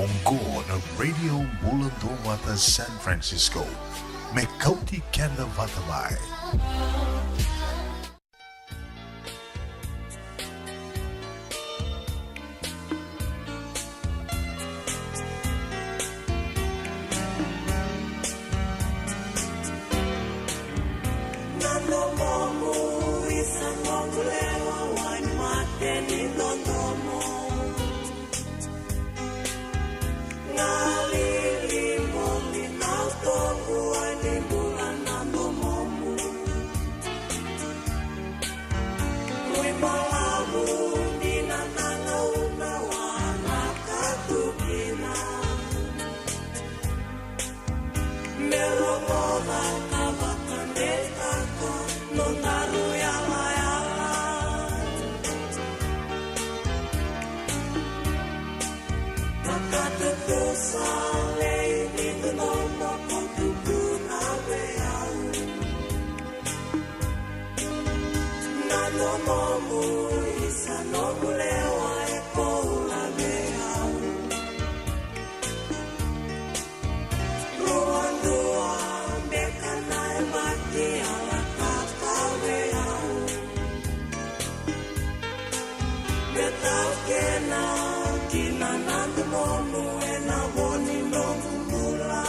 Oqo na Radio Bula Duavata San Francisco, me kauti keda vata mai. Na domomu isa noqu lewa, wai mate ni dodomo. Galili moli na utoqu, wai ni bula na domomu. Mui balavu ni na nagauna wa na katukina. Me rogoca ka vakadeitaka nodaru yalayala. Vakatutusa lei ni dodomo ko tukuna vei au. Na domomu isa noqu lewa e koula vei au. Rua dua beka na yabaki a lataka vei au. Me taukena kina na domomu ena vo ni noqu bula.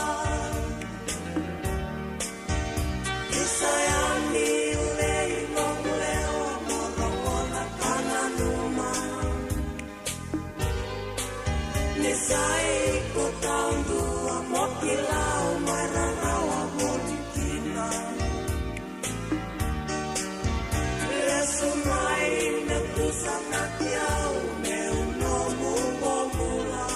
Isa yani lei noqu lewa mo rogoca ka nanuma. Ni sa iko taudua mo kila au mai rarawa voli kina. Lesu mai me tusanaki au meu nomu bobula.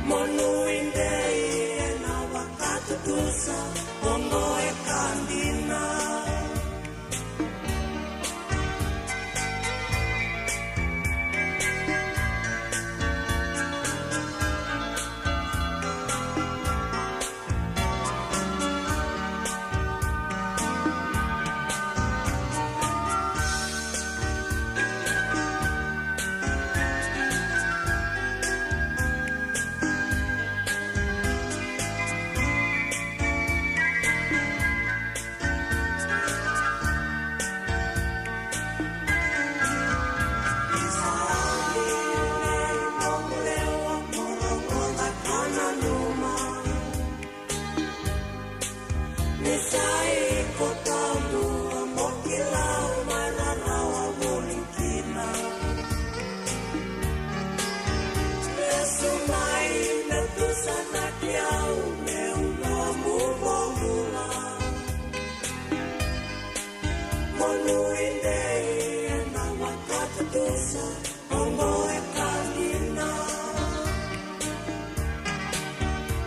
Mo nuidei ena vakatutusa, oqo e ka dina. Ni sa iko taudua mo kila au mai rarawa voli kina. Lesu mai me tusanaki au meu nomu bobula. Mo nuidei ena vakatutusa, oqo e ka dina.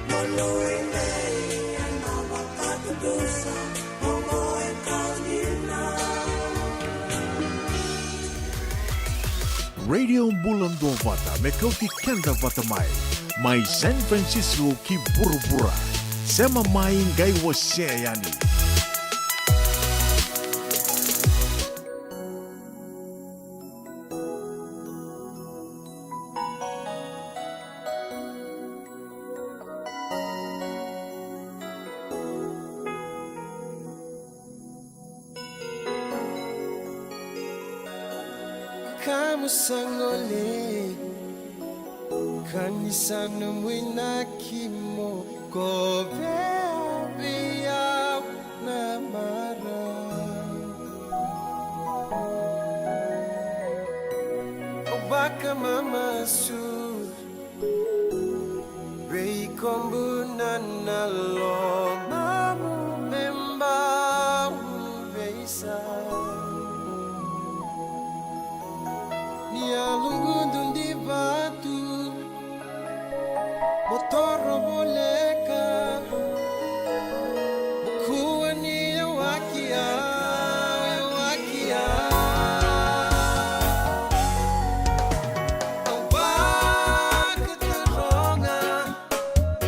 Mo nuidei ena vakatutusa, oqo e ka dina. Radio Bula Duavata me kauti keda vata mai, mai San Francisco ki vuravura. Sema mai qai wasea yani. Ka mo sa gole, ka ni sa nomu inaki mo kovea vei au na marau. Vaka Mamasu, vei kobu na lomamu me bau veisa. Ni a lugudu di vatu, mo toro voleka, mo kua ni yawaki au, yawaki au. Au vakataroga,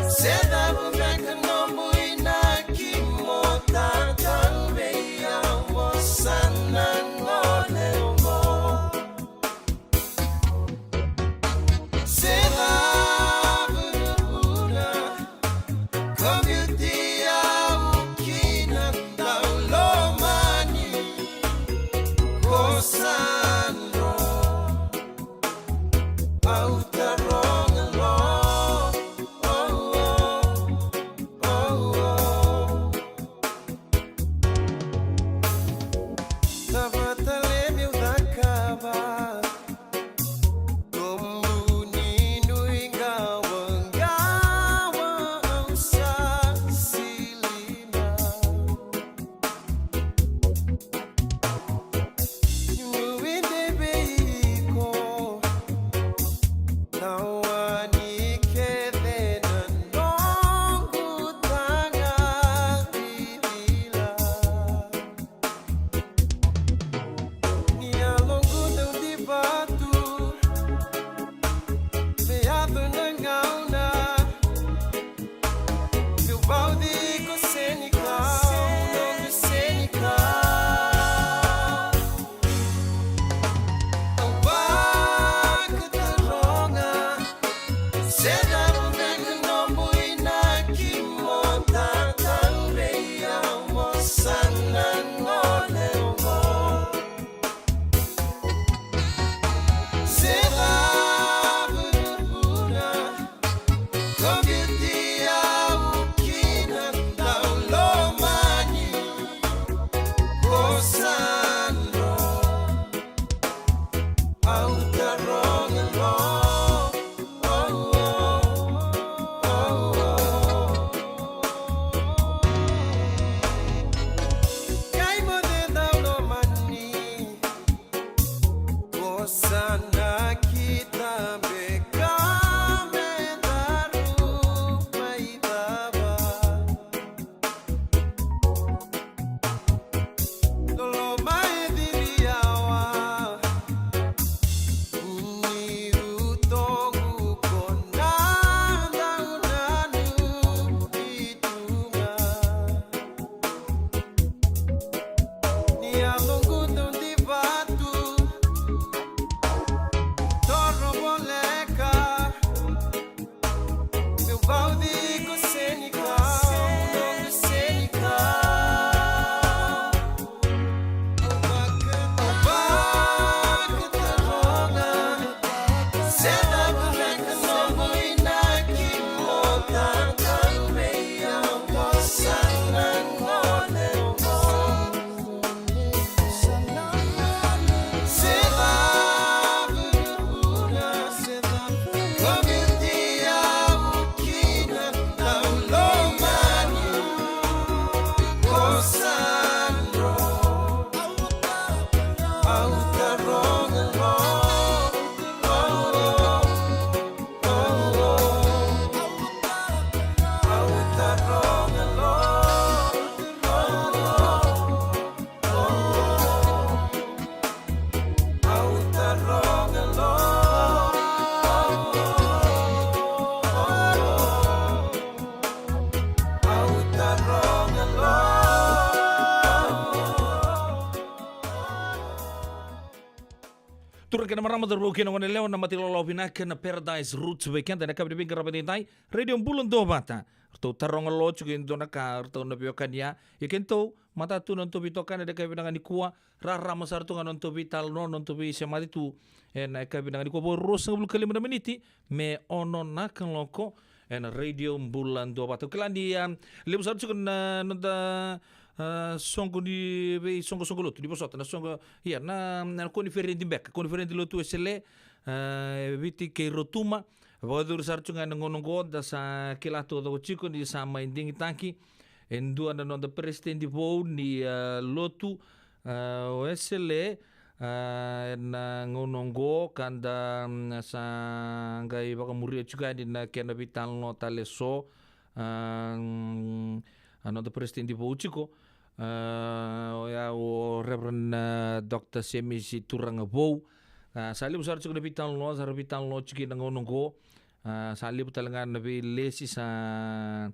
se cava beka nomu inaki mo tatauvei au, mo sa na gone oqo. Se cava na vuna ko biuti au kina, daulomani, ko sa dro. Au taroga lo, oh, oh, oh, oh. Cava tale meu cakava? Nomu ni nuiqawaqawa au sa sili mai. Niu nuidei vei iko, na wani kece na noqu taga vivila. Ni a loqu dau di vatu, me yaco na gauna, meu vauci iko senikau, noqu senikau. Au vakataroga, se cava beka nomu inaki mo tatauvei au, mo sa na gone oqo. Se cava na vuna ko biuti au kina, daulomani, ko sa dro. Au taroga lo, oh, oh, oh, oh. Qai moce daulomani, ko sa nakita beka me daru mai cava? Loloma e ciri yawa, uni utogu ko na dau nanumi tu ga. Ni a loqu dau di vatu, toro voleka, meu vauci iko senikau, noqu senikau. Au vakataroga, se cava beka nomu inaki mo tatauvei au, mo sa na gone oqo. Turaga kei na marama, cauravou kei na goneyalewa, na matai loloma vinaka na Paradise Roots vei keda ena yakavi ni veiqaravi edaidai. Radio Bula Duavata. Ratou taroga lo tiko e dua na ka, ratou na veiwekani ya. Ia keitou, matata tu na nodatou veitokani ena yakavi vinaka nikua. Rarama sara tu ga na nodatou veitalanoa, na nodatou veisemati tu ena yakavi vinaka nikua. Vo ruasagavulu ka lima na miniti me ono na kaloko ena Radio Bula Duavata. Au kila ni, a, levu sara tiko na noda, a, soqo ni veisoqosoqo lotu, ni vosota, na soqo, ia, na, na koniferedi beka, koniferedi lotu Wesele, e Viti kei Rotuma. Vakacuru sara tiko ga ena gauna oqo, da sa kila taucoko tiko ni sa mai digitaki e dua na noda peresitedi vou ni, e, lotu, e, o Wesele, e, ena gauna oqo, ka da, mm, sa qai vakamuria tiko yani na kena veitalanoa tale eso, e, mm, a noda peresitedi vou tiko, e, oya o Reverend, e, Doctor Semisi Turagavou. E, sa levu sara tiko na veitalanoa, sa ra veitalanoa tiko ena gauna oqo. E, sa levu tale ga na veilesi, sa,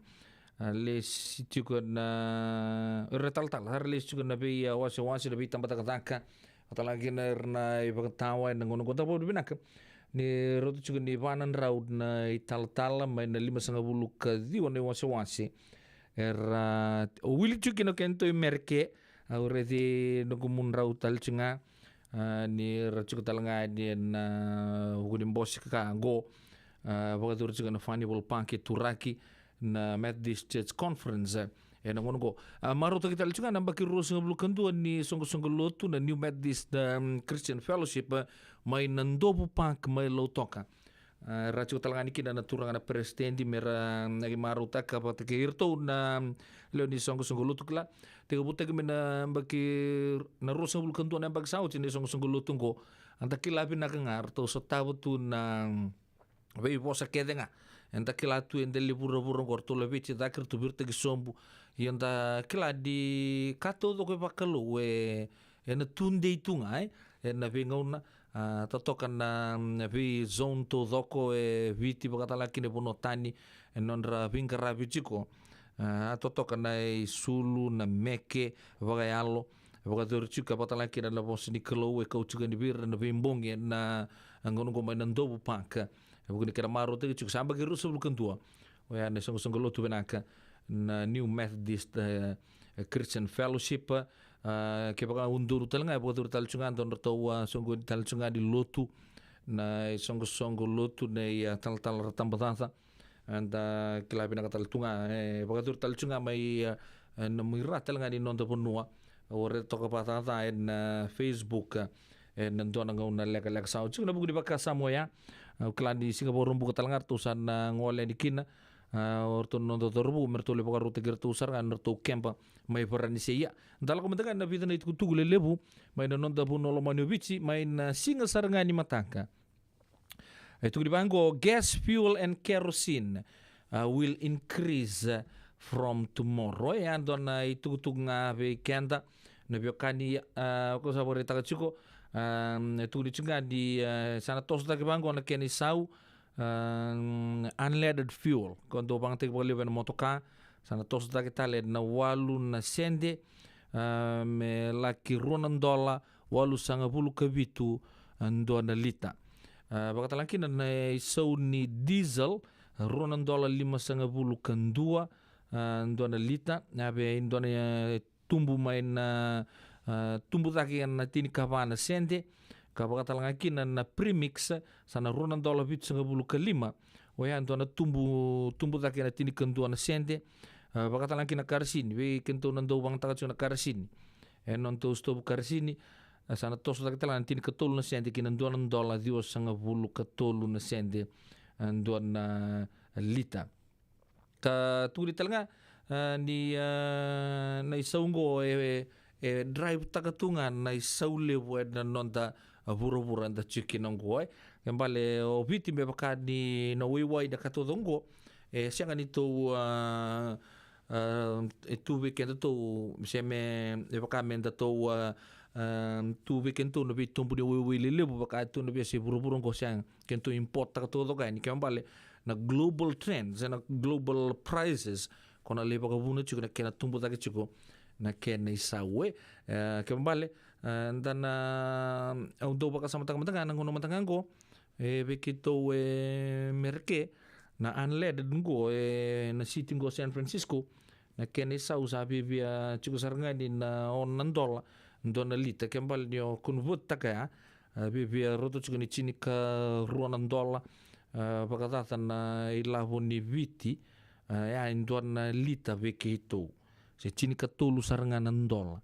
e, lesi tiko na, era talatala, sa ra lesi tiko na vei, e, wasewase, na veitabatakacaka. Vaka tale ga kina era na ivakatawa ena gauna oqo. Da vakavinavinaka ni rauta tiko ni va na drau na italatala mai na limasagavulu ka ciwa na iwasewase. Era, o wili tiko kina o kedatou i Mereke, au raici noqu mudrau tale tiko ga, e, ni ra tiko tale ga yani ena, e, vuku ni bose ka oqo, e, vakacuru tiko ena Fanival Park e Turaki, na Methodist Church Conference, e, ena gauna oqo. A, marautaki tale tiko ga na yabaki ruasagavulu ka dua ni soqosoqo lotu na New Methodist, um, Christian Fellowship, e, mai Nadovu Park mai Lautoka. A, ra tiko tale ga yani kina na turaga na peresitedi me ra, mm, qai marautaka vata kei iratou na, mm, lewe ni soqosoqo lotu kila. Tekivutaki mai na yabaki, na ruasagavulu ka dua na yabaki sa oti na isoqosoqo lotu oqo. A da kila vinaka ga, ratou sotava tu na, mm, veivosa kece ga. Eda kila tu e dela ni vuravura oqo, ratou laveti cake, ratou viritaki sobu. Ia da kila ni ka taucoko e vakalou, e, ena tudei tu ga, e, ena veigauna, a, totoka na, na veizone taucoko e Viti, vaka tale ga kina e vanua tani, e nodra veiqaravi tiko. A, totoka na isulu, na meke vakayalo, vakacuru tiko, vaka tale ga kina na vosa ni Kalou e kau tiko yani vei ira na veibogi ena gauna oqo mai Nadovu Park. E vuku ni kena marautaki tiko, sa yabaki ruasagavulu ka dua. Oya na soqosoqo lotu vinaka na New Methodist, e, Christian Fellowship. A, kevaka o donu tale ga, e vakacuru tale tiko ga, dua na nodratou, a, soqoni tale tiko ga ni lotu, na isoqosoqo lotu nei, a, talatala Ratabacaca. Eda kila vinaka tale tu ga, e vakacuru tale tiko ga mai, e, na mai ra tale ga ni noda vanua. Au raica toka vakacaca ena Facebook, e, ena dua na gauna lekaleka sa oti tiko, na vuku ni vakasamoa. Au kila ni siga Vakaraubuka tale ga ratou sa na gole yani kina, a, o ratou na noda cauravou me ratou lai vakarautaki iratou sara ga na nodratou keba mai Varanise. Ia, da lako mada ga ena vica na itukutuku lelevu mai na noda vanua lomani o Viti, mai na siga sara ga ni mataka. E tukuni vaqo, gas, fuel and kerosene, uh, will increase, uh, from tomorrow. E a dua na itukutuku ga vei keda na veiwekani, uh, ko sa vakaraitaka tiko, um, e tukuni tiko ga ni, uh, sa na toso cake vaqo na kena isau, um, unleaded fuel. Ko dau vakayagataki vakalevu ena motoka, sa na toso cake tale na walu na sede, uh, me laki rua na dola walusagavulu ka vitu, a, dua na lita. A, vaka tale ga kina na isau ni diesel, rua na dola limasagavulu ka dua, a, dua na lita. A, vei dua na, e, tubu mai na, a, tubu cake ena tinikava na sede. Ka vaka tale ga kina na premix, sa na rua na dola vitusagavulu ka lima. Oya dua na tubu, tubu cake ena tinikadua na sede. A, vaka tale ga kina na karasini, vei kedatou na dau vakayagataka tiko na karasini. E nodatou sitovu karasini, a, sa na toso cake tale ga na tinikatolu na sede ki na dua na dola ciwasagavulu ka tolu na sede, a, dua na lita. Ka tukuni tale ga, a, ni, a, na isau oqo e, e, e drive taka tu ga na isau levu ena noda, a, vuravura eda tiko kina oqo, e. Ke bale o Viti me vaka ni na waiwai na ka taucoko oqo, e sega ni tou, a, a, e tu vei kedatou, se me, e vaka me datou, a, a, tu vei kedatou na veitobu ni waiwai lelevu vaka e tu na veiyasai vuravura oqo, sega, kedatou import taka taucoko yani, ke bale na global trends, na global prices, ko na lai vakavuna tiko na kena tubu cake tiko na kena isau, e. E, ke bale, e, da na, au dau vakasamataka mada ga na gauna mada ga oqo, e, vei keitou e Mereke, na unleaded oqo, e, na city oqo San Francisco, na kena isau sa viavia tiko sara ga ni na ono na dola dua na lita, ke bale ni o convert taka ya, a, viavia rauta tiko ni tinikarua na dola, a, vakacaca na ilavo ni Viti, a, ya e dua na lita vei keitou. Se tinikatolu sara ga na dola.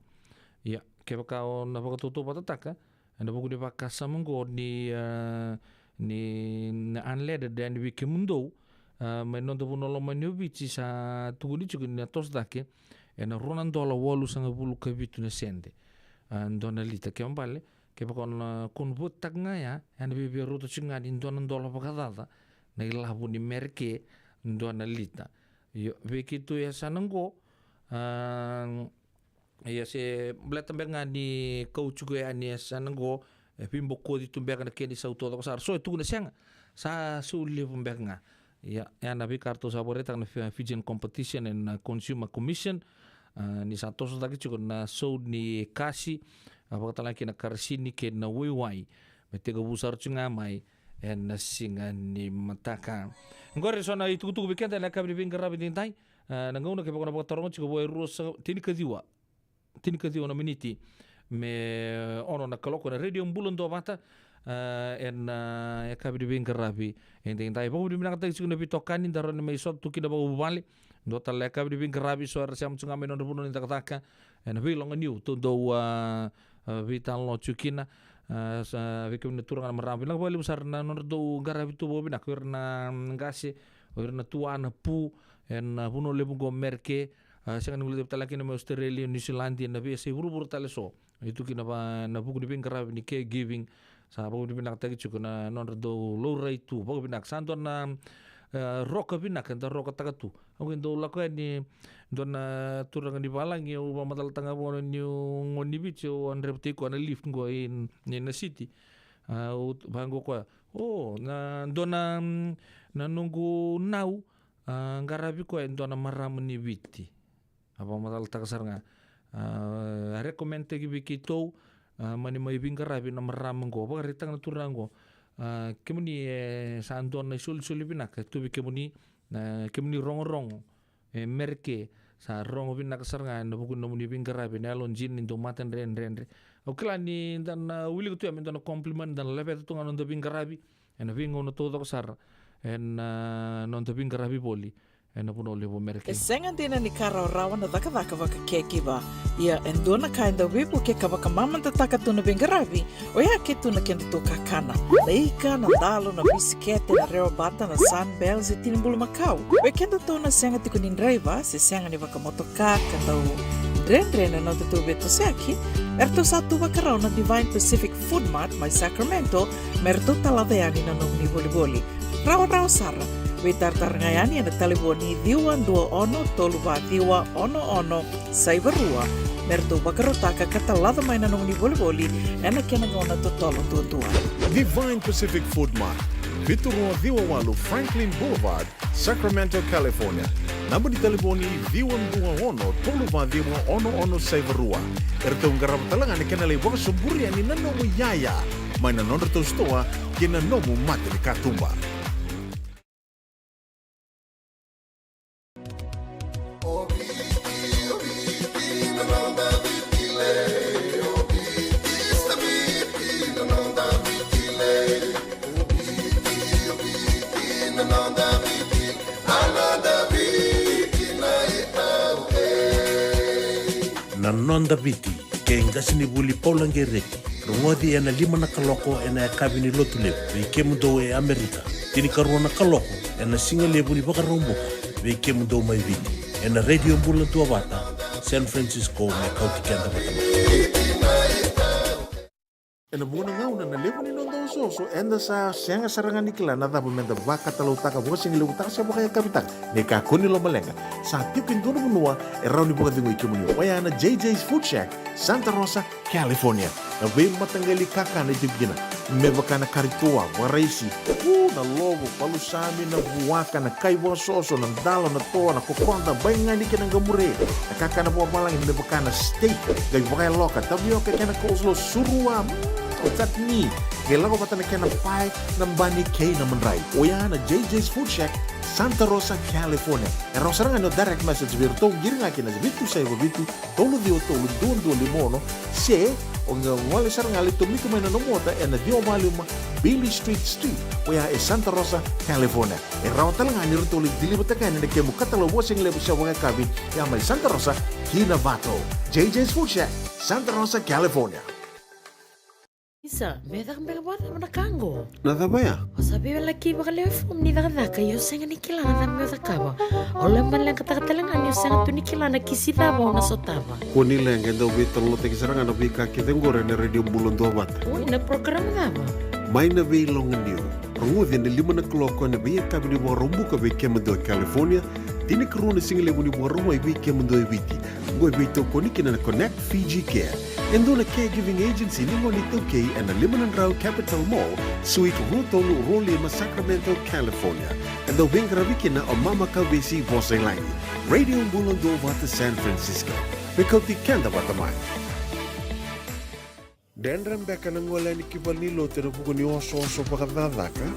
Ia, kevaka o na vakatautauvatataka, ena vuku ni vakasama oqo ni, ah, ni na unleaded, yani vei kemudou, ah, mai noda vanua lomani o Viti sa tukuni tiko ni na toso cake ena rua na dola walusagavulu ka vitu na sede, ah, dua na lita. Kena ibalebale, kevaka o na convert-taka ga ya, ena via rauta tiko ga ni dua na dola vakacaca na ilavo ni mere ke dua na lita. Io, vei keitou e yasana oqo, ah, ia se baleta beka ga ni kau tiko yani e yasana oqo, e veibokoci tu beka na kena isau taucoko sara. So e tukuna sega, sa sau levu beka ga. Ia, ia na veika ratou sa vakaraitaka na Fi-, Fijian Competition and, uh, Consumer Commission, ah, ni sa toso cake tiko na sau ni kasi, ah, vakatalega kei na karasini kei na waiwai, me tekivu sara tiko ga mai ena siga ni mataka. Oqori e so na itukutuku vei keda ena yakavi ni veiqaravi edaidai. Ah, na gauna kevaka o na vakataroga tiko, vo e rua sa-, tinikaciwa, tinikaciwa na miniti me ono na kaloko ena Radio Bula Duavata, ah, ena, ah, yakavi ni veiqaravi edaidai. Vakavinavinakataki tiko na veitokani da rawa ni mai sota tu kina vakavuvale. Dua tale na yakavi ni veiqaravi, so era sema tiko ga mai nodra vanua ni cakacaka ena veiloga niu tou dau, ah, ah, veitalanoa tiko kina. Ah, sa vei kemuni na turaga na marama, vinaka vakalevu sara na nodra dau qaravi tu vakavinaka o ira na, mm, qase, o ira na tua, na pu ena, ah, vanua levu oqo Mereke. Ah, sega ni guilecavi tale ga kina mai Australia, New Zealand, ena veiyasai vuravura tale so e tu kina va-, ena vuku ni veiqaravi ni caregiving. Sa vakavinavinakataki tiko na nodra dau laurai tu vakavinaka. Sa dua na, eh, roka vinaka eda rokataka tu. Au qai dau lako yani, dua na turaga ni valagi, au vakamacalataka ga vua niu gone ni Viti, au a draivataki koya na Lyft qo i, i na city. Ah, au vaqo koya, o, na dua na, mm, na noqu nau, ah, qaravi koya e dua na marama ni Viti. A vakamacalataka sara ga. Ah, a recommend-taki vei keitou, ah, mani mai veiqaravi na marama oqo. Vakaraitaka na turaga oqo, ah, kemuni, e sa dua na isolisoli vinaka e tu vei kemuni, na kemuni rogorogo e Mereke, sa rogo vinaka sara ga ena vuku ni nomuni veiqaravi, na yalo dina ni dau matadredredre. Au kila ni da na wilika tu ya me dua na compliment, da na laveta tu ga na noda veiqaravi ena veigauna taucoko sara, ena, ah, noda veiqaravi voli ena vanua levu o Mereke. E sega dina ni ka rawarawa na cakacaka vaka caregiver. Ia e dua na ka e dau veivuke ka vakamamadataka tu na veiqaravi, oya ke tu na kedatou kakana. Na ika, na dalo, na bisikete, na rewabata, na Sunbell, se tini bulumakau. Vei kedatou na sega tiko ni draiva se sega ni vakamotoka ka dau dredre na nodatou veitosoyaki, eratou sa tu vakarau na Divine Pacific Food Mart mai Sacramento me ratou talaca yani na nomuni volivoli. Rawarawa sara. Veitaratara ga yani ena talevoni ciwa dua ono tolu va ciwa ono ono saiva rua me ratou vakarautaka ka talaca mai na nomuni volivoli ena kena gauna totolo duadua. Divine Pacific Food Mart, vitu rua ciwa walu Franklin Boulevard, Sacramento, California. Naba ni talevoni ciwa dua ono tolu va ciwa ono ono saiva rua. Eratou qarava tale ga na kena lai vakasoburi yani na nomu iyaya mai na nodratou sitoa kei na nomu mata ni katuba. Na Noda Viti, kei qasenivuli Paula Qereti, rogoci ena lima na kaloko ena yakavi ni Lotulevu vei kemudou e Amerika, tinikarua na kaloko ena sigalevu ni Vakaraubuka vei kemudou mai Viti, ena Radio Bula Duavata, San Francisco, me kauti keda vata mai. Ena vuqa na gauna na levu ni noda osooso, eda sa sega sara ga ni kila na cava meda vakatalautaka, vakasigalevu taka se vakayakavi taka. Ni kakua ni lomaleqa, sa tiko e dua na vanua e rawa ni vakacegui kemuni, oya na J J's Food Shack, Santa Rosa, California. Na veimataqali kakana e tiko kina, me vaka na kari toa, vakaraisi, u, na lovo, palusami, na vuaka, na kai vakasoso, na dalo, na toa, na kokoda, baigani kei na qamure. Na kakana vakavalagi me vaka na steak, qai vakayaloka, tavioka kei na coleslaw, surua, mm, o chutney. Qai lako vata na kena pae, na bani kei na madrai. Oya na J J's Food Shack, Santa Rosa, California. E rawa sara ga ni o direct message vei iratou, qiri ga kina vitu saiva vitu, tolu ciwa tolu, dua dua lima ono, se o qai gole sara ga, lai tomika mai na nomu ota ena ciwa va lima Beale Street Suite, oya e Santa Rosa, California. E rawa tale ga ni ratou lai deliver-taka yani na kemu katalau vakasigalevu se vakayakavi, ya mai Santa Rosa ki Novato. J J's Food Shack, Santa Rosa, California. Ni Sa, me caka beka vakacava na ka qo? Na cava ya? O sa veiwalaki vakalewe fomu ni cakacaka, io sega ni kila na cava me o cakava. O leo ma leqataka tale ga ni o sega tu ni kila na kisi cava o na sotava. Kua ni leqa, e dau veitalanoataki sara ga na veika kece qori ena Radio Bula Duavata. Oi, na program cava? Mai na Veiloganiu. Rogoci ena lima na kaloko ena veiyakavi ni Vakaraubuka vei kemudou e California, tinikarua na sigalevu ni Vakarauwai vei kemudou e Viti. Oqo e veitokoni kina na Connect Fiji Care, e dua na caregiving agency ni gone iTaukei ena lima na drau Capitol Mall, Suite rua tolu rua lima, Sacramento, California. E dau veiqaravi kina o Mama Kavesi Vosa i Lagi. Radio Bula Duavata San Francisco. Me kauti keda vata mai. Dredre beka na gole yani ki valenilotu ena vuku ni osooso vakacakacaka?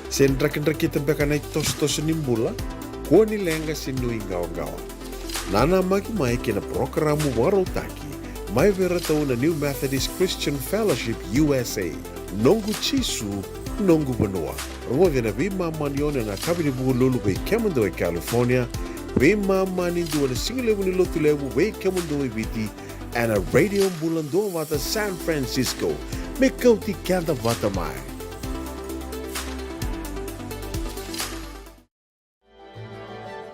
Se drakidrakita beka na itosotoso ni bula? Kua ni leqa se nuiqawaqawa. Nanamaki mai ki na parokaramu vakarautaki mai vei iratou na New Methodist Christian Fellowship U S A. Noqu Jisu, noqu vanua. Rogoci ena veimama ni ono ena yakavi ni Vukelulu vei kemudou e California, veimama ni dua ena sigalevu ni Lotulevu vei kemudou e Viti, ena Radio Bula Duavata San Francisco. Me kauti keda vata mai.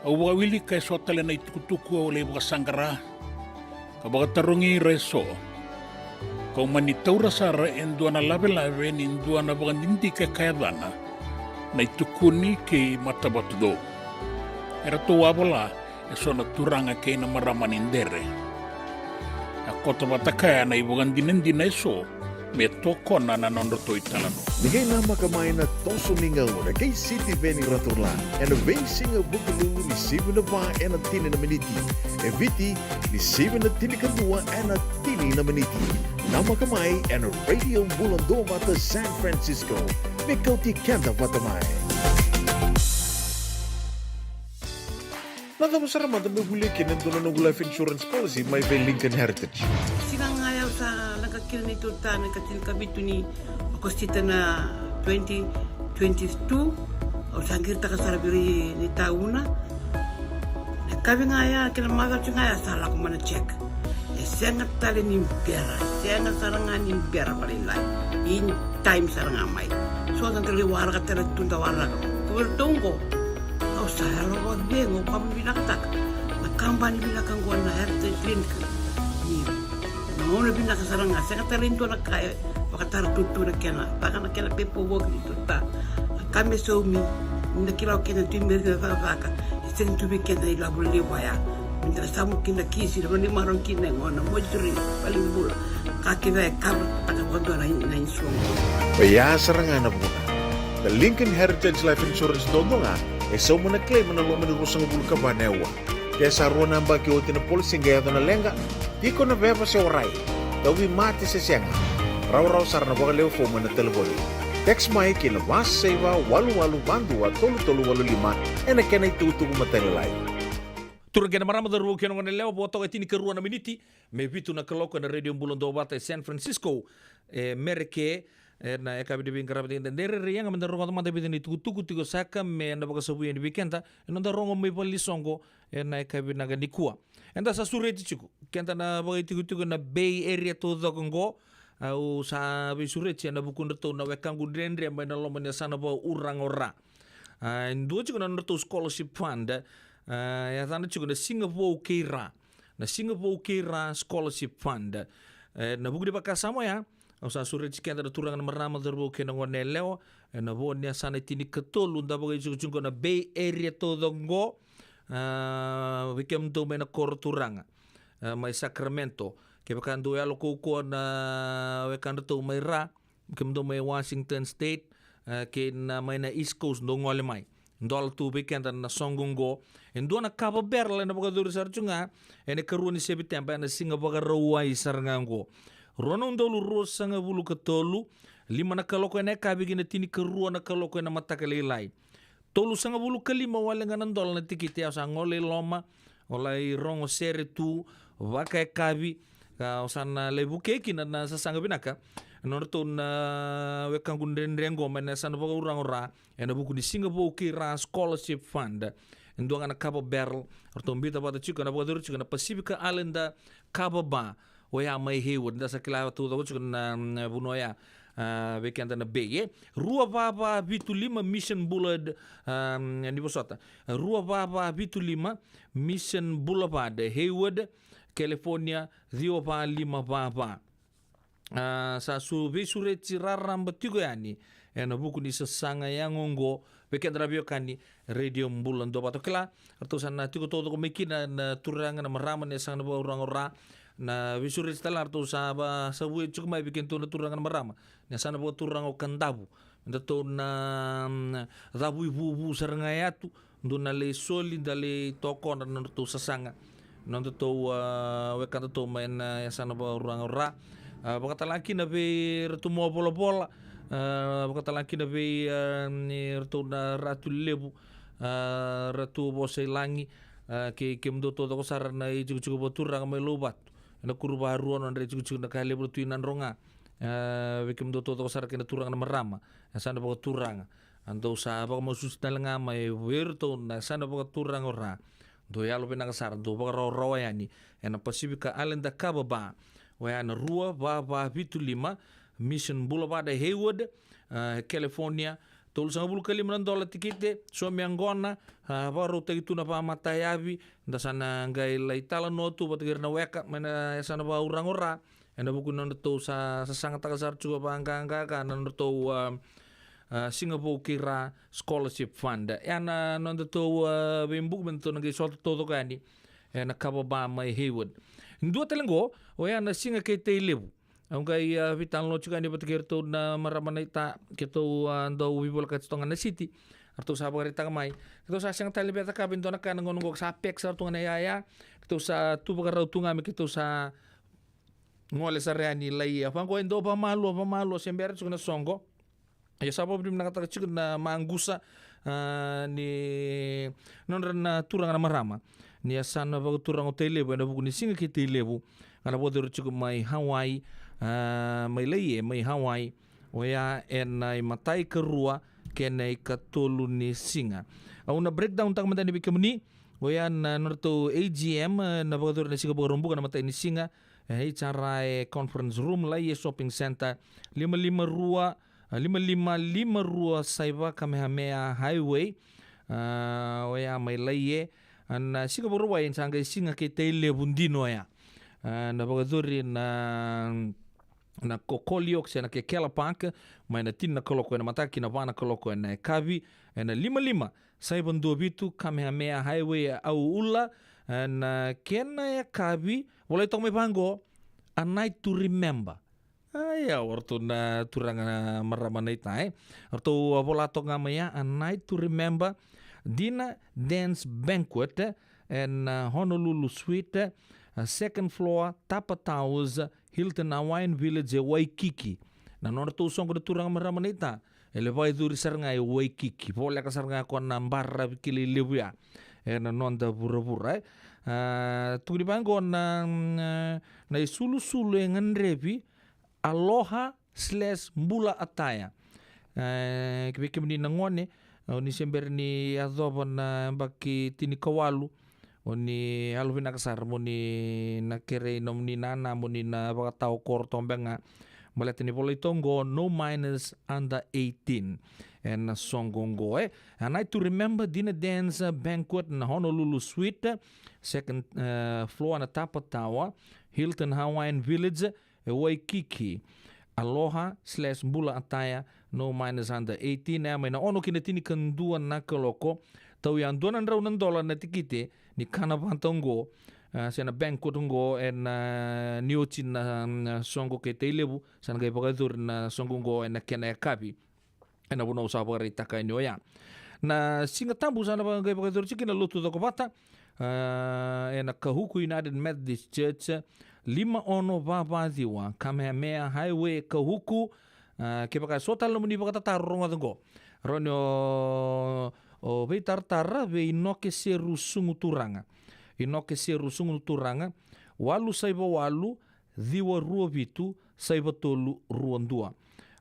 Au vakawilika eso tale na itukutuku au lai vakasaqara ka vakatarogi ira eso. Kau mani taura sara e dua na lavelave ni dua na vakadidike ka yacana Na iTukuni kei Matavatucou. Eratou a vola eso na turaga kei na marama ni Dere. A koto vata kaya na ivakadinadina eso me tokona na nodratou italanoa. Ni qai namaka mai na toso ni gauna kei Sitiveni Raturla ena veisiga Vukelulu ni sivi na va ena tini na miniti. E Viti ni sivi na tinikadua ena tini na miniti. Namaka mai ena Radio Bula Duavata San Francisco. Me kauti keda vata mai. Na cava sara mada me volia kina e dua na noqu life insurance policy mai vei Lincoln Heritage? Siga ga ya au sa leqa kina neitou ta na ikatinikavitu ni Okosita na twenty twenty-two, au sa qiritaka sara vei ira ni tauna. Na yakavi ga ya kei na macawa ga ya sa lako mai na check. E sega tale ni bera, sega sara ga ni bera vakalailai. In time sara ga mai. So da qai waraka tale tu da waraka. Ko vei ratou oqo. Au sa yalo vakacegu, au vakavinavinakataka na kabani vinaka oqo na Heritage Clinic. Ni na gauna vinaka sara ga, sega tale ni dua na ka e vakatara tutu na kena, caka na kena paperwork ni tuta. Na ka me saumi, ni na kila o keda tu i Merika na cakacaka, e sega tu vei keda na ilavo levu ya. Ni da samu kina kisi, na vanua ni marau kina e gona, mortuary, valenibula. Ka kece e cover taka vakadua na, na insurance. Oya sara ga na vuna. Na Lincoln Heritage Life Insurance duadua ga e sauma na claim ena loma ni ruasagavulu ka va na aua. Ke sa rua na yabaki oti na policy qai yaco na leqa, tiko na veva se warai, tauvimate se sega, rawarawa sara na vakalewe fomu ena talevoni. Text mai ki na va saiva walu walu va dua tolu tolu walu lima ena kena itukutuku matailalai. Turaga kei na marama, cauravou kei na goneyalewa, vo toka e tinikarua na miniti me vitu na kaloko ena Radio Bula Duavata e San Francisco, e Merika, ena yakavi ni veiqaravi. Da rairai yaga meda rogoca mada e vica na itukutuku tiko saka me na vakasavuya yani vei keda ena noda rogo mai valenisoqo ena yakavi vinaka nikua. Eda sa sureti tiko, keda na vakaitikotiko ena Bay Area taucoko oqo. Au sa veisureti ena vukudratou na wekaqu dredre mai na loma ni yasana vakauraga o Ra. A, e dua tiko na nodratou scholarship fund. A, e yacana tiko na Siga Vou kei Ra. Na Siga Vou kei Ra Scholarship Fund. E, na vuku ni vakasama oya, au sa sureti keda na turaga, na marama, cauravou kei na goneyalewa ena vo ni yasana e tinikatolu da vakaitikotiko na Bay Area taucoko oqo. A, vei kemudou mai na koro turaga, a, mai Sacramento, kevaka dou yalo kaukauwa na wekadratou mai Ra, kemudou mai Washington State, e, kei na mai na East Coast, dou gole mai. Dola tu vei keda na soqo oqo. E dua na kava barrel ena vakayacori sara tu ga ena ikarua ni Sepiteba, ena siga Vakarauwai sara ga oqo. Rua na udolu ruasagavulu ka tolu, lima na kaloko ena yakavi ki na tinikarua na kaloko ena mataka lailai. Tolusagavulu ka lima wale ga na dola na tikiti. Au sa gole i loma, au lai rogo sere tu vakayakavi, ka au sa na lai vukei kina na sasaga vinaka na nodratou na wekaqu dredre oqo mai na yasana vakauraga o Ra, ena vuku ni Siga Vou kei Ra Scholarship Fund. E dua ga na kava barrel eratou biuta vata tiko, ena vakayacori tiko na Pacific Islander Kava Bar. oya mai Hayward. Da sa kila taucoko tiko na, na vanua oya, a, vei keda na Bay, e. Rua va va vitu lima Mission Boulevard, a, ni vosota. Rua va va vitu lima Mission Boulevard, Hayward, California, ciwa va lima va va. A, sa su veisureti raraba tiko yani ena vuku ni sasaga yago oqo vei keda na veiwekani Radio Bula Duavata. O kila, ratou sa na tiko taucoko mai kina na turaga na marama ni yasana vakauraga o Ra. Na veisureti tale ga ratou sa va, sa vueti tiko mai vei kedatou na turaga na marama ni yasana vakaturaga o Kadavu. Datou na, mm, cavu i vuvu sara ga yatu, dou na lai soli, da lai tokona na nodratou sasaga. Nodatou, a, wekadatou mai na yasana vakauraga o Ra. A, vakatala kina vei ratou Moa Volavola. A, vakatala kina vei, a, ni ratou na Ratu Levu. A, Ratu Vosa i Lagi. A, kei kemudou taucoko sara na itikotiko vakaturaga mai Louvatu. Ena kuru vakarua nodra itikotiko na ka levu Ratu i Nadroga. A, vei kemudou taucoko sara kei na turaga na marama. Yasana vakaturaga. A dou sa vakamasuti tale ga mai vei iratou na yasana vakaturaga o Ra. Dou yalovinaka sara, dou vakarawarawa yani ena Pacific Islander Kava Bar. Oya na rua va va vitu lima Mission Boulevard, Hayward, a, California. Tolusagavulu ka lima na dola tikite, saumi yaqona, a, vakarautaki tu na vakamatayavi, da sa na qai lai talanoa tu vata kei ira na weka mai na yasana vakauraga o Ra. Ena vuku ni nodratou sa, sa sasagataka sara tiko vaqaqaqa na nodratou, a, a, Siga Vou kei Ra Scholarship Fund. Ia na nodatou, a, veibuki me datou na qai sota taucoko yani ena Kava Bar mai Hayward. Dua tale qo, oya na Siga kei Tailevu. Au qai, a, veitalanoa tiko yani vata kei ratou na marama na ita, keitou, a, dau veivolekati toka ga na siti. Ratou sa vakaraitaka mai. Keitou sa sega tale ni via cakava e dua na ka ena gauna qo, sa pek sara tu ga na iyaya. Keitou sa tu vakarau tu ga me keitou sa gole sara yani lai, a, vaqo e dau vakamalua, vakamalua se bera tiko na soqo. Ia sa vakavinavinakataka tiko na maqusa, a, ni nodra na turaga na marama ni yasana vakaturaga o Tailevu ena vuku ni Siga kei Tailevu. Ga na vakayacori tiko mai Hawaii, a, mai Laie, mai Hawaii. Oya ena imatai, ikarua kei na ikatolu ni siga. Au na breakdown taka mada yani vei kemuni. Oya na nodratou A G M, e, na vakayacori na siga Vakaraubuka na imatai ni siga, e, H R I Conference Room, Laie Shopping Centre, lima lima rua, a, lima lima lima rua saiva Kamehameha Highway. A, oya mai Laie. A, na siga Vakarauwai sa qai Siga kei Tailevu dina oya. A, na vakayacori na na Kokolio se na Kekela Park, mai na tini na kaloko ena mataka ki na va na kaloko ena yakavi, ena lima lima saiva dua vitu Kamehameha Highway, Auula, ena kena yakavi, volai toka mai vaqo, A Night to Remember. Ia, o ratou na turaga na marama na ita, e. O ratou a vola toka ga mai ya, A Night to Remember, Dinner Dance Banquet, ena, a, Honolulu Suite, a, second floor, Tapa Towers, Hilton Hawaiian Village e Waikiki. Na nodratou soqo na turaga marama na ita, e lai vakayacori sara ga e Waikiki. Voleka sara ga ko na baravi kilai levu ya ena noda vuravura, e. A, tukuni vaqo na, na, na isulusulu e gadrevi, Aloha slash Bula Attire. E, vei kemuni na gone, o ni se bera ni yacova na yabaki tinikawalu, o ni yalovinaka sara mo ni na kerei nomuni nana mo ni na vakatawa koro tobe ga. Baleta ni volai toka qo, no minors under eighteen. Ena soqo qo, e. A Night to Remember, Dinner Dance Banquet na Honolulu Suite, second, e, floor na Tapa Tower, Hilton Hawaiian Village, e Waikiki. Aloha slash Bula Attire, no minors under eighteen, e, mai na ono ki na tinikadua na kaloko. Tau ya dua na drau na dola na tikite ni kana vata oqo, a, se na banquet oqo, ena, a, ni oti na, na soqo kei Tailevu, sa na qai vakayacori na soqo oqo ena kena yakavi. Ena vanua au sa vakaraitaka yani oya. Na Siga Tabu sa na vaka-, qai vakayacori tiko na lotu cokovata, a, ena Kahuku United Methodist Church, lima ono va va ciwa, Kamehameha Highway, Kahuku. A, kevaka e so tale nomuni vakatataro, rogoca qo. Rawa ni o, o veitaratara vei Inoke Seru Sugu Turaga. Inoke Seru Sugu Turaga, walu saiva walu, ciwa rua vitu, saiva tolu rua dua.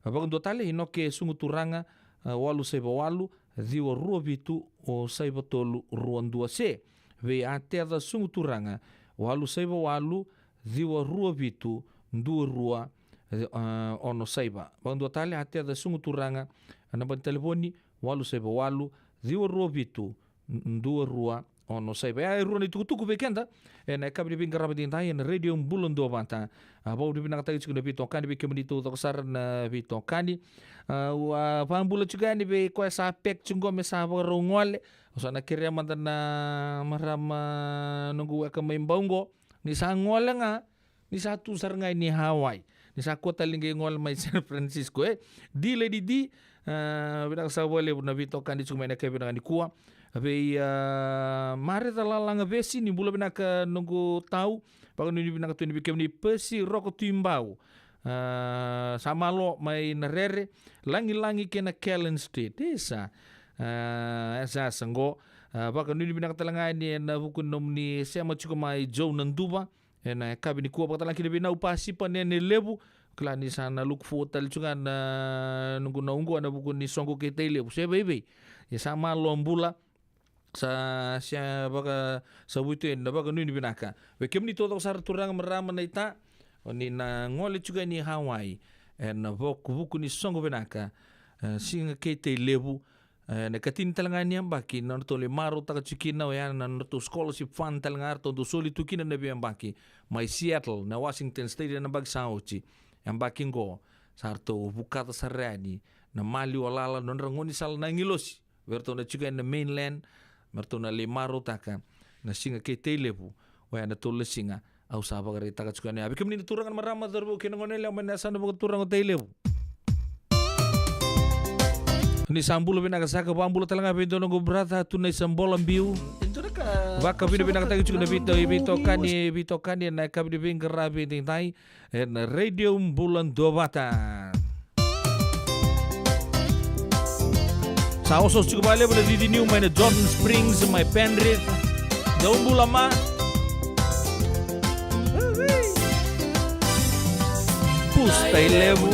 Vakadua tale, Inoke Sugu Turaga, a, walu saiva walu, ciwa rua vitu, o saiva tolu rua dua, se vei Ateca Sugu Turaga, walu saiva walu, ciwa rua vitu, dua rua, e, a, ono saiva. Vakadua tale, a teca Sugu Turaga, a naba ni talevoni, walu saiva walu, ciwa rua vitu, dua rua, ono saiva. E, e rua na itukutuku vei keda ena yakavi ni veiqaravi edaidai ena Radio Bula Duavata. A, vakavinavinakataki tiko na veitokani, vei kemuni taucoko sara na veitokani. A, au a vakabula tiko yani vei koya sa pek tiko qo me sa vakarau gole. Au sa na kerea mada na marama noqu weka mai Bau qo, ni sa gole ga, ni sa tu sara ga i Hawaii, ni sa kua tale ni qai gole mai San Francisco, e. D Lady D, a, vinaka saka vakalevu na veitokani tiko mai na yakavi vinaka nikua. Vei, a, Mareca Lalaga Vesi, ni bula vinaka noqu tau. Vakanuinui vinaka tu yani vei kemuni Pesi Roko Tui Bau. A, sa malo mai na Rere, Lagilagi kei na Callan Street. Isa. A, e sa sa qo. A, vakanuinui vinaka tale ga yani ena vuku ni nomuni sema tiko mai Joe Naduva. Ena yakavi nikua, vakatalega kina vei Nau Pasipa Nene Levu. Kila ni sa na look forward tale tiko ga na noqu na uqo ena vuku ni soqo kei Tailevu. Se veivei. Ia sa malo bula. Sa, sa vaka, sa vuitu ena vakanuinui vinaka. Vei kemuni taucoko sara turaga, marama, naita. O ni na gole tiko yani Hawaii. Ena vuku, vuku ni soqo vinaka. E, siga kei Tailevu. E, na ikatini tale ga ni yabaki, na nodratou lai marautaka tiko kina, oya na nodratou scholarship fund tale ga, ratou dau soli tu kina na veiyabaki. Mai Seattle, na Washington State, ena yabaki sa oti. Yabaki qo, sa ratou vukaca sara yani na maliwa lala, nodra gaunisala na agilosi. Vei ratou na tiko ena mainland, me ratou na lai marautaka na siga kei Tailevu, oya na tolu na siga, au sa vakaraitaka tiko yani. A, vei kemuni na turaga, na marama, cauravou kei na goneyalewa mai na yasana vakaturaga o Tailevu. Ni sa bula vinaka saka, vakabula tale ga vei dua noqu brother, Tunaisa Bolabiu. Vakavinavinakataki tiko na veito-, veitokani, veitokani ena yakavi ni veiqaravi edaidai. Ena Radio Bula Duavata. Sa osooso tiko vakalevu na cici niu mai na Jordan Springs, mai Penrith. Dou bula ma. Pusa Tailevu.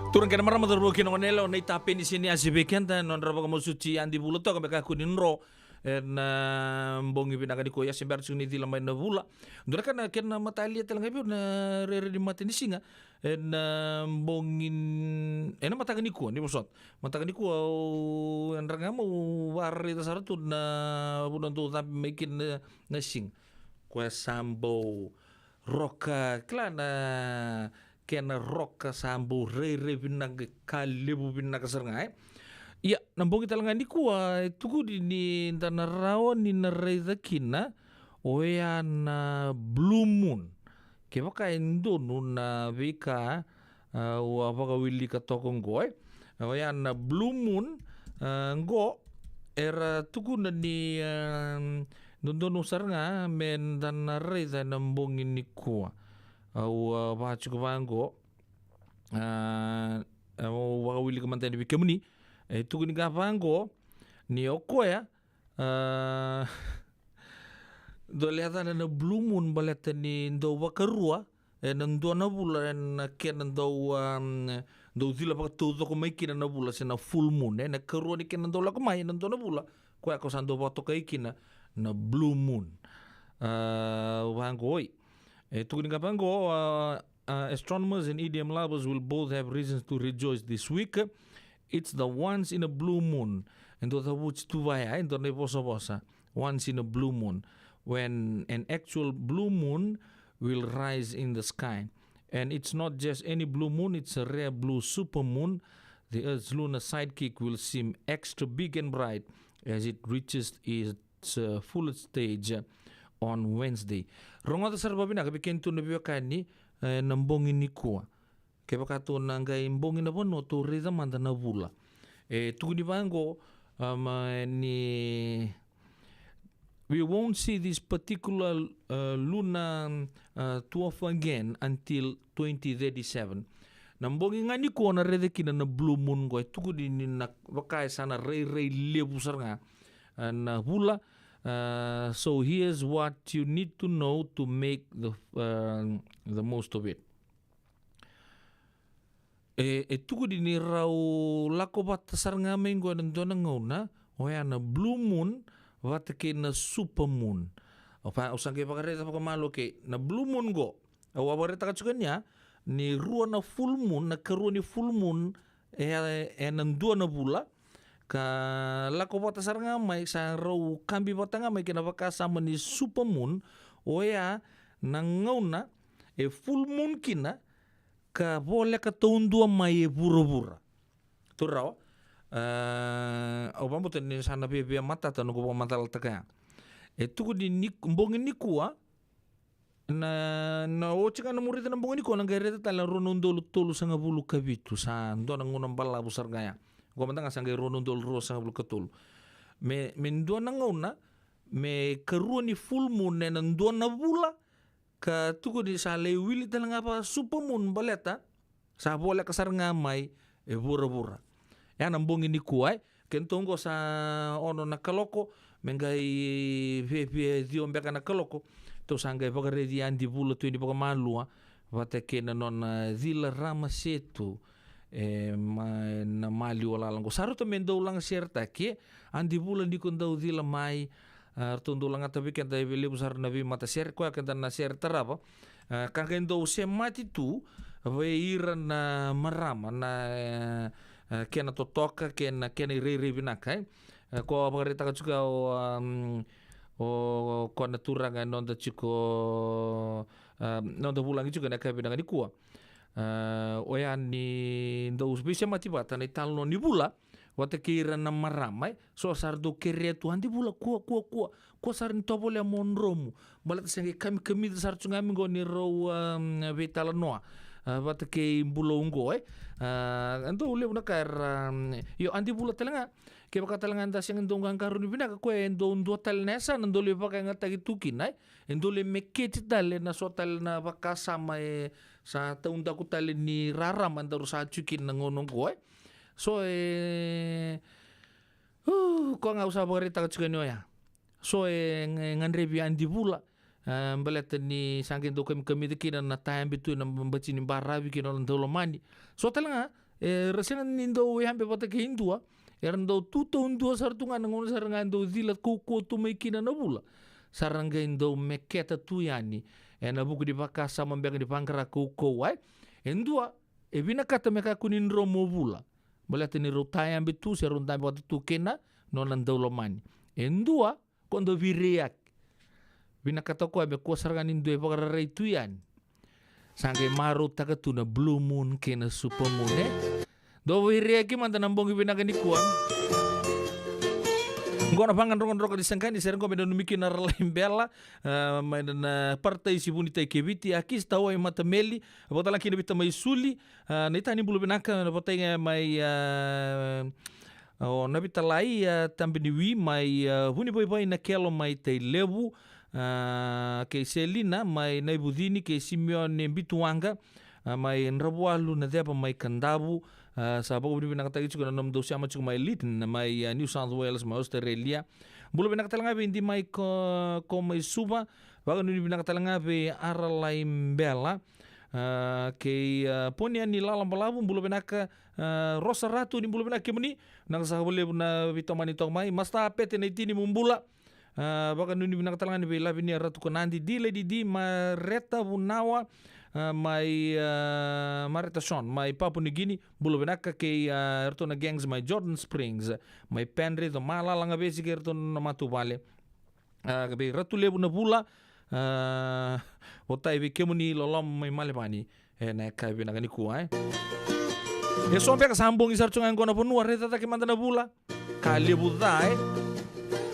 Turaga kei na marama, cauravou kei na goneyalewa, na itapeni se ni ase vei keda, nodra vakamasuti Adi Vula toka me kakua ni dro ena bogi vinaka nikua. Ia se bera tiko ni cila mai na vula, dua na ka na kena matalia tale ga vei au na rairai ni matanisiga ena bogi, ena mataka nikua, ni vosota. Mataka nikua au, e dra ga meu vakaraica sara tu na vanua dau cabe mai kina na, na siga. Koya sa bau roka, kila na kena roka sa bau rairai vinaka, ka levu vinaka sara ga, e. Ia, na bogi tale ga nikua, e tukuni ni da na rawa ni na raica kina, oya na blue moon. Kevaka e donu na veika, a, au a vakawilika toka oqo, e. Oya na blue moon, a, oqo, era tukuna ni, a, dodonu sara ga me da na raica ena bogi nikua. Au, a, vakatiko vaqo, a, au vakawilika mada yani vei kemuni. E tukuni ga vaqo ni o koya, a, dou lai yacana na blue moon baleta ni dau vakarua ena dua na vula ena kena dau, a, dau cila vakataucoko mai kina na vula, se na full moon, ena karua ni kena dau lako mai ena dua na vula, koya ko sa dau vakatokai kina na blue moon. A, vaqo, oi. E tukuni ga vaqo, a, uh, astronomers and E D M lovers will both have reasons to rejoice this week. It's the once in a blue moon. E dua cavuti tu vaya, e dua na ivosavosa. Once in a blue moon. When an actual blue moon will rise in the sky. And it's not just any blue moon, it's a rare blue supermoon. The Earth's lunar sidekick will seem extra big and bright as it reaches its, uh, fullest stage on Wednesday. Rogoca sara vavinaka vei kemudou na veiwekani, e, na bogi nikua. Kevaka tou na qai bogi na vanua, tou raica mada na vula. E tukuni vaqo, um, e, ni we won't see this particular, uh, lunar, uh, dwarf again until twenty thirty-seven. Na bogi ga nikua na raica kina na blue moon qo, e tukuni ni na vaka e sa na rairai levu sara ga, a, na vula. Uh, so here's what you need to know to make the, uh, the most of it. E, e tukuni ni rau lako vata sara ga mai qo ena dua na gauna, oya na blue moon vata kei na super moon. Au sa qai vakaraica vakamalua, okay, na blue moon qo, au a vakaraitaka tiko yani ya ni rua na full moon, na karua ni full moon, e, ena dua na vula, ka lako vata sara ga mai, sa rau kabi vata ga mai kei na vakasama ni super moon, oya na gauna e full moon kina, ka voleka taudua mai e vuravura. Tou rawa, e, au vakabauta ni sa na viavia matata noqu vakamacalataka ya. E tukuni ni, bogi nikua, na, na oti ga na muri na bogi nikua, na qai raica tale na rua na udolu tolusagavulu ka vitu, sa dua na gauna balavu sara ga ya. Qo mada ga sa qai rua na udolu ruasagavulu ka tolu. Me, me dua na gauna me karua ni full moon ena dua na vula, ka tukuni sa lai wili tale ga vaka super moon baleta sa voleka sara ga mai e vuravura. Ya na bogi nikua, e. Keitou qo sa ono na kaloko, me qai viavia ciwa beka na kaloko, tou sa qai vakaraici Adi Vula tu yani vakamalua vata kei na nona cila ramasetu, e, mai na maliwa lala qo. Sa rauta me dou laga sharetaki, e. Adi Vula ni ko dau cila mai, a, ratou dau lagata vei keda e levu sara na veimatasere, koya keda na sere tarava. A, ka qai dau semati tu vei ira na marama na, e, e, kena totoka, kena, kena irairai vinaka, e. E, ko a vakaraitaka tiko o, um, o koya na turaga e noda tiko, um, noda vulagi tiko ena yakavi vinaka nikua. A, oya ni dau veisemati vata na italanoa ni vula vata kei ira na marama, e. So sa ra dau kerea tu, Adi Vula, kua, kua, kua, kua sara ni tovolea mo dromu. Baleta se qai kamikamica sara tu ga mai qo ni rau, um, veitalanoa, a, vata kei Bulou qo, e. A, e dau levu na ka era, um, io, Adi Vula tale ga, kevaka tale ga da sega ni dau qaqarauni vinaka, koya e dau dua tale na yasana dau lai vakayagataki tu kina, e. E dau lai meketi tale na so tale na vakasama e sa taudaku tale ni rarama daru sa tiko kina na gauna oqo, e. So e, uh, koya ga au sa vakaraitaka tiko yani oya. So e, e gadrevi Adi Vula, e, baleta ni sa qai dau kamikamica kina na tayabe tu ena bati ni baravi kei na nona daulomani. So tale ga, E, ra sega ni dau yabe vata kei dua, era dau tu taudua sara tu ga na gauna sara ga e dau cila kaukauwa tu mai kina na vula. Sa ra qai dau meketa tu yani ena vuku ni vakasama beka ni vaqara kaukauwa, e. E dua, e vinakata me kakua ni dromu o vula. Baleta ni rau tayabe tu, se rau dabe vata tu kei na nona daulomani. E dua, ko dau veiraiyaki. Vinakata o koya me kua sara ga ni dua e vakararai tu yani. Sa qai marautaka tu na blue moon kei na super moon, e. Dau veiraiyaki mada na bogi vinaka nikua. Qo na vaqa drokadroka ni saqani, sere qo me nanumi kina na Ralai Bela, ah, mai na, na Parataisi Vunitai kei Viti, a Kisi Tawai Matameli, vakatalega kina Vita mai Suli, ah, na itani bula vinaka, na vatai ga mai, ah, o Navitalai, ah, Tabiniwi mai, ah, Vunivaivai na Kelo mai Tailevu, ah, kei Selina mai Naivucini, kei Simione Bituwaqa, ah, mai Dravualu na Ceva mai Kadavu, ah, sa vakavinavinakataki tiko na nomudou sema tiko mai Lytton, mai, ah, New South Wales, mai Australia. Bula vinaka tale ga vei Di mai ko, ko mai Suva, vakanuinui vinaka tale ga vei Aralai Bela, ah, kei, ah, Poniani Lalabalavu, bula vinaka, ah, Rosa Ratu, ni bula vinaka kemuni, vinaka saka vakalevu na veitomani toka mai, Masta Pete na itini mo bula, ah, vakanuinui vinaka tale ga ni vei Lavinia Ratu Konadi, Di Lady Di, Mareta Vunawa, ah, mai, ah, Mareta Son, mai Papua New Guinea, bula vinaka kei, ah, eratou na gangs mai Jordan Springs, mai Penrith, o Malala Gavesi kei eratou na matavuvale. Ah, vei Ratu Levu na Vula, ah, votai vei kemuni loloma mai Malevani. E, na ka vinaka nikua, e. E so beka sa bogi sara tu ga e qo na vanua, raica cake mada na vula. Ka levu ca, e.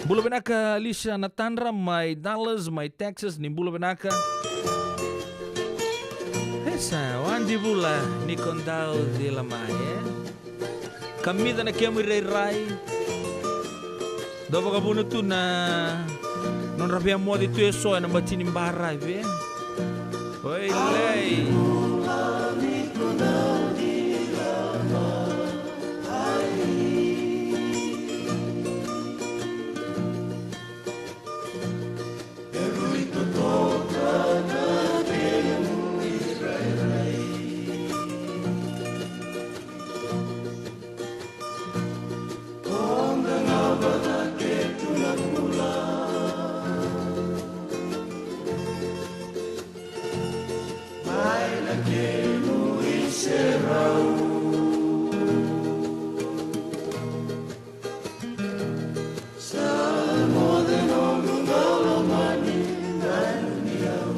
Bula vinaka Alicia Natadra mai Dallas, mai Texas, ni bula vinaka. E sa, wadi vula ni ko dau cila mai, e. Kamica na kemu irairai. Dau vakavuna tu na nodra via moce tu e so ena bati ni baravi, e. Oi lei. Sa moce noqu daulomani, dai nuni au.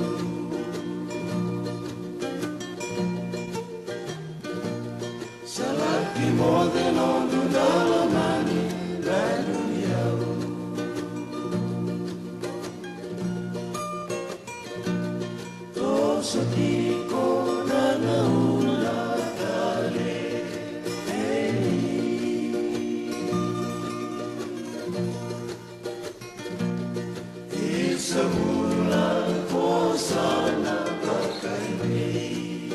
Sa laki moce noqu daulomani, dai nuni au. Toso tiko na gauna talei. Isa vula ko sa na vakaivei.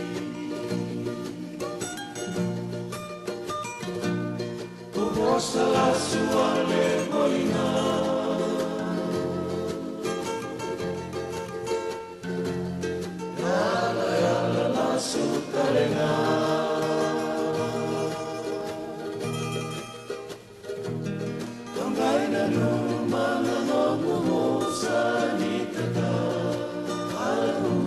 Ko vosa lasu wale ko ina. Yala, yala lasu tale ga. Toqai nanuma na noqu vosa ni tata. Alu.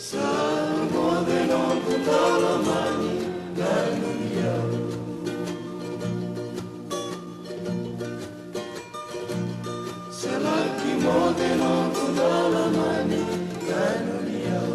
Sa moce noqu daulomani, dai nuni au. Sa laki moce noqu daulomani, dai nuni au.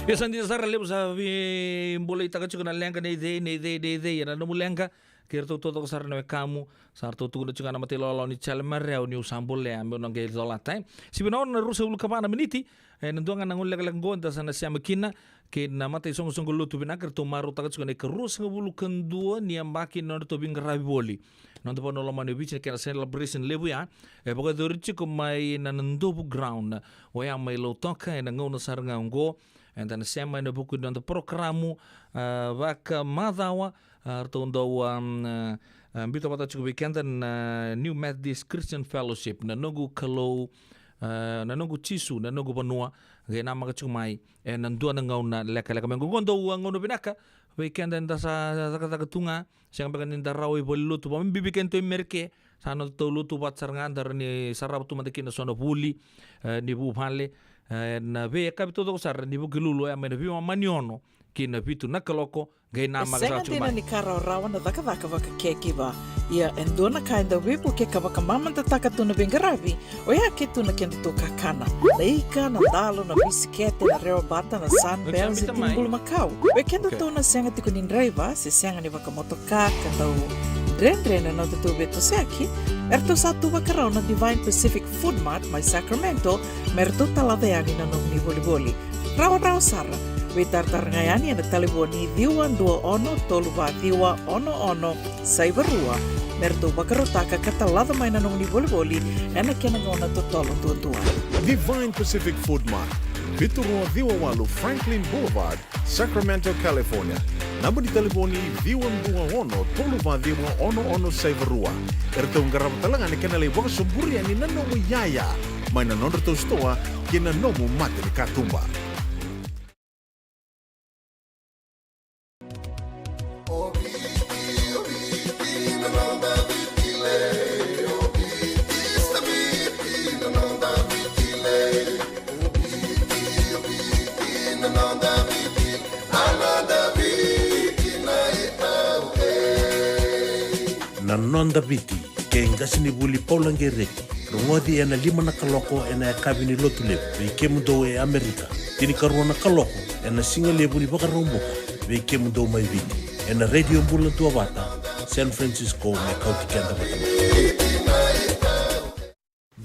Io, sa dina sara, levu sa veibolaitaka tiko na leqa nei cei, nei cei, nei cei, ena nomu leqa. Kei ratou taucoko sara na wekamu, sa ratou tukuna tiko ga na mata ilawalawa ni Jale Marau niu sa bolea meu na qai colata, e. Sivi na ono na ruasagavulu ka va na miniti, e, na dua ga na gauna lekaleka oqo da sa na sema kina kei na mataisoqosoqo lotu vinaka, ratou marautaka tiko na ikaruasagavulu ka dua ni yabaki ni nodratou veiqaravi voli. Noda vanua lomani o Viti, na kena celebration levu ya, e vakayacori tiko mai na Nadovu Ground, oya mai Lautoka, ena gauna sara ga oqo. Eda na sema ena vuku ni noda porokaramu, a, vakamacawa, a, ratou dau, am, a, a, biuta vata tiko vei keda na New Methodist Christian Fellowship, Na Noqu Kalou, a, Na Noqu Jisu, Na Noqu Vanua, qai namaka tiko mai ena dua na gauna lekaleka mai oqo. Dau, a, gauna vinaka vei keda eda sa cakacaka tu ga, sega beka ni da rawa i valenilotu, vakabibi keda tu i Merika, sa nodatou lotu vata sara ga, da rawa ni sarava tu mada kina so na vuli, e, ni vuvale, e, na veiyakavi taucoko sara ni Vukelulu, oya mai na veimama ni ono ki na vitu na kaloko, qai namaka sara tiko mai. E sega dina ni ka rawarawa na cakacaka vaka caregiver. Ia, e dua na ka e dau veivuke ka vakamamadataka tu na veiqaravi, oya ke tu na kedatou kakana. Na ika, na dalo, na bisikete, na rewa bata, na sunbell, se tini bulumakau. Vei kedatou na sega tiko ni draiva, se sega ni vakamotoka, ka dau dredre na nodatou veitosoyaki, eratou sa tu vakarau na Divine Pacific Food Mart mai Sacramento, me ratou talaca yani na nomuni volivoli. Rawarawa sara, veitaratara ga yani ena talevoni ciwa dua ono tolu va ciwa ono ono saiva rua, me ratou vakarautaka ka talaca mai na nomuni volivoli ena kena gauna totolo duadua. Divine Pacific Food Mart, vitu rua ciwa walu Franklin Boulevard, Sacramento, California. Naba ni talevoni ciwa dua ono tolu va ciwa ono ono saiva rua. Eratou qarava tale ga na kena lai vakasoburi yani na nomu iyaya mai na nodratou sitoa ki na nomu mata ni katuba. Na Noda Viti, kei qasenivuli Paula Qereti, rogoci ena lima na kaloko ena yakavi ni Lotulevu vei kemudou e Amerika, tinikarua na kaloko ena sigalevu ni Vakaraubuka vei kemudou mai Viti, ena Radio Bula Duavata, San Francisco, me kauti keda vata mai.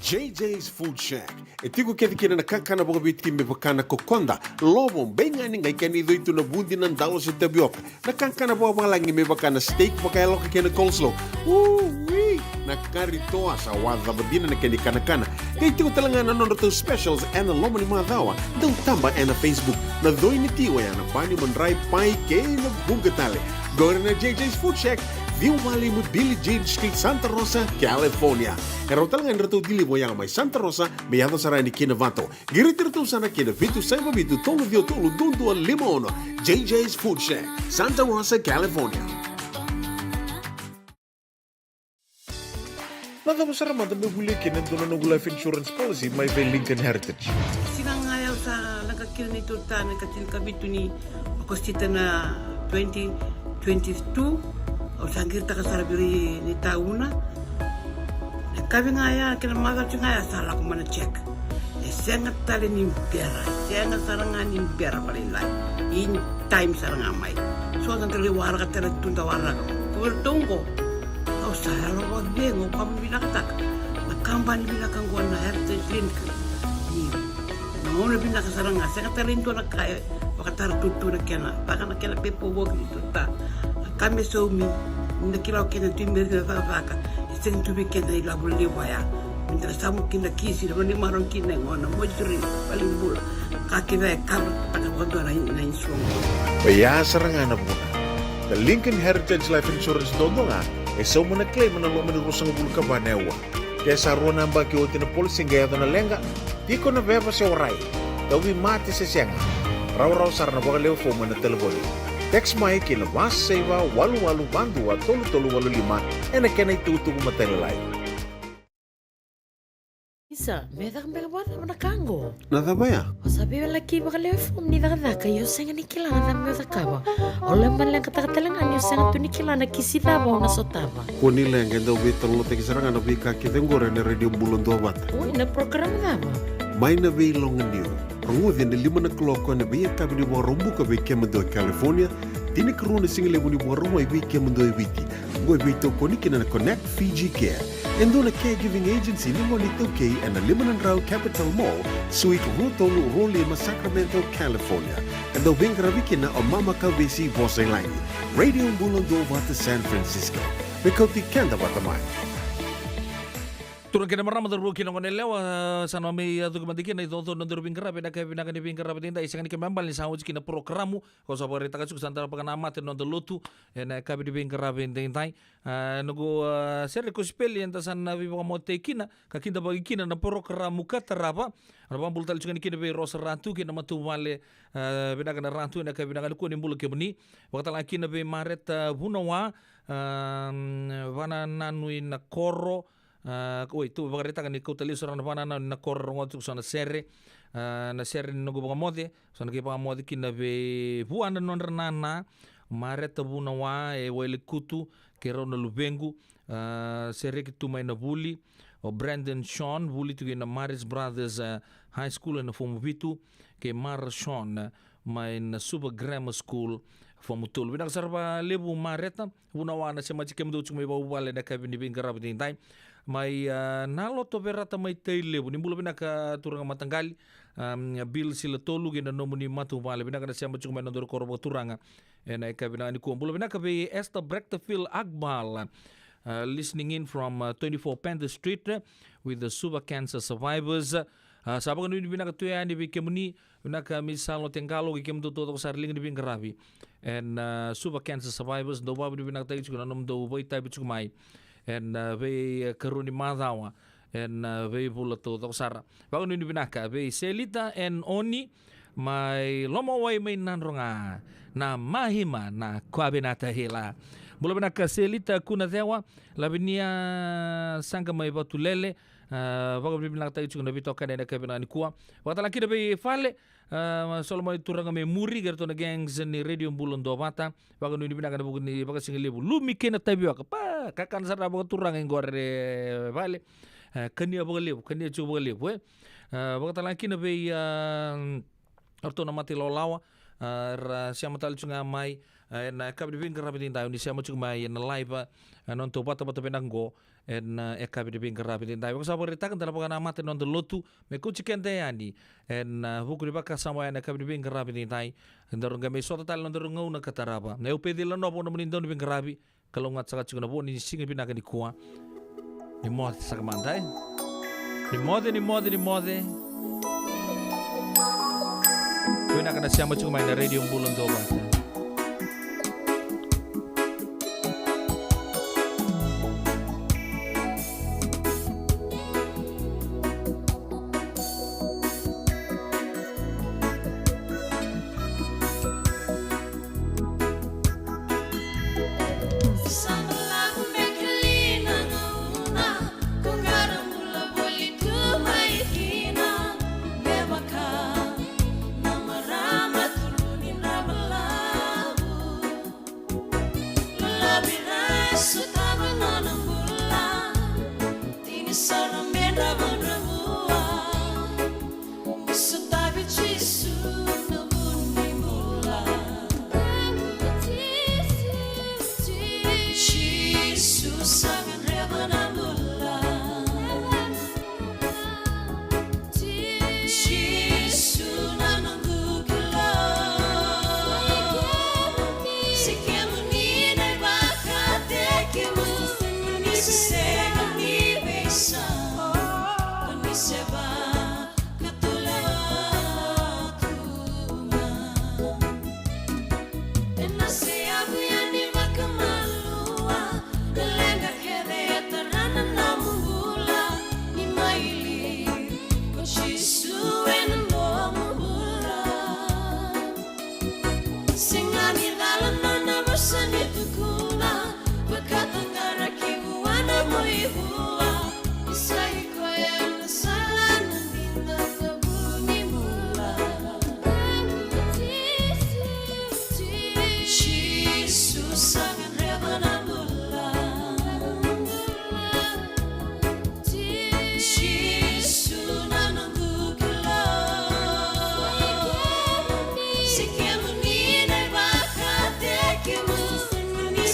J J's Food Shack. E tiko kece kina na kakana vakaviti me vaka na kokoda, lovo, beigani, qai kena icoi tu na vudi, na dalo se tavioka. Na kakana vakavalagi me vaka na steak vakayaloka kei na coleslaw. Ui! Na kari toa, sa wacava dina na kena ikanakana. Qai tiko tale ga na nodratou specials ena loma ni macawa. Dau taba ena Facebook. Na coi ni ti oya na pani, madrai, pai kei na vuqa tale. Qori na J J's Food Shack, ciwa walu lima Billie Jean Street, Santa Rosa, California. E rawa tale ga ni ratou deliver oya mai Santa Rosa me yaco sara yani ki Novato. Qiriti iratou sara ki na vitu saiva vitu tolu ciwa tolu dua dua lima ono. J J's Food Shack, Santa Rosa, California. Na cava sara mada meu volia kina e dua na noqu life insurance policy mai vei Lincoln Heritage? Siga ga ya au sa leqa kina neitou ta na ikatini ka vitu ni Okosita na twenty twenty-two, au sa qiritaka sara vei ira ni tauna. Na yakavi ga ya kei na macawa ga ya sa lako mai na check. E sega tale ni bera, e sega sara ga ni bera vakalailai. In time sara ga mai. So da qai waraka tale tu da waraka. Ko vei ratou qo, au sa yalo vakacegu, au vakavinavinakataka na kabani vinaka qo na Heritage Link. Io. Na gauna vinaka sara ga, sega tale ni dua na ka e vakatara tutu na kena, vaka na kena pepa woki ni tuta. Na ka me saumi, ni da kila o keda tu i Merika na cakacaka, e sega tu vei keda na ilavo levu vaya. Me da samu kina kisi, na vanua ni marau kina e gona, moituri, valenibula. Ka kece e kava, taka vakadua na, na insurance. Oya sara ga na vuna. Na Lincoln Heritage Life Insurance duadua ga e sauma na claim ena loma ni ruasagavulu ka va na aua. Ke sa rua na yabaki oti na policy qai yaco na leqa, tiko na veva se warai, tauvimate se sega, rawarawa sara na vakalewe fomu ena talevoni. Text mai ki na va saiva walu walu va dua tolu tolu walu lima ena kena itukutuku matailalai. Isa, me caka beka vakacava na ka qo? Na cava ya? O sa veiwalaki vakalewe fomu ni cakacaka, ia o sega ni kila na cava meu cakava. O lako mai leqataka tale ga ni o sega tu ni kila na kisi cava o na sotava. Kua ni leqa, e dau veitalanoataki sara ga na veika kece qori ena Radio Bula Duavata. Oi, na program cava? Mai na Veiloganiu. Oqo ena lima na kaloko ena veiyakavi ni Vakaraubuka vei kemudou e California, tinikarua na sigalevu ni Vakarauwai vei kemudou e Viti. Oqo e veitokoni kina na Connect Fiji Care. E dua na caregiving agency ni gone iTaukei ena lima na drau Capitol Mall, Suite rua tolu, rua lima, Sacramento, California. E dau veiqaravi kina o Mama Kavesi Vosailagi. Radio Bula Duavata San Francisco. Me kauti keda vata mai. Turaga kei na marama, cauravou kei na goneyalewa, sa na mai cuki mada kina na icoco ni nodaru veiqaravi ena yakavi vinaka ni veiqaravi edaidai. Sega ni kena ibalebale ni sa oti kina na porokaramu, ko sa vakaraitaka tiko sa da vakanamata na noda lotu ena yakavi ni veiqaravi edaidai. A, noqu, a, sere kosipeli eda sa na veivakamotetaki kina ka kidavaki kina na porokaramu ka tarava. Au na vakabula tale tiko yani kina vei Rosa Ratu kei na matavuvale, a, vinaka na Ratu ena yakavi vinaka nikua, ni bula kemuni. Vakatalega kina vei Mareta Vunawa, a, Vanananu i Nakoro, a, oi, tou vakaraitaka ni kauta lesu sara na Vanananu i Nakoro, rogoca tiko so na sere, a, na sere ni noqu vakamoce, so na qai vakamoce kina vei vua na nodra nana, Mareta Vunawa e Wailekutu, kei rau na luvequ, a, sereki tu mai na vuli, o Brandon Sean, vuli tu kei na Marist Brothers, a, High School ena fomu vitu, kei Mara Sean, a, mai na Suva Grammar School, fomu tolu. Vinaka sara vakalevu Mareta Vunawa na semati kemudou tiko mai vakavuvale ena yakavi ni veiqaravi edaidai. Mai, a, Naloto Verata mai Tailevu, ni bula vinaka turaga mataqali, a, Bill Silatolu kei na nomuni matavuvale, vinaka na sema tiko mai na nodaru koro vakaturaga ena yakavi vinaka nikua. Bula vinaka vei Esther Brechterfield Akbal, a, listening in from, a, twenty-four Panther Street, a, with the Suva cancer survivors. A, sa vakanuinui vinaka tu yani vei kemuni, vinaka Miss Salote Qalo kei kemudou taucoko sara, liga ni veiqaravi ena, a, Suva cancer survivors. Dau vakavinavinakataki tiko na nomudou vakaitavi tiko mai ena, a, veikarua ni macawa ena, a, veivula taucoko sara. Vakanuinui vinaka vei Selita and Oni mai Lomawai mai Nadroga, na Mahima na Kwavinata Hila. Bula vinaka Selita Kunacewa, Lavinia Saqa mai Vatulele, a, vakavinavinakataki tiko na veitokani ena yakavi vinaka nikua. Vakatalega kina vei Fale, a, Solomoni Turaga mai Muri kei ratou na gangs ni Radio Bula Duavata. Vakanuinui vinaka ena vuku ni vakasigalevu, lumi kei na tavioka. Pa, kakana sara vakaturaga iqori Fale. A, kania vakalevu, kania tiko vakalevu, e. A, vakatalega kina vei, a, o ratou na mata ilawalawa, a, era sema tale tiko ga mai, a, ena yakavi ni veiqaravi edaidai, ni sema tiko mai ena live, a, ena nodatou vatavata vinaka oqo ena, a, yakavi ni veiqaravi edaidai. Vaka sa vakaraitaka, da na vakanamata na noda lotu me kauti keda yani ena, a, vuku ni vakasama oya ena yakavi ni veiqaravi edaidai. Daru qai mai sota tale na nodaru gauna ka tarava. Na Upeci Lanova na nomuni dauniveiqaravi. Kalougata saka tiko na vo ni siga vinaka nikua. Ni moce saka mada, e. Ni moce, ni moce, ni moce. Vinaka na sema tiko mai na Radio Bula Duavata. Sotavi Jisu na vu ni bula. Jisu sa gadreva na bula. Jisu na noqu Kalou. Se kemuni na ivakatekivu, ni se sega ni veisau, ni se va Ka tule tu ga. Ena seyavu yani vakamalua, na leqa kece e tara na nomu bula. Ni mai liu ko Jisu ena nomu bula. Sega ni cala nona vosa ni tukuna, vakataqara ki vua na muaivua. Sa i koya na sala, na dina, na vu ni bula. Jisu sa gadreva na bula. Jisu na noqu Kalou.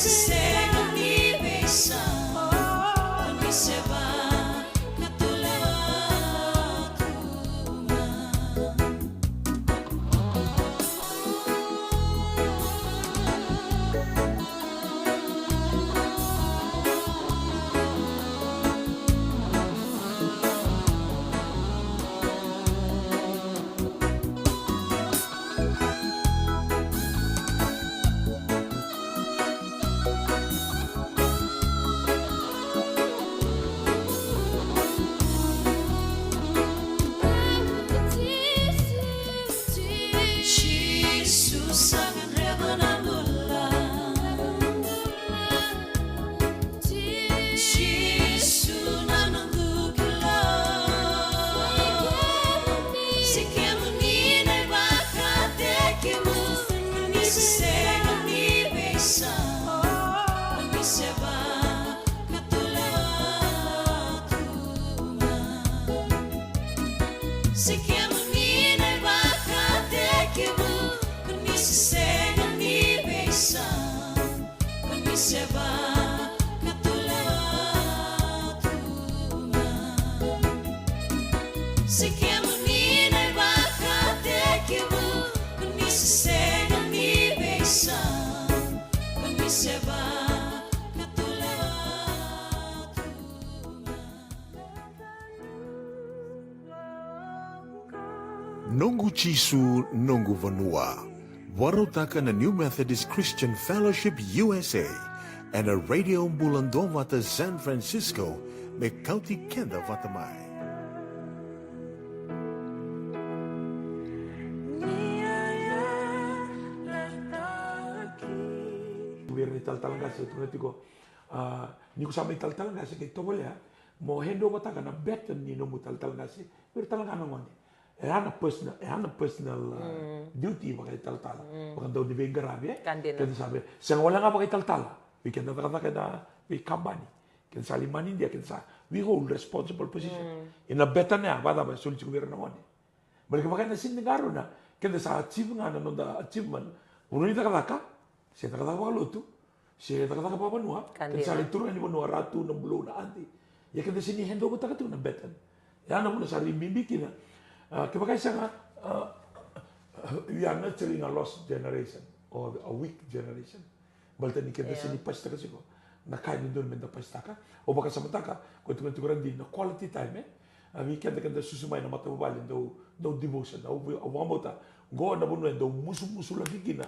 Sega ni veisau, ni se vakatulewa tu ga. Jisu sa gadreva na bula. Jisu na noqu kila. Se kemuni na ivakatekivu, ni se sega ni veisau, ni se vakatulewa tu ga. Se kemuni na ivakatekivu, ni se sega ni veisau, ni se vakatulewa tu ga. Se kemuni na ivakatekivu, ni se sega ni veisau, ni se vakatulewa tu ga. Noqu Jisu, noqu vanua. Vakarautaka na New Methodist Christian Fellowship U S A ena Radio Bula Duavata San Francisco, me kauti keda vata mai. Vei ira na italatala qase, tukuna tiko, a, ni ko sa mai talatala qase, qai tovolea mo hand over taka na baton ni nomu talatala qase vei ira tale ga na gone. E a na personal, e a na personal, a, duty vakaitalatala, vakadau ni veiqaravi, e? Ka dina. Keda sa vei, sega wale ga vakaitalatala, vei keda cakacaka ena veikabani, keda sa lai manidia, keda sa, we hold responsible position. Ena baton ya, vakacava e soli tiko vei ira na gone. Baleta vaka ena sini qarauna, keda sa achieve ga na noda achievement, vanua ni cakacaka, se cakacaka vakalotu, se cakacaka vakavanua, ka dina, keda sa lai turaga ni vanua, ratu, na bulou, na adi. Ia keda sini hand over taka tu na baton. Ya na vuna sa rui bibi kina. A, kevaka e sega, a, we are nurturing a lost generation or a weak generation. Baleta ni keda sini pasitaka tiko na ka e dodonu meda pasitaka. Au vakasamataka, ko tukuna tiko Radini, na quality time, e? A, vei keda, keda susu mai na matavuvale, dau, dau devotion, au, au vakabauta, qo na vanua e dau musumusulaki kina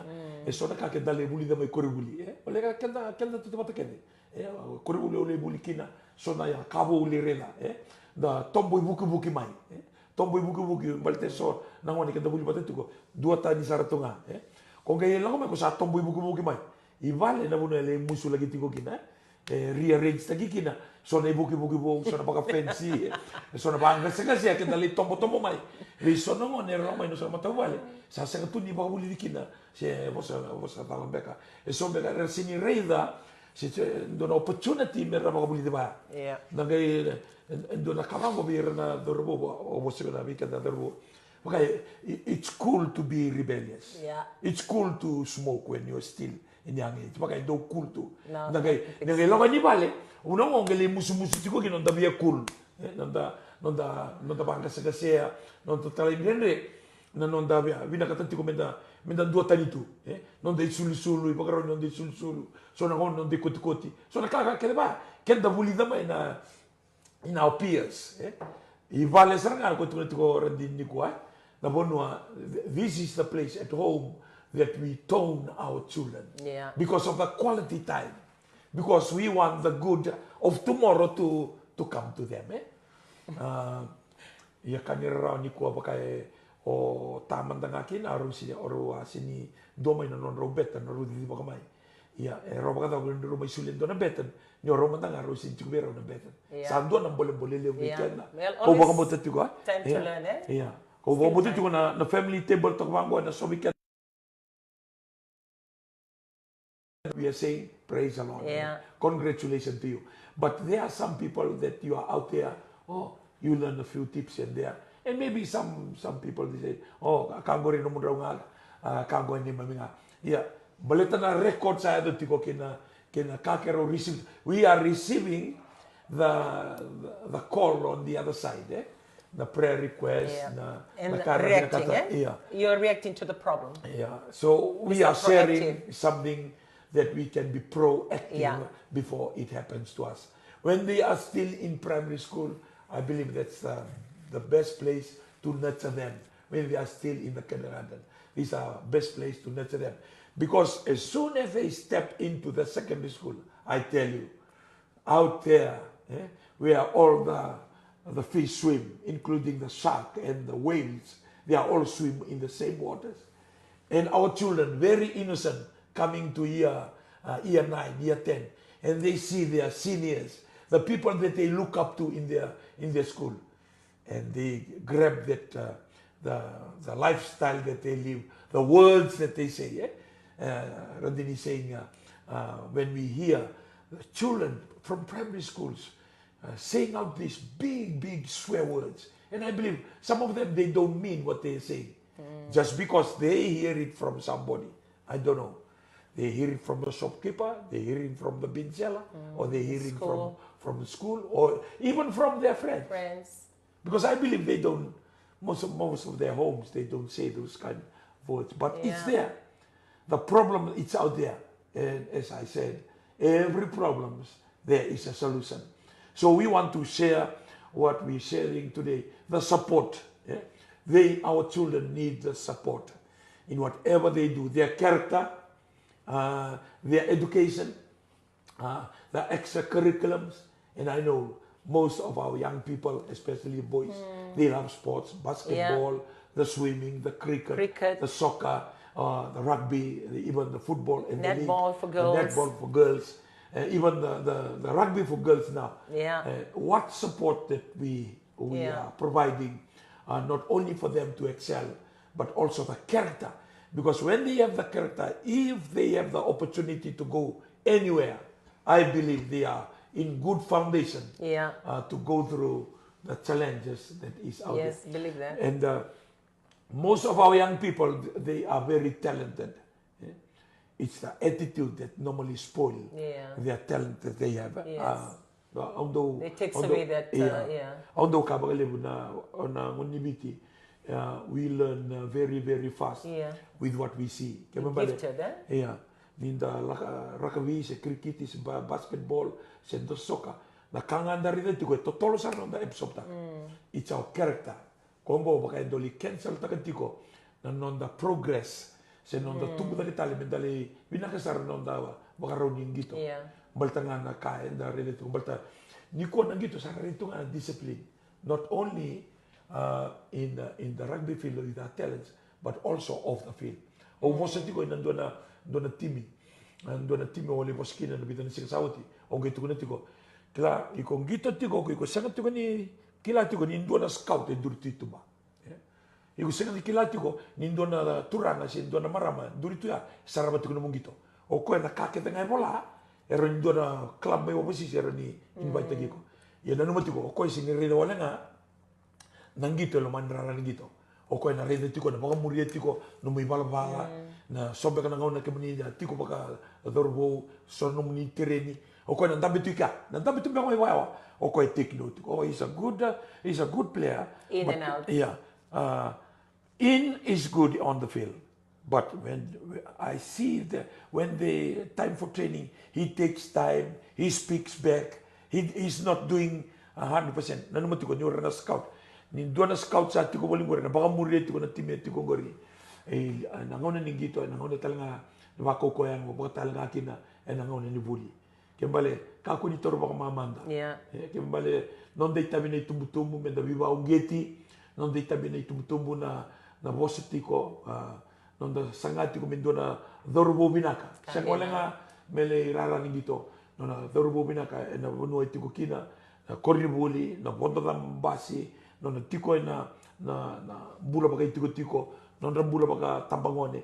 e so na ka keda lai vulica mai koronivuli, e? Baleta keda, keda tautauvata kece, e? Koronivuli au lai vuli kina, so na ka vou au lai raica, e? Da tobo ivukivuki mai, e? Tobo ivukivuki, baleta e so na gone keda vuli vata tiko, duatani sara tu ga, e? Ko qai lako mai ko sa tobo ivukivuki mai. I vale na vanua e lai musulaki tiko kina, e? E rearrange taki kina, so na ivukivuki vou, so na vakafenisi, e? So na vakaqaseqase, keda lai tobotobo mai. Vei so na gone era lako mai na so na matavuvale, sa sega tu ni vakavulici kina, se vosa, vosa cala beka. E so beka era sini raica, se, se dua na opportunity mera vakavulici vaya. Ia. Na qai, e, e dua na ka vaqo vei ira na cauravou, au vosa vei keda na cauravou. Vaka, i, it's cool to be rebellious. Ia. It's cool to smoke when you're still in young age. Vaka e dau cool tu. Na qai, na qai lako ni vale, vuna qo qai lai musumusu tiko kina noda via cool. E, noda, noda, noda vakaqaseqasea, noda talaidredre. Na noda via, vinakata tiko meda, meda duatani tu, e? Noda isulusulu, ivakarau ni noda isulusulu. So na gauna noda ikotikoti. So na ka, ka kece va, keda vulica mai na, in our peers, e? I vale sara ga ko tukuna tiko Radini nikua, e? Na vanua, th-, this is the place at home that we tone our children. Yeah. Because of the quality time. Because we want the good of tomorrow to, to come to them, e? A, ia ka ni rarawa nikua vaka e o ta mada ga kina, a rau sini, o rau a sini dua mai na nodrau beta, na rau cicivaka mai. Ia, e rau vakacava ni rau mai solia e dua na beta, ni o rau mada ga rau sini tiko vei rau na beta. Ia. Sa dua na bolebole levu vei keda. Well, kau vakabauta tiko, a? Time to learn, e? Ia. Kau vakabauta tiko na, na family table toka vaqo, na sovi keda. We are saying, "Praise the Lord, man. Yeah. Congratulations to you." But there are some people that you are out there, oh, you learn a few tips and there. And maybe some, some people, they say, "Oh, ka qori nomudrau ga, a, ka qori neimami ga." Ia, baleta na record sa yaco tiko kei na, Na ka keirau receive, we are receiving the, the, the call on the other side, eh? Na prayer request, Yeah. na, And na ka reacting, na ka- eh? Yeah. You're reacting to the problem. Yeah. So we It's are a sharing proactive. something that we can be proactive Yeah. before it happens to us. When they are still in primary school, I believe that's the, the best place to nurture them. When they are still in the kindergarten, these are best place to nurture them. Because as soon as they step into the secondary school, I tell you, out there, eh, where all the, the fish swim, including the shark and the whales, they are all swim in the same waters. And our children, very innocent, coming to year, uh, year nine, year ten, and they see their seniors, the people that they look up to in their, in their school. And they grab that, uh, the, the lifestyle that they live, the words that they say. Eh? Uh, Radini is saying, uh, uh, when we hear the children from primary schools uh, saying out these big, big swear words, and I believe some of them, they don't mean what they are saying. Just because they hear it from somebody. I don't know. They hear it from the shopkeeper, they hear it from the bin seller, or they hear it from, School. From the school, or even from their friends. Friends. Because I believe they don't, most of, most of their homes, they don't say those kind of words. But it's Yeah. there. The problem, it's out there. And as I said, every problem, there is a solution. So we want to share what we're sharing today, the support. Eh? They, our children need the support in whatever they do, their character, uh, their education, uh, the extracurriculums. And I know most of our young people, especially boys, they love sports, basketball, the swimming, the cricket, Cricket. The soccer, uh, the rugby, the, even the football, and the league, Netball for the girls. Netball for girls, uh, even the, the, the rugby for girls now. Yeah. Uh, what support that we we Yeah. are providing, uh, not only for them to excel, but also the character. Because when they have the character, if they have the opportunity to go anywhere, I believe they are in good foundation, Yeah. Uh, to go through the challenges that is out Yes, there. Believe that. And uh, most of our young people, they are very talented. Eh? It's the attitude that normally spoil Yeah. Their talent that they have. Yes. Uh, although, It takes although, away that, uh, yeah. Although ka vakalevu na, na Viti, uh, we learn, uh, very, very fast Yeah. With what we see. Gifted, eh? Yeah. Ni da laka, rakavi, se cricket, se ba-, basketball, se da soccer. Na ka ga da raica tiko e totolo sara na da absorb taka. It's our character. Ko oqo vaka e doli cancel taka tiko na noda progress, se noda tubu cake tale me dali vinaka sara na noda vakarau ni qito. Yeah. Baleta ga na ka eda raica tiko, baleta nikua na qito sa raica tu ga na discipline. Not only, uh, in, uh, in the rugby field with our talents, but also off the field. Au vosa tiko ina dua na, dua na timi. Na dua na timi au lai vosa kina na vica na siga sa oti. Au qai tukuna tiko, kila, iko qito tiko, iko sega tiko ni kila tiko ni dua na scout e duri tu i tuba. Eh? Iko sega ni kila tiko ni dua na turaga se dua na marama duri tu ya, sarava tiko na nomu qito. O koya na ka kece ga e vola, e rawa ni dua na club mai overseas e rawa ni invite-taki iko. Ia nanuma tiko, o koya sega ni raica wale ga na qito e loma ni rara ni qito. O koya na raica tiko, na vakamuria tiko nomu ivalavala, na so beka na gauna kemuni a tiko vakacauravou, so na nomuni tereni. O koya na dabe tu i kea, na dabe tu beka mai vakayawa. O koya e take note tiko. Oh, he's a good, uh, he's a good player. In But, and out. Yeah. Uh, in is good on the field. But when I see the, when the time for training, he takes time, he speaks back, he is not doing a hundred percent. Nanuma tiko ni o ira na scout. Ni dua na scout sa tiko voli qori, na vakamuria tiko na timi e tiko qori. E, na gauna ni qito, na gauna tale ga ni vakaukaua yago, vaka tale ga kina, e na gauna ni vuli. Ke bale, kakua ni taura vakamamada. Yeah. E, ke bale, noda itavi na itubutubu, me da veivakauqeti, noda itavi na itubutubu na, na vosa tiko, a, noda saga tiko me dua na cauravou vinaka. Sega wale ga me lai rara ni qito, nona cauravou vinaka, e na vanua e tiko kina, na koronivuli, na vodo ca basi, nona tiko e na, na, na bula vakaitikotiko, nodra bula vakatabagone,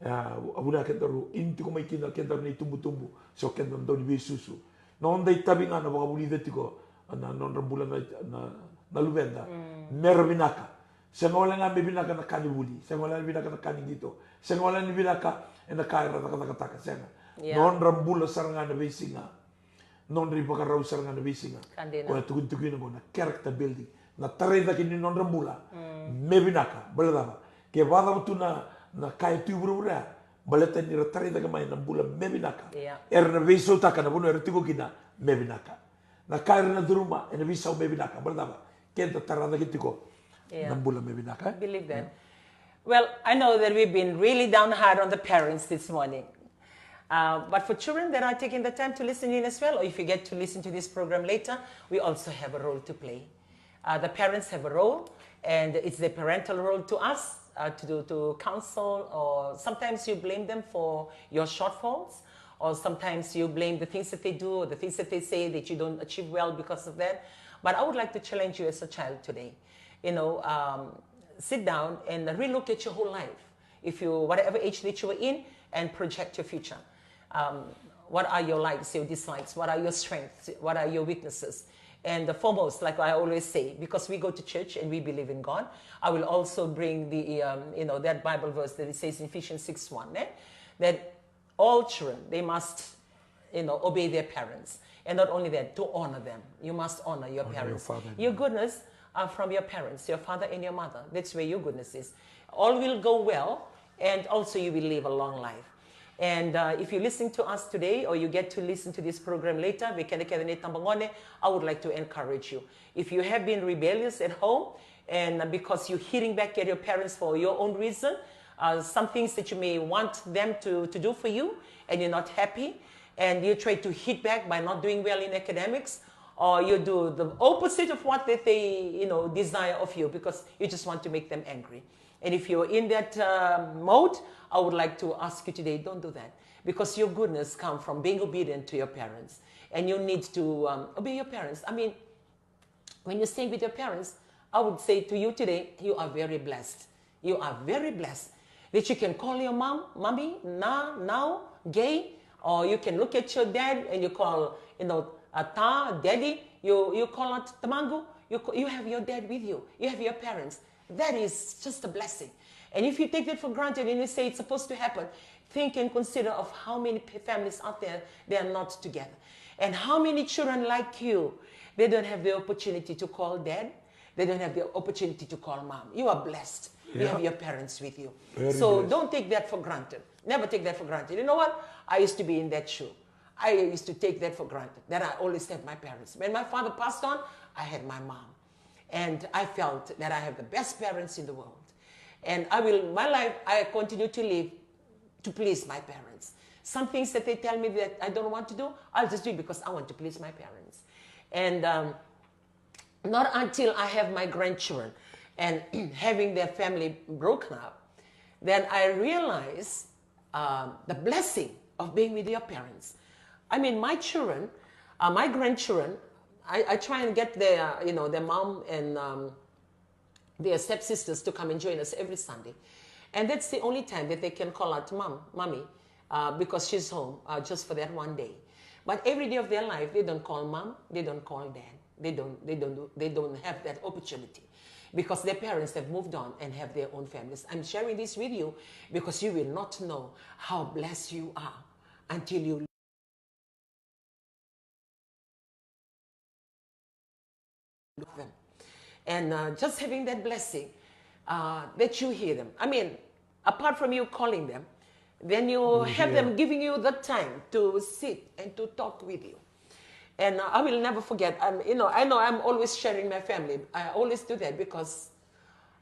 A, a vuna kedaru ini tiko mai kina kedaru na itubutubu, so kedaru dau ni veisusu. Noda itavi ga na vakavulica tiko na nodra bula na, na, na luveda. Mera vinaka. Sega wale ga me vinaka na ka ni vuli, sega wale ga ni vinaka na ka ni qito, sega wale ga ni vinaka e na ka era cakacakataka, sega. Yeah. Nodra bula sara ga na veisiga, nodra ivakarau sara ga na veisiga. Ka dina. Koya tukuni, tukuni qo na character building, na tarai cake ni nodra bula me vinaka. Baleta cava? Ke vakacava tu na, na ka e tu i vuravura ya, baleta ni ra tarai cake mai na bula me vinaka, yeah, era na veisautaka na vanua era tiko kina me vinaka. Na ka era na curuma ena veisau me vinaka, baleta cava? Keda tara cake tiko, yeah, na bula me vinaka. Believe that. Yeah. Well, I know that we've been really down hard on the parents this morning. Uh, but for children that are taking the time to listen in as well, or if you get to listen to this program later, we also have a role to play. Uh, the parents have a role, and it's the parental role to us, uh, to do, to counsel, or sometimes you blame them for your shortfalls, or sometimes you blame the things that they do, or the things that they say that you don't achieve well because of that. But I would like to challenge you as a child today. You know, um, sit down and relook at your whole life. If you, whatever age that you were in, and project your future. Um, what are your likes, your dislikes? What are your strengths? What are your weaknesses? And the foremost, like I always say, because we go to church and we believe in God, I will also bring the, um, you know, that Bible verse that it says in Ephesians six one, eh? That all children, they must, you know, obey their parents. And not only that, to honor them. You must honor your parents. Honor your father and mother. Your goodness are from your parents, your father and your mother. That's where your goodness is. All will go well, and also you will live a long life. And, uh, if you're listening to us today, or you get to listen to this program later, vei keda kece na itabagone, I would like to encourage you. If you have been rebellious at home, and, uh, because you're hitting back at your parents for your own reason, uh, some things that you may want them to, to do for you, and you're not happy, and you try to hit back by not doing well in academics, or you do the opposite of what that they, you know, desire of you, because you just want to make them angry. And if you're in that, uh, mode, I would like to ask you today, don't do that. Because your goodness comes from being obedient to your parents. And you need to, um, obey your parents. I mean, when you stay with your parents, I would say to you today, you are very blessed. You are very blessed that you can call your mom, mommy, na, nau, gay, or you can look at your dad and you call, you know, a ta, daddy. You, you call out tamaqu. You, ca- you have your dad with you. You have your parents. That is just a blessing. And if you take that for granted and you say it's supposed to happen, think and consider of how many p- families out there, they are not together. And how many children like you, they don't have the opportunity to call dad, they don't have the opportunity to call mom. You are blessed. You have your parents with you. Very blessed. So don't take that for granted. Never take that for granted. You know what? I used to be in that shoe. I used to take that for granted, that I always have my parents. When my father passed on, I had my mom. And I felt that I have the best parents in the world. And I will, my life, I continue to live to please my parents. Some things that they tell me that I don't want to do, I'll just do it because I want to please my parents. And, um, not until I have my grandchildren and having their family broken up, then I realize, um, the blessing of being with your parents. I mean, my children, uh, my grandchildren, I, I try and get their, you know, their mom and, um, their stepsisters to come and join us every Sunday. And that's the only time that they can call out mom, mommy, uh, because she's home, uh, just for that one day. But every day of their life, they don't call mom, they don't call dad. They don't, they don't, do, they don't have that opportunity because their parents have moved on and have their own families. I'm sharing this with you because you will not know how blessed you are until you look them. And, uh, just having that blessing, uh, that you hear them. I mean, apart from you calling them, then you have them giving you the time to sit and to talk with you. And, uh, I will never forget. I'm, you know, I know I'm always sharing my family. I always do that because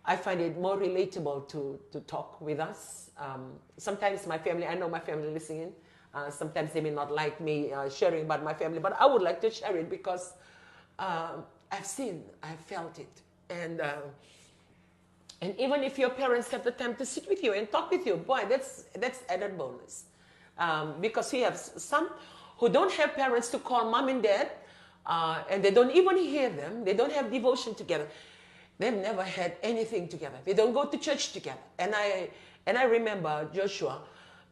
I find it more relatable to, to talk with us. Um, sometimes my family, I know my family listening. Uh, sometimes they may not like me, uh, sharing about my family, but I would like to share it because, um, I've seen, I've felt it. And, uh, and even if your parents have the time to sit with you and talk with you, boy, that's, that's added bonus. Um, because we have s- some who don't have parents to call mom and dad, uh, and they don't even hear them. They don't have devotion together. They've never had anything together. They don't go to church together. And I, and I remember Joshua,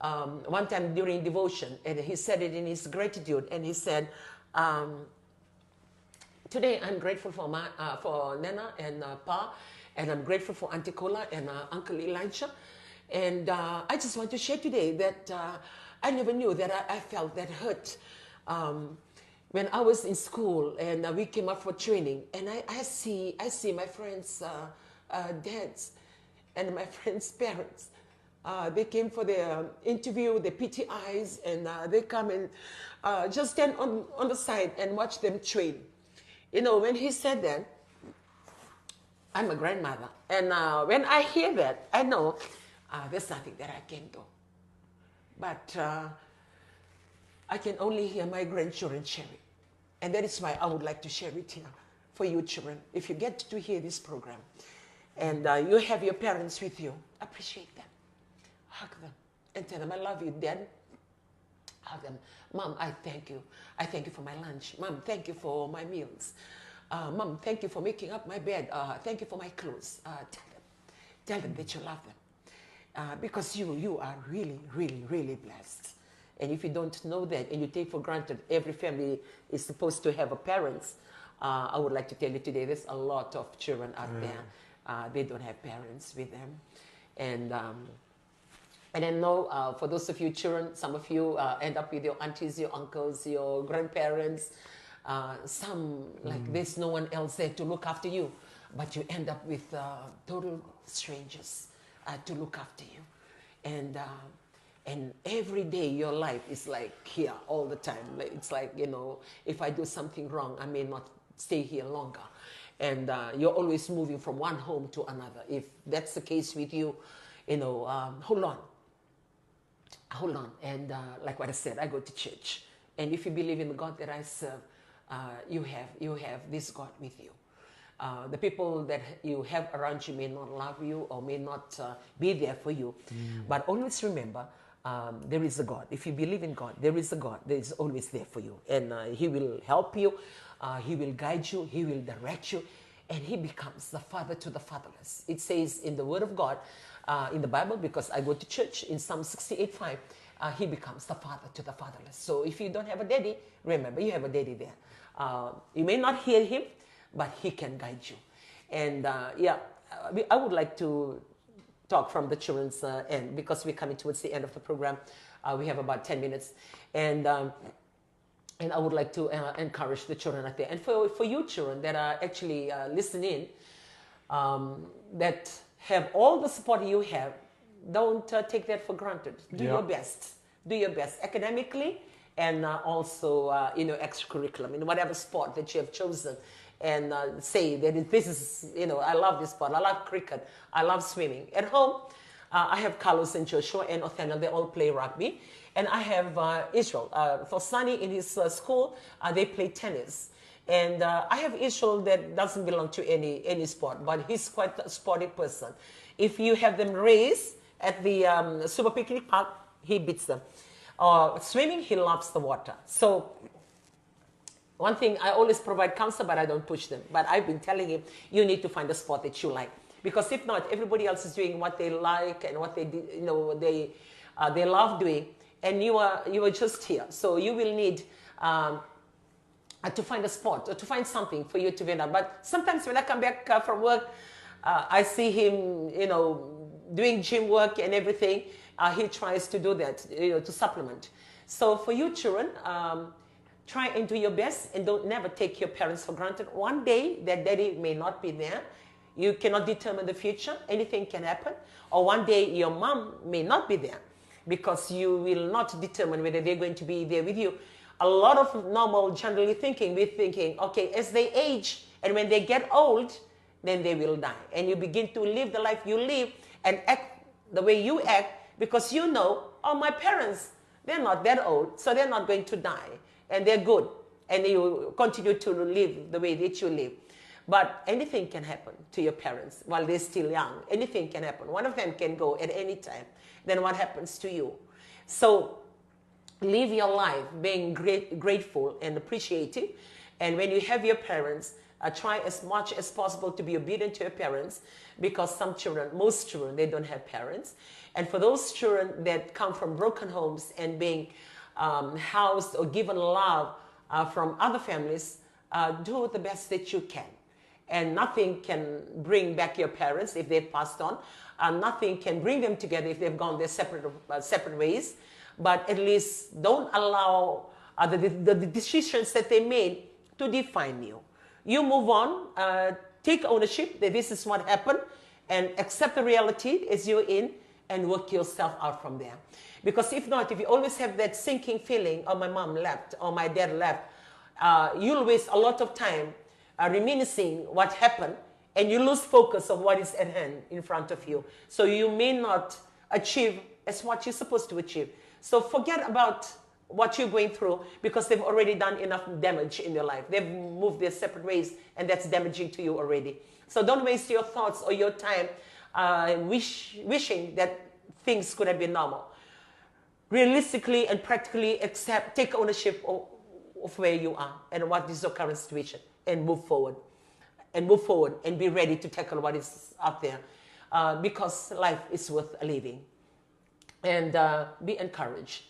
um, one time during devotion, and he said it in his gratitude, and he said, um, "Today I'm grateful for my, uh, for Nena and, uh, Pa, and I'm grateful for Auntie Kola and, uh, Uncle Elijah. And, uh, I just want to share today that, uh, I never knew that I, I felt that hurt. Um, when I was in school and uh, we came up for training, and I, I see I see my friends, uh, uh, dads, and my friends' parents. Uh, they came for the um, interview, the P T Is, and uh, they come and uh, just stand on, on the side and watch them train. You know, when he said that, I'm a grandmother. And uh, when I hear that, I know uh, there's nothing that I can do. But uh, I can only hear my grandchildren sharing. And that is why I would like to share it here for you children. If you get to hear this program and uh, you have your parents with you, appreciate them, hug them, and tell them, "I love you, Dad." Hug them. "Mom, I thank you. I thank you for my lunch. Mom, thank you for my meals. Uh, Mom, thank you for making up my bed. Uh, thank you for my clothes." Uh, tell them. Tell them that you love them. Uh, because you you are really, really, really blessed. And if you don't know that and you take for granted every family is supposed to have a parents, uh, I would like to tell you today there's a lot of children out there. Uh, they don't have parents with them. And um, and I know uh, for those of you children, some of you uh, end up with your aunties, your uncles, your grandparents. Uh, some, like, there's no one else there to look after you, but you end up with uh, total strangers uh, to look after you. And uh, and every day your life is like here all the time. Like, it's like, you know, if I do something wrong, I may not stay here longer. And uh, you're always moving from one home to another. If that's the case with you, you know, um, hold on. Hold on. And uh, like what I said, I go to church. And if you believe in the God that I serve, uh, you have you have this God with you. Uh, the people that you have around you may not love you or may not uh, be there for you, but always remember, um, there is a God. If you believe in God, there is a God that is always there for you, and uh, He will help you. Uh, he will guide you. He will direct you. And he becomes the father to the fatherless. It says in the Word of God, uh, in the Bible, because I go to church, in Psalm sixty-eight five, uh, he becomes the father to the fatherless. So if you don't have a daddy, remember, you have a daddy there. Uh, you may not hear him, but he can guide you. And uh, yeah, I would like to talk from the children's uh, end because we're coming towards the end of the program. Uh, we have about ten minutes. And um, and I would like to uh, encourage the children out there. And for, for you children that are actually uh, listening, um, that have all the support you have, don't uh, take that for granted. Do your best. Do your best academically and uh, also uh, you know, extracurriculum, in whatever sport that you have chosen. And uh, say that this is, you know, I love this sport. I love cricket. I love swimming. At home, uh, I have Carlos and Joshua and Othaniel. They all play rugby. And I have uh, Israel. Uh, for Sunny in his uh, school, uh, they play tennis. And uh, I have Israel that doesn't belong to any any sport, but he's quite a sporty person. If you have them race at the um, Super Picnic Park, he beats them. Uh, swimming, he loves the water. So one thing, I always provide counsel, but I don't push them. But I've been telling him, you need to find a sport that you like. Because if not, everybody else is doing what they like and what they, you know, they, uh, they love doing. And you are, you are just here. So you will need um, uh, to find a sport or to find something for you to vent out. But sometimes when I come back uh, from work, uh, I see him, you know, doing gym work and everything. Uh, he tries to do that, you know, to supplement. So for you children, um, try and do your best and don't never take your parents for granted. One day their daddy may not be there. You cannot determine the future. Anything can happen. Or one day your mom may not be there because you will not determine whether they're going to be there with you. A lot of normal, generally thinking, we're thinking, okay, as they age and when they get old, then they will die. And you begin to live the life you live and act the way you act because you know, oh, my parents, they're not that old, so they're not going to die. And they're good. And you continue to live the way that you live. But anything can happen to your parents while they're still young. Anything can happen. One of them can go at any time. Then what happens to you? So live your life being great, grateful and appreciative. And when you have your parents, uh, try as much as possible to be obedient to your parents, because some children, most children, they don't have parents. And for those children that come from broken homes and being um, housed or given love uh, from other families, uh, do the best that you can. And nothing can bring back your parents if they've passed on. Uh, nothing can bring them together if they've gone their separate, uh, separate ways. but at least don't allow uh, the, the, the decisions that they made to define you. You move on, uh, take ownership that this is what happened, and accept the reality as you're in, and work yourself out from there. Because if not, if you always have that sinking feeling, "Oh, my mom left, or my dad left," uh, you'll waste a lot of time uh, reminiscing what happened, and you lose focus of what is at hand in front of you. So you may not achieve as what you're supposed to achieve. So forget about what you're going through, because they've already done enough damage in your life. They've moved their separate ways, and that's damaging to you already. So don't waste your thoughts or your time uh, wish, wishing that things could have been normal. Realistically and practically accept, take ownership of, of where you are and what is your current situation, and move forward. And move forward and be ready to tackle what is out there, uh, because life is worth living. And uh, be encouraged.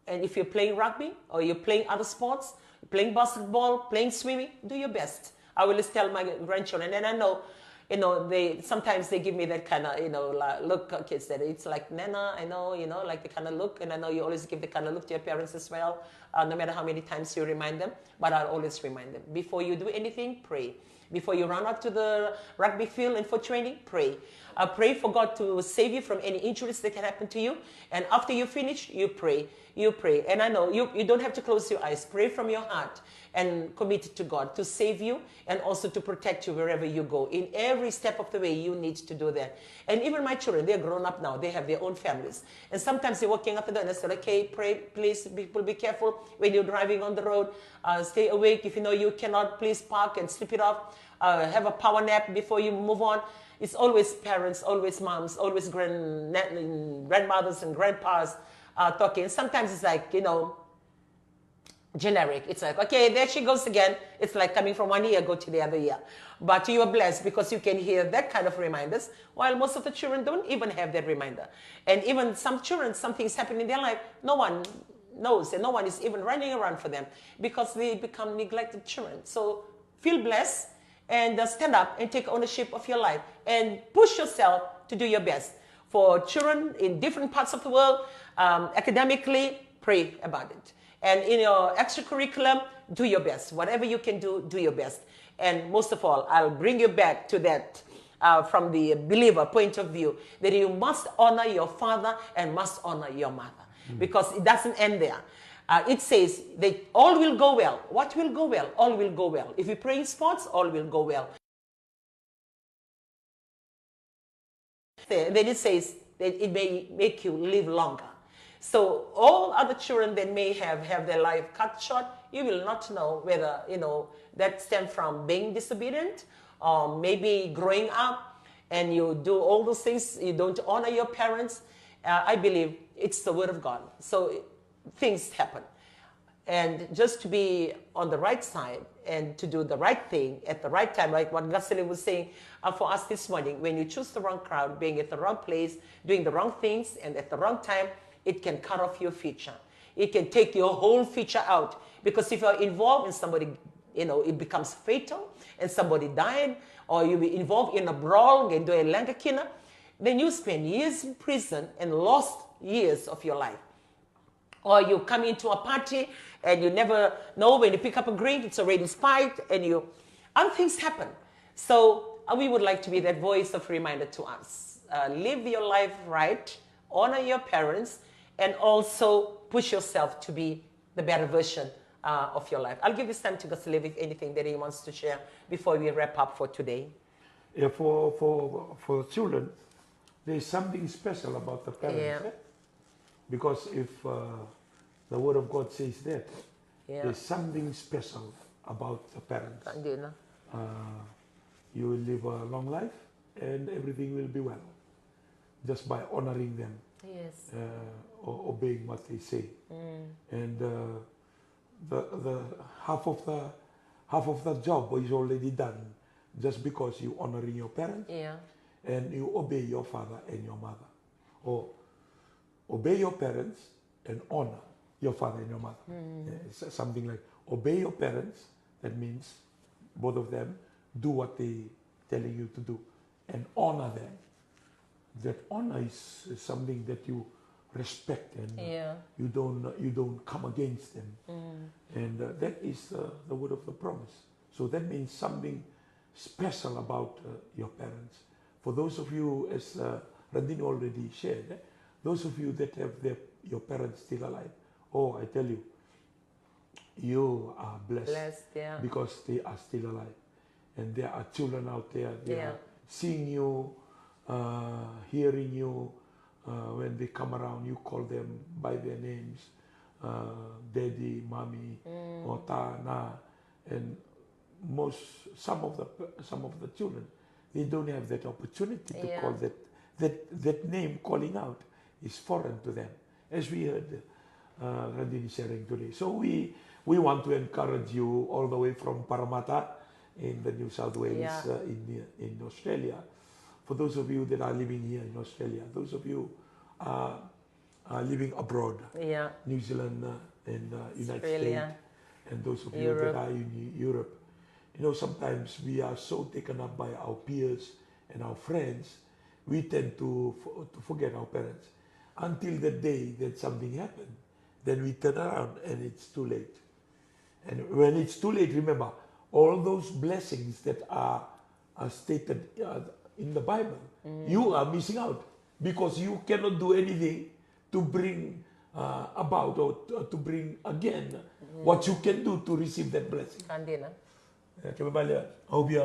And if you're playing rugby or you're playing other sports, playing basketball, playing swimming, do your best. I always tell my grandchildren, and I know, you know, they sometimes they give me that kind of, you know, la- look, uh, kids, that it's like, "Nana, I know," you know, like the kind of look, and I know you always give the kind of look to your parents as well, uh, no matter how many times you remind them. But I'll always remind them, before you do anything, pray. Before you run out to the rugby field and for training, pray. Uh, pray for God to save you from any injuries that can happen to you. And after you finish, you pray. You pray. And I know you, you don't have to close your eyes. Pray from your heart and commit it to God to save you and also to protect you wherever you go. In every step of the way, you need to do that. And even my children, they're grown up now. They have their own families. And sometimes they're walking out the door and I said, "Okay, pray, please, people, be careful when you're driving on the road. Uh, stay awake. If you know you cannot, please park and sleep it off. Uh, have a power nap before you move on." It's always parents, always moms, always grand, grandmothers and grandpas uh, talking. And sometimes it's like, you know, generic. It's like, "Okay, there she goes again." It's like coming from one ear, go to the other ear. But you are blessed because you can hear that kind of reminders, while most of the children don't even have that reminder. And even some children, something is happening in their life, no one knows, and no one is even running around for them because they become neglected children. So feel blessed and uh, stand up and take ownership of your life and push yourself to do your best. For children in different parts of the world, um, academically, pray about it. And in your extracurriculum, do your best. Whatever you can do, do your best. And most of all, I'll bring you back to that uh, from the believer point of view, that you must honor your father and must honor your mother, because it doesn't end there. Uh, it says that all will go well. What will go well? All will go well. If you play in sports, all will go well. Then it says that it may make you live longer. So all other children that may have have their life cut short, you will not know whether, you know, that stem from being disobedient or maybe growing up and you do all those things, you don't honor your parents. Uh, I believe it's the word of God. So things happen. And just to be on the right side and to do the right thing at the right time, like what Gasele was saying uh, for us this morning, when you choose the wrong crowd, being at the wrong place, doing the wrong things, and at the wrong time, it can cut off your future. It can take your whole future out. Because if you're involved in somebody, you know, it becomes fatal, and somebody died, or you be involved in a brawl, qai dua e leqa kina, then you spend years in prison and lost years of your life. Or you come into a party and you never know, when you pick up a drink, it's already spiked, and you, other things happen. So uh, we would like to be that voice of reminder to us. Uh, live your life right, honor your parents, and also push yourself to be the better version uh, of your life. I'll give this time to Gaselevi if anything that he wants to share before we wrap up for today. Yeah, for for for children, there's something special about the parents. Yeah. Eh? Because if uh, the word of God says that, Yeah. there's something special about the parents. Dina. Uh, you will live a long life, and everything will be well, just by honoring them, Yes. uh, or obeying what they say. And uh, the the half of the half of the job is already done, just because you honoring your parents Yeah. and you obey your father and your mother, or obey your parents and honor your father and your mother. Eh, s- something like, obey your parents. That means both of them do what they telling you to do, and honor them. That honor is, is something that you respect and uh, Yeah. you don't you don't come against them. And uh, that is uh, the word of the promise. So that means something special about uh, your parents. For those of you, as uh, Randini already shared, eh, those of you that have their, your parents still alive, oh, I tell you, you are blessed Blessed, yeah. because they are still alive. And there are children out there, they Yeah. are seeing you, uh, hearing you. Uh, when they come around, you call them by their names, uh, daddy, mommy, or ta, na. And most, some of the, some of the children, they don't have that opportunity to Yeah. call that, that, that name calling out is foreign to them, as we heard uh, Randini sharing today. So we, we want to encourage you all the way from Parramatta in the New South Wales Yeah. uh, in, in Australia. For those of you that are living here in Australia, those of you uh, are living abroad, Yeah. New Zealand uh, and uh, United Australia. States, and those of you Europe. that are in Europe, you know, sometimes we are so taken up by our peers and our friends, we tend to, f- to forget our parents until the day that something happened. Then we turn around and it's too late. And when it's too late, remember, all those blessings that are, are stated uh, in the Bible, you are missing out because you cannot do anything to bring uh, about or to, to bring again what you can do to receive that blessing. Ka dina. E, kena ibalebale, au via,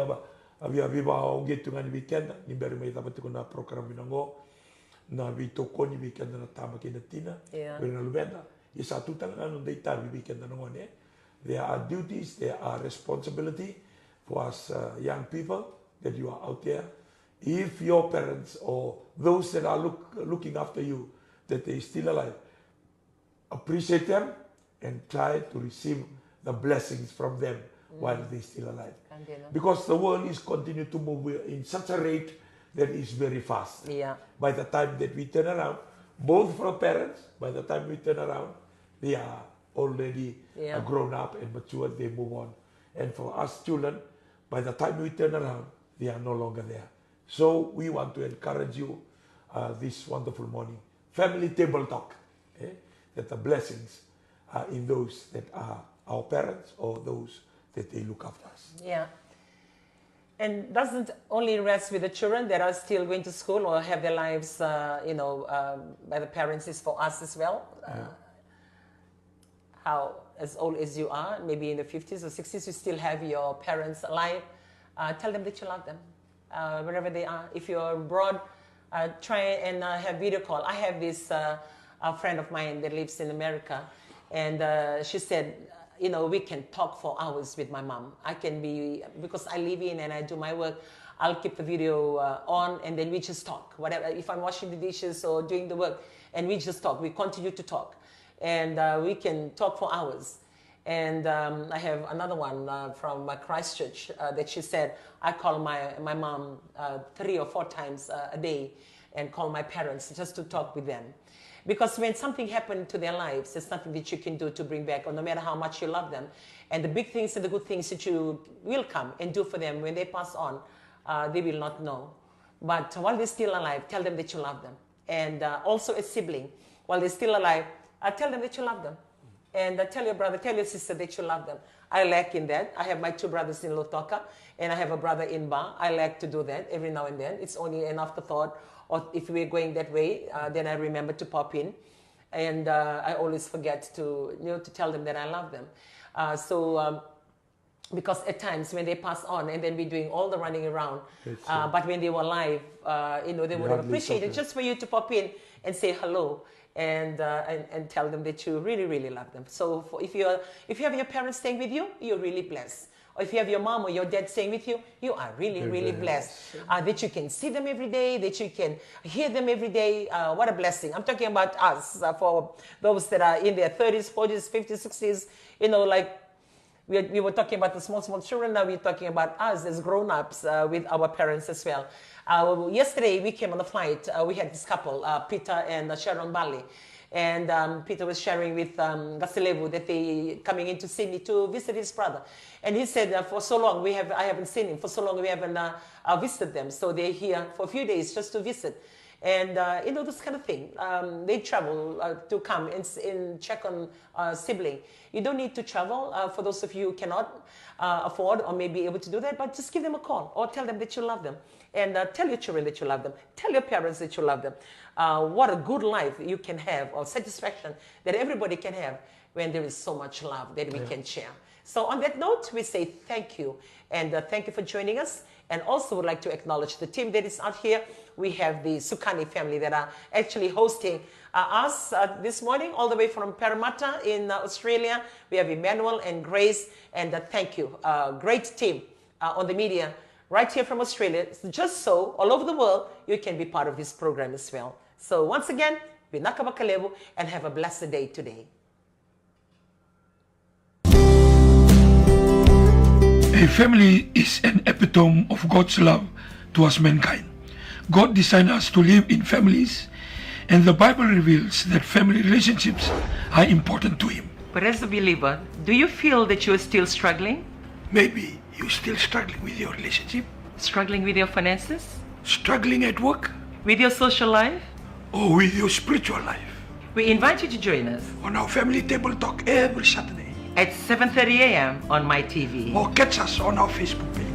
au via veivaoqe tu ga ni vei keda, ni bera mai cava tiko na program vina qo, na veitokoni vei keda na tama kei na tina, Yeah. vei na luveda, ia sa tu tale ga na noda itavi vei keda na gone. There are duties, there are responsibility for us uh, young people that you are out there. If your parents or those that are look, looking after you, that they still alive, appreciate them and try to receive the blessings from them while they still alive. Ka dina. Because the world is continue to move in such a rate that is very fast. Yeah. By the time that we turn around, both for parents, by the time we turn around, they are already Yeah. uh, grown up and matured, they move on. And for us children, by the time we turn around, they are no longer there. So we want to encourage you uh, this wonderful morning. Family table talk. Eh? That the blessings are in those that are our parents or those that they look after us. Yeah. And doesn't only rest with the children that are still going to school or have their lives, uh, you know, um, by the parents, is for us as well. Uh, how, as old as you are, maybe in the fifties or sixties, you still have your parents alive. Uh, tell them that you love them, uh, wherever they are. If you're abroad, uh, try and uh, have video call. I have this uh, a friend of mine that lives in America, and uh, she said, you know, we can talk for hours with my mom. I can be, because I live in and I do my work, I'll keep the video uh, on, and then we just talk. Whatever, if I'm washing the dishes or doing the work, and we just talk. We continue to talk, and uh, we can talk for hours. And um, I have another one uh, from uh, Christchurch uh, that she said, I call my, my mom uh, three or four times uh, a day and call my parents just to talk with them. Because when something happened to their lives, there's nothing that you can do to bring back, or no matter how much you love them. And the big things and the good things that you will come and do for them when they pass on, uh, they will not know. But while they're still alive, tell them that you love them. And uh, also a sibling, while they're still alive, uh, tell them that you love them. And uh, tell your brother, tell your sister that you love them. I lack in that. I have my two brothers in Lautoka, and I have a brother in Ba. I like to do that every now and then. It's only an afterthought, or if we're going that way, uh, then I remember to pop in. And uh, I always forget to, you know, to tell them that I love them. Uh, so, um, because at times when they pass on, and then we're doing all the running around, uh, but when they were alive, uh, you know, they would have Hardly appreciated talking. Just for you to pop in and say hello and, uh, and and tell them that you really, really love them. So for, if you're, if you have your parents staying with you, you're really blessed. Or if you have your mom or your dad staying with you, you are really, Very, really very blessed. Uh, that you can see them every day, that you can hear them every day. Uh, what a blessing. I'm talking about us, uh, for those that are in their thirties, forties, fifties, sixties, you know, like, we, we were talking about the small, small children. Now we're talking about us as grown-ups uh, with our parents as well. Uh, yesterday we came on the flight. Uh, we had this couple, uh, Peter and uh, Sharon Bali. And um, Peter was sharing with um, Gaselevu that they coming into Sydney to visit his brother. And he said, uh, for so long we have, I haven't seen him. For so long we haven't uh, uh, visited them. So they're here for a few days just to visit. And uh, you know, this kind of thing. Um, they travel uh, to come and, s- and check on uh, sibling. You don't need to travel. Uh, for those of you who cannot uh, afford or may be able to do that, but just give them a call or tell them that you love them. And uh, tell your children that you love them. Tell your parents that you love them. Uh, what a good life you can have, or satisfaction that everybody can have when there is so much love that we can share. So on that note, we say thank you. And uh, thank you for joining us. And also would like to acknowledge the team that is out here. We have the Sukani family that are actually hosting uh, us uh, this morning, all the way from Parramatta in uh, Australia. We have Emmanuel and Grace, and uh, thank you. Uh, great team uh, on the media right here from Australia. Just so all over the world, you can be part of this program as well. So once again, vinaka vakalevu and have a blessed day today. A family is an epitome of God's love towards mankind. God designed us to live in families, and the Bible reveals that family relationships are important to Him. But as a believer, do you feel that you are still struggling? Maybe you're still struggling with your relationship, Struggling with your finances? Struggling at work, With your social life? Or with your spiritual life. We invite you to join us on our family table talk every Saturday. At seven thirty a m on My T V. Or catch us on our Facebook page.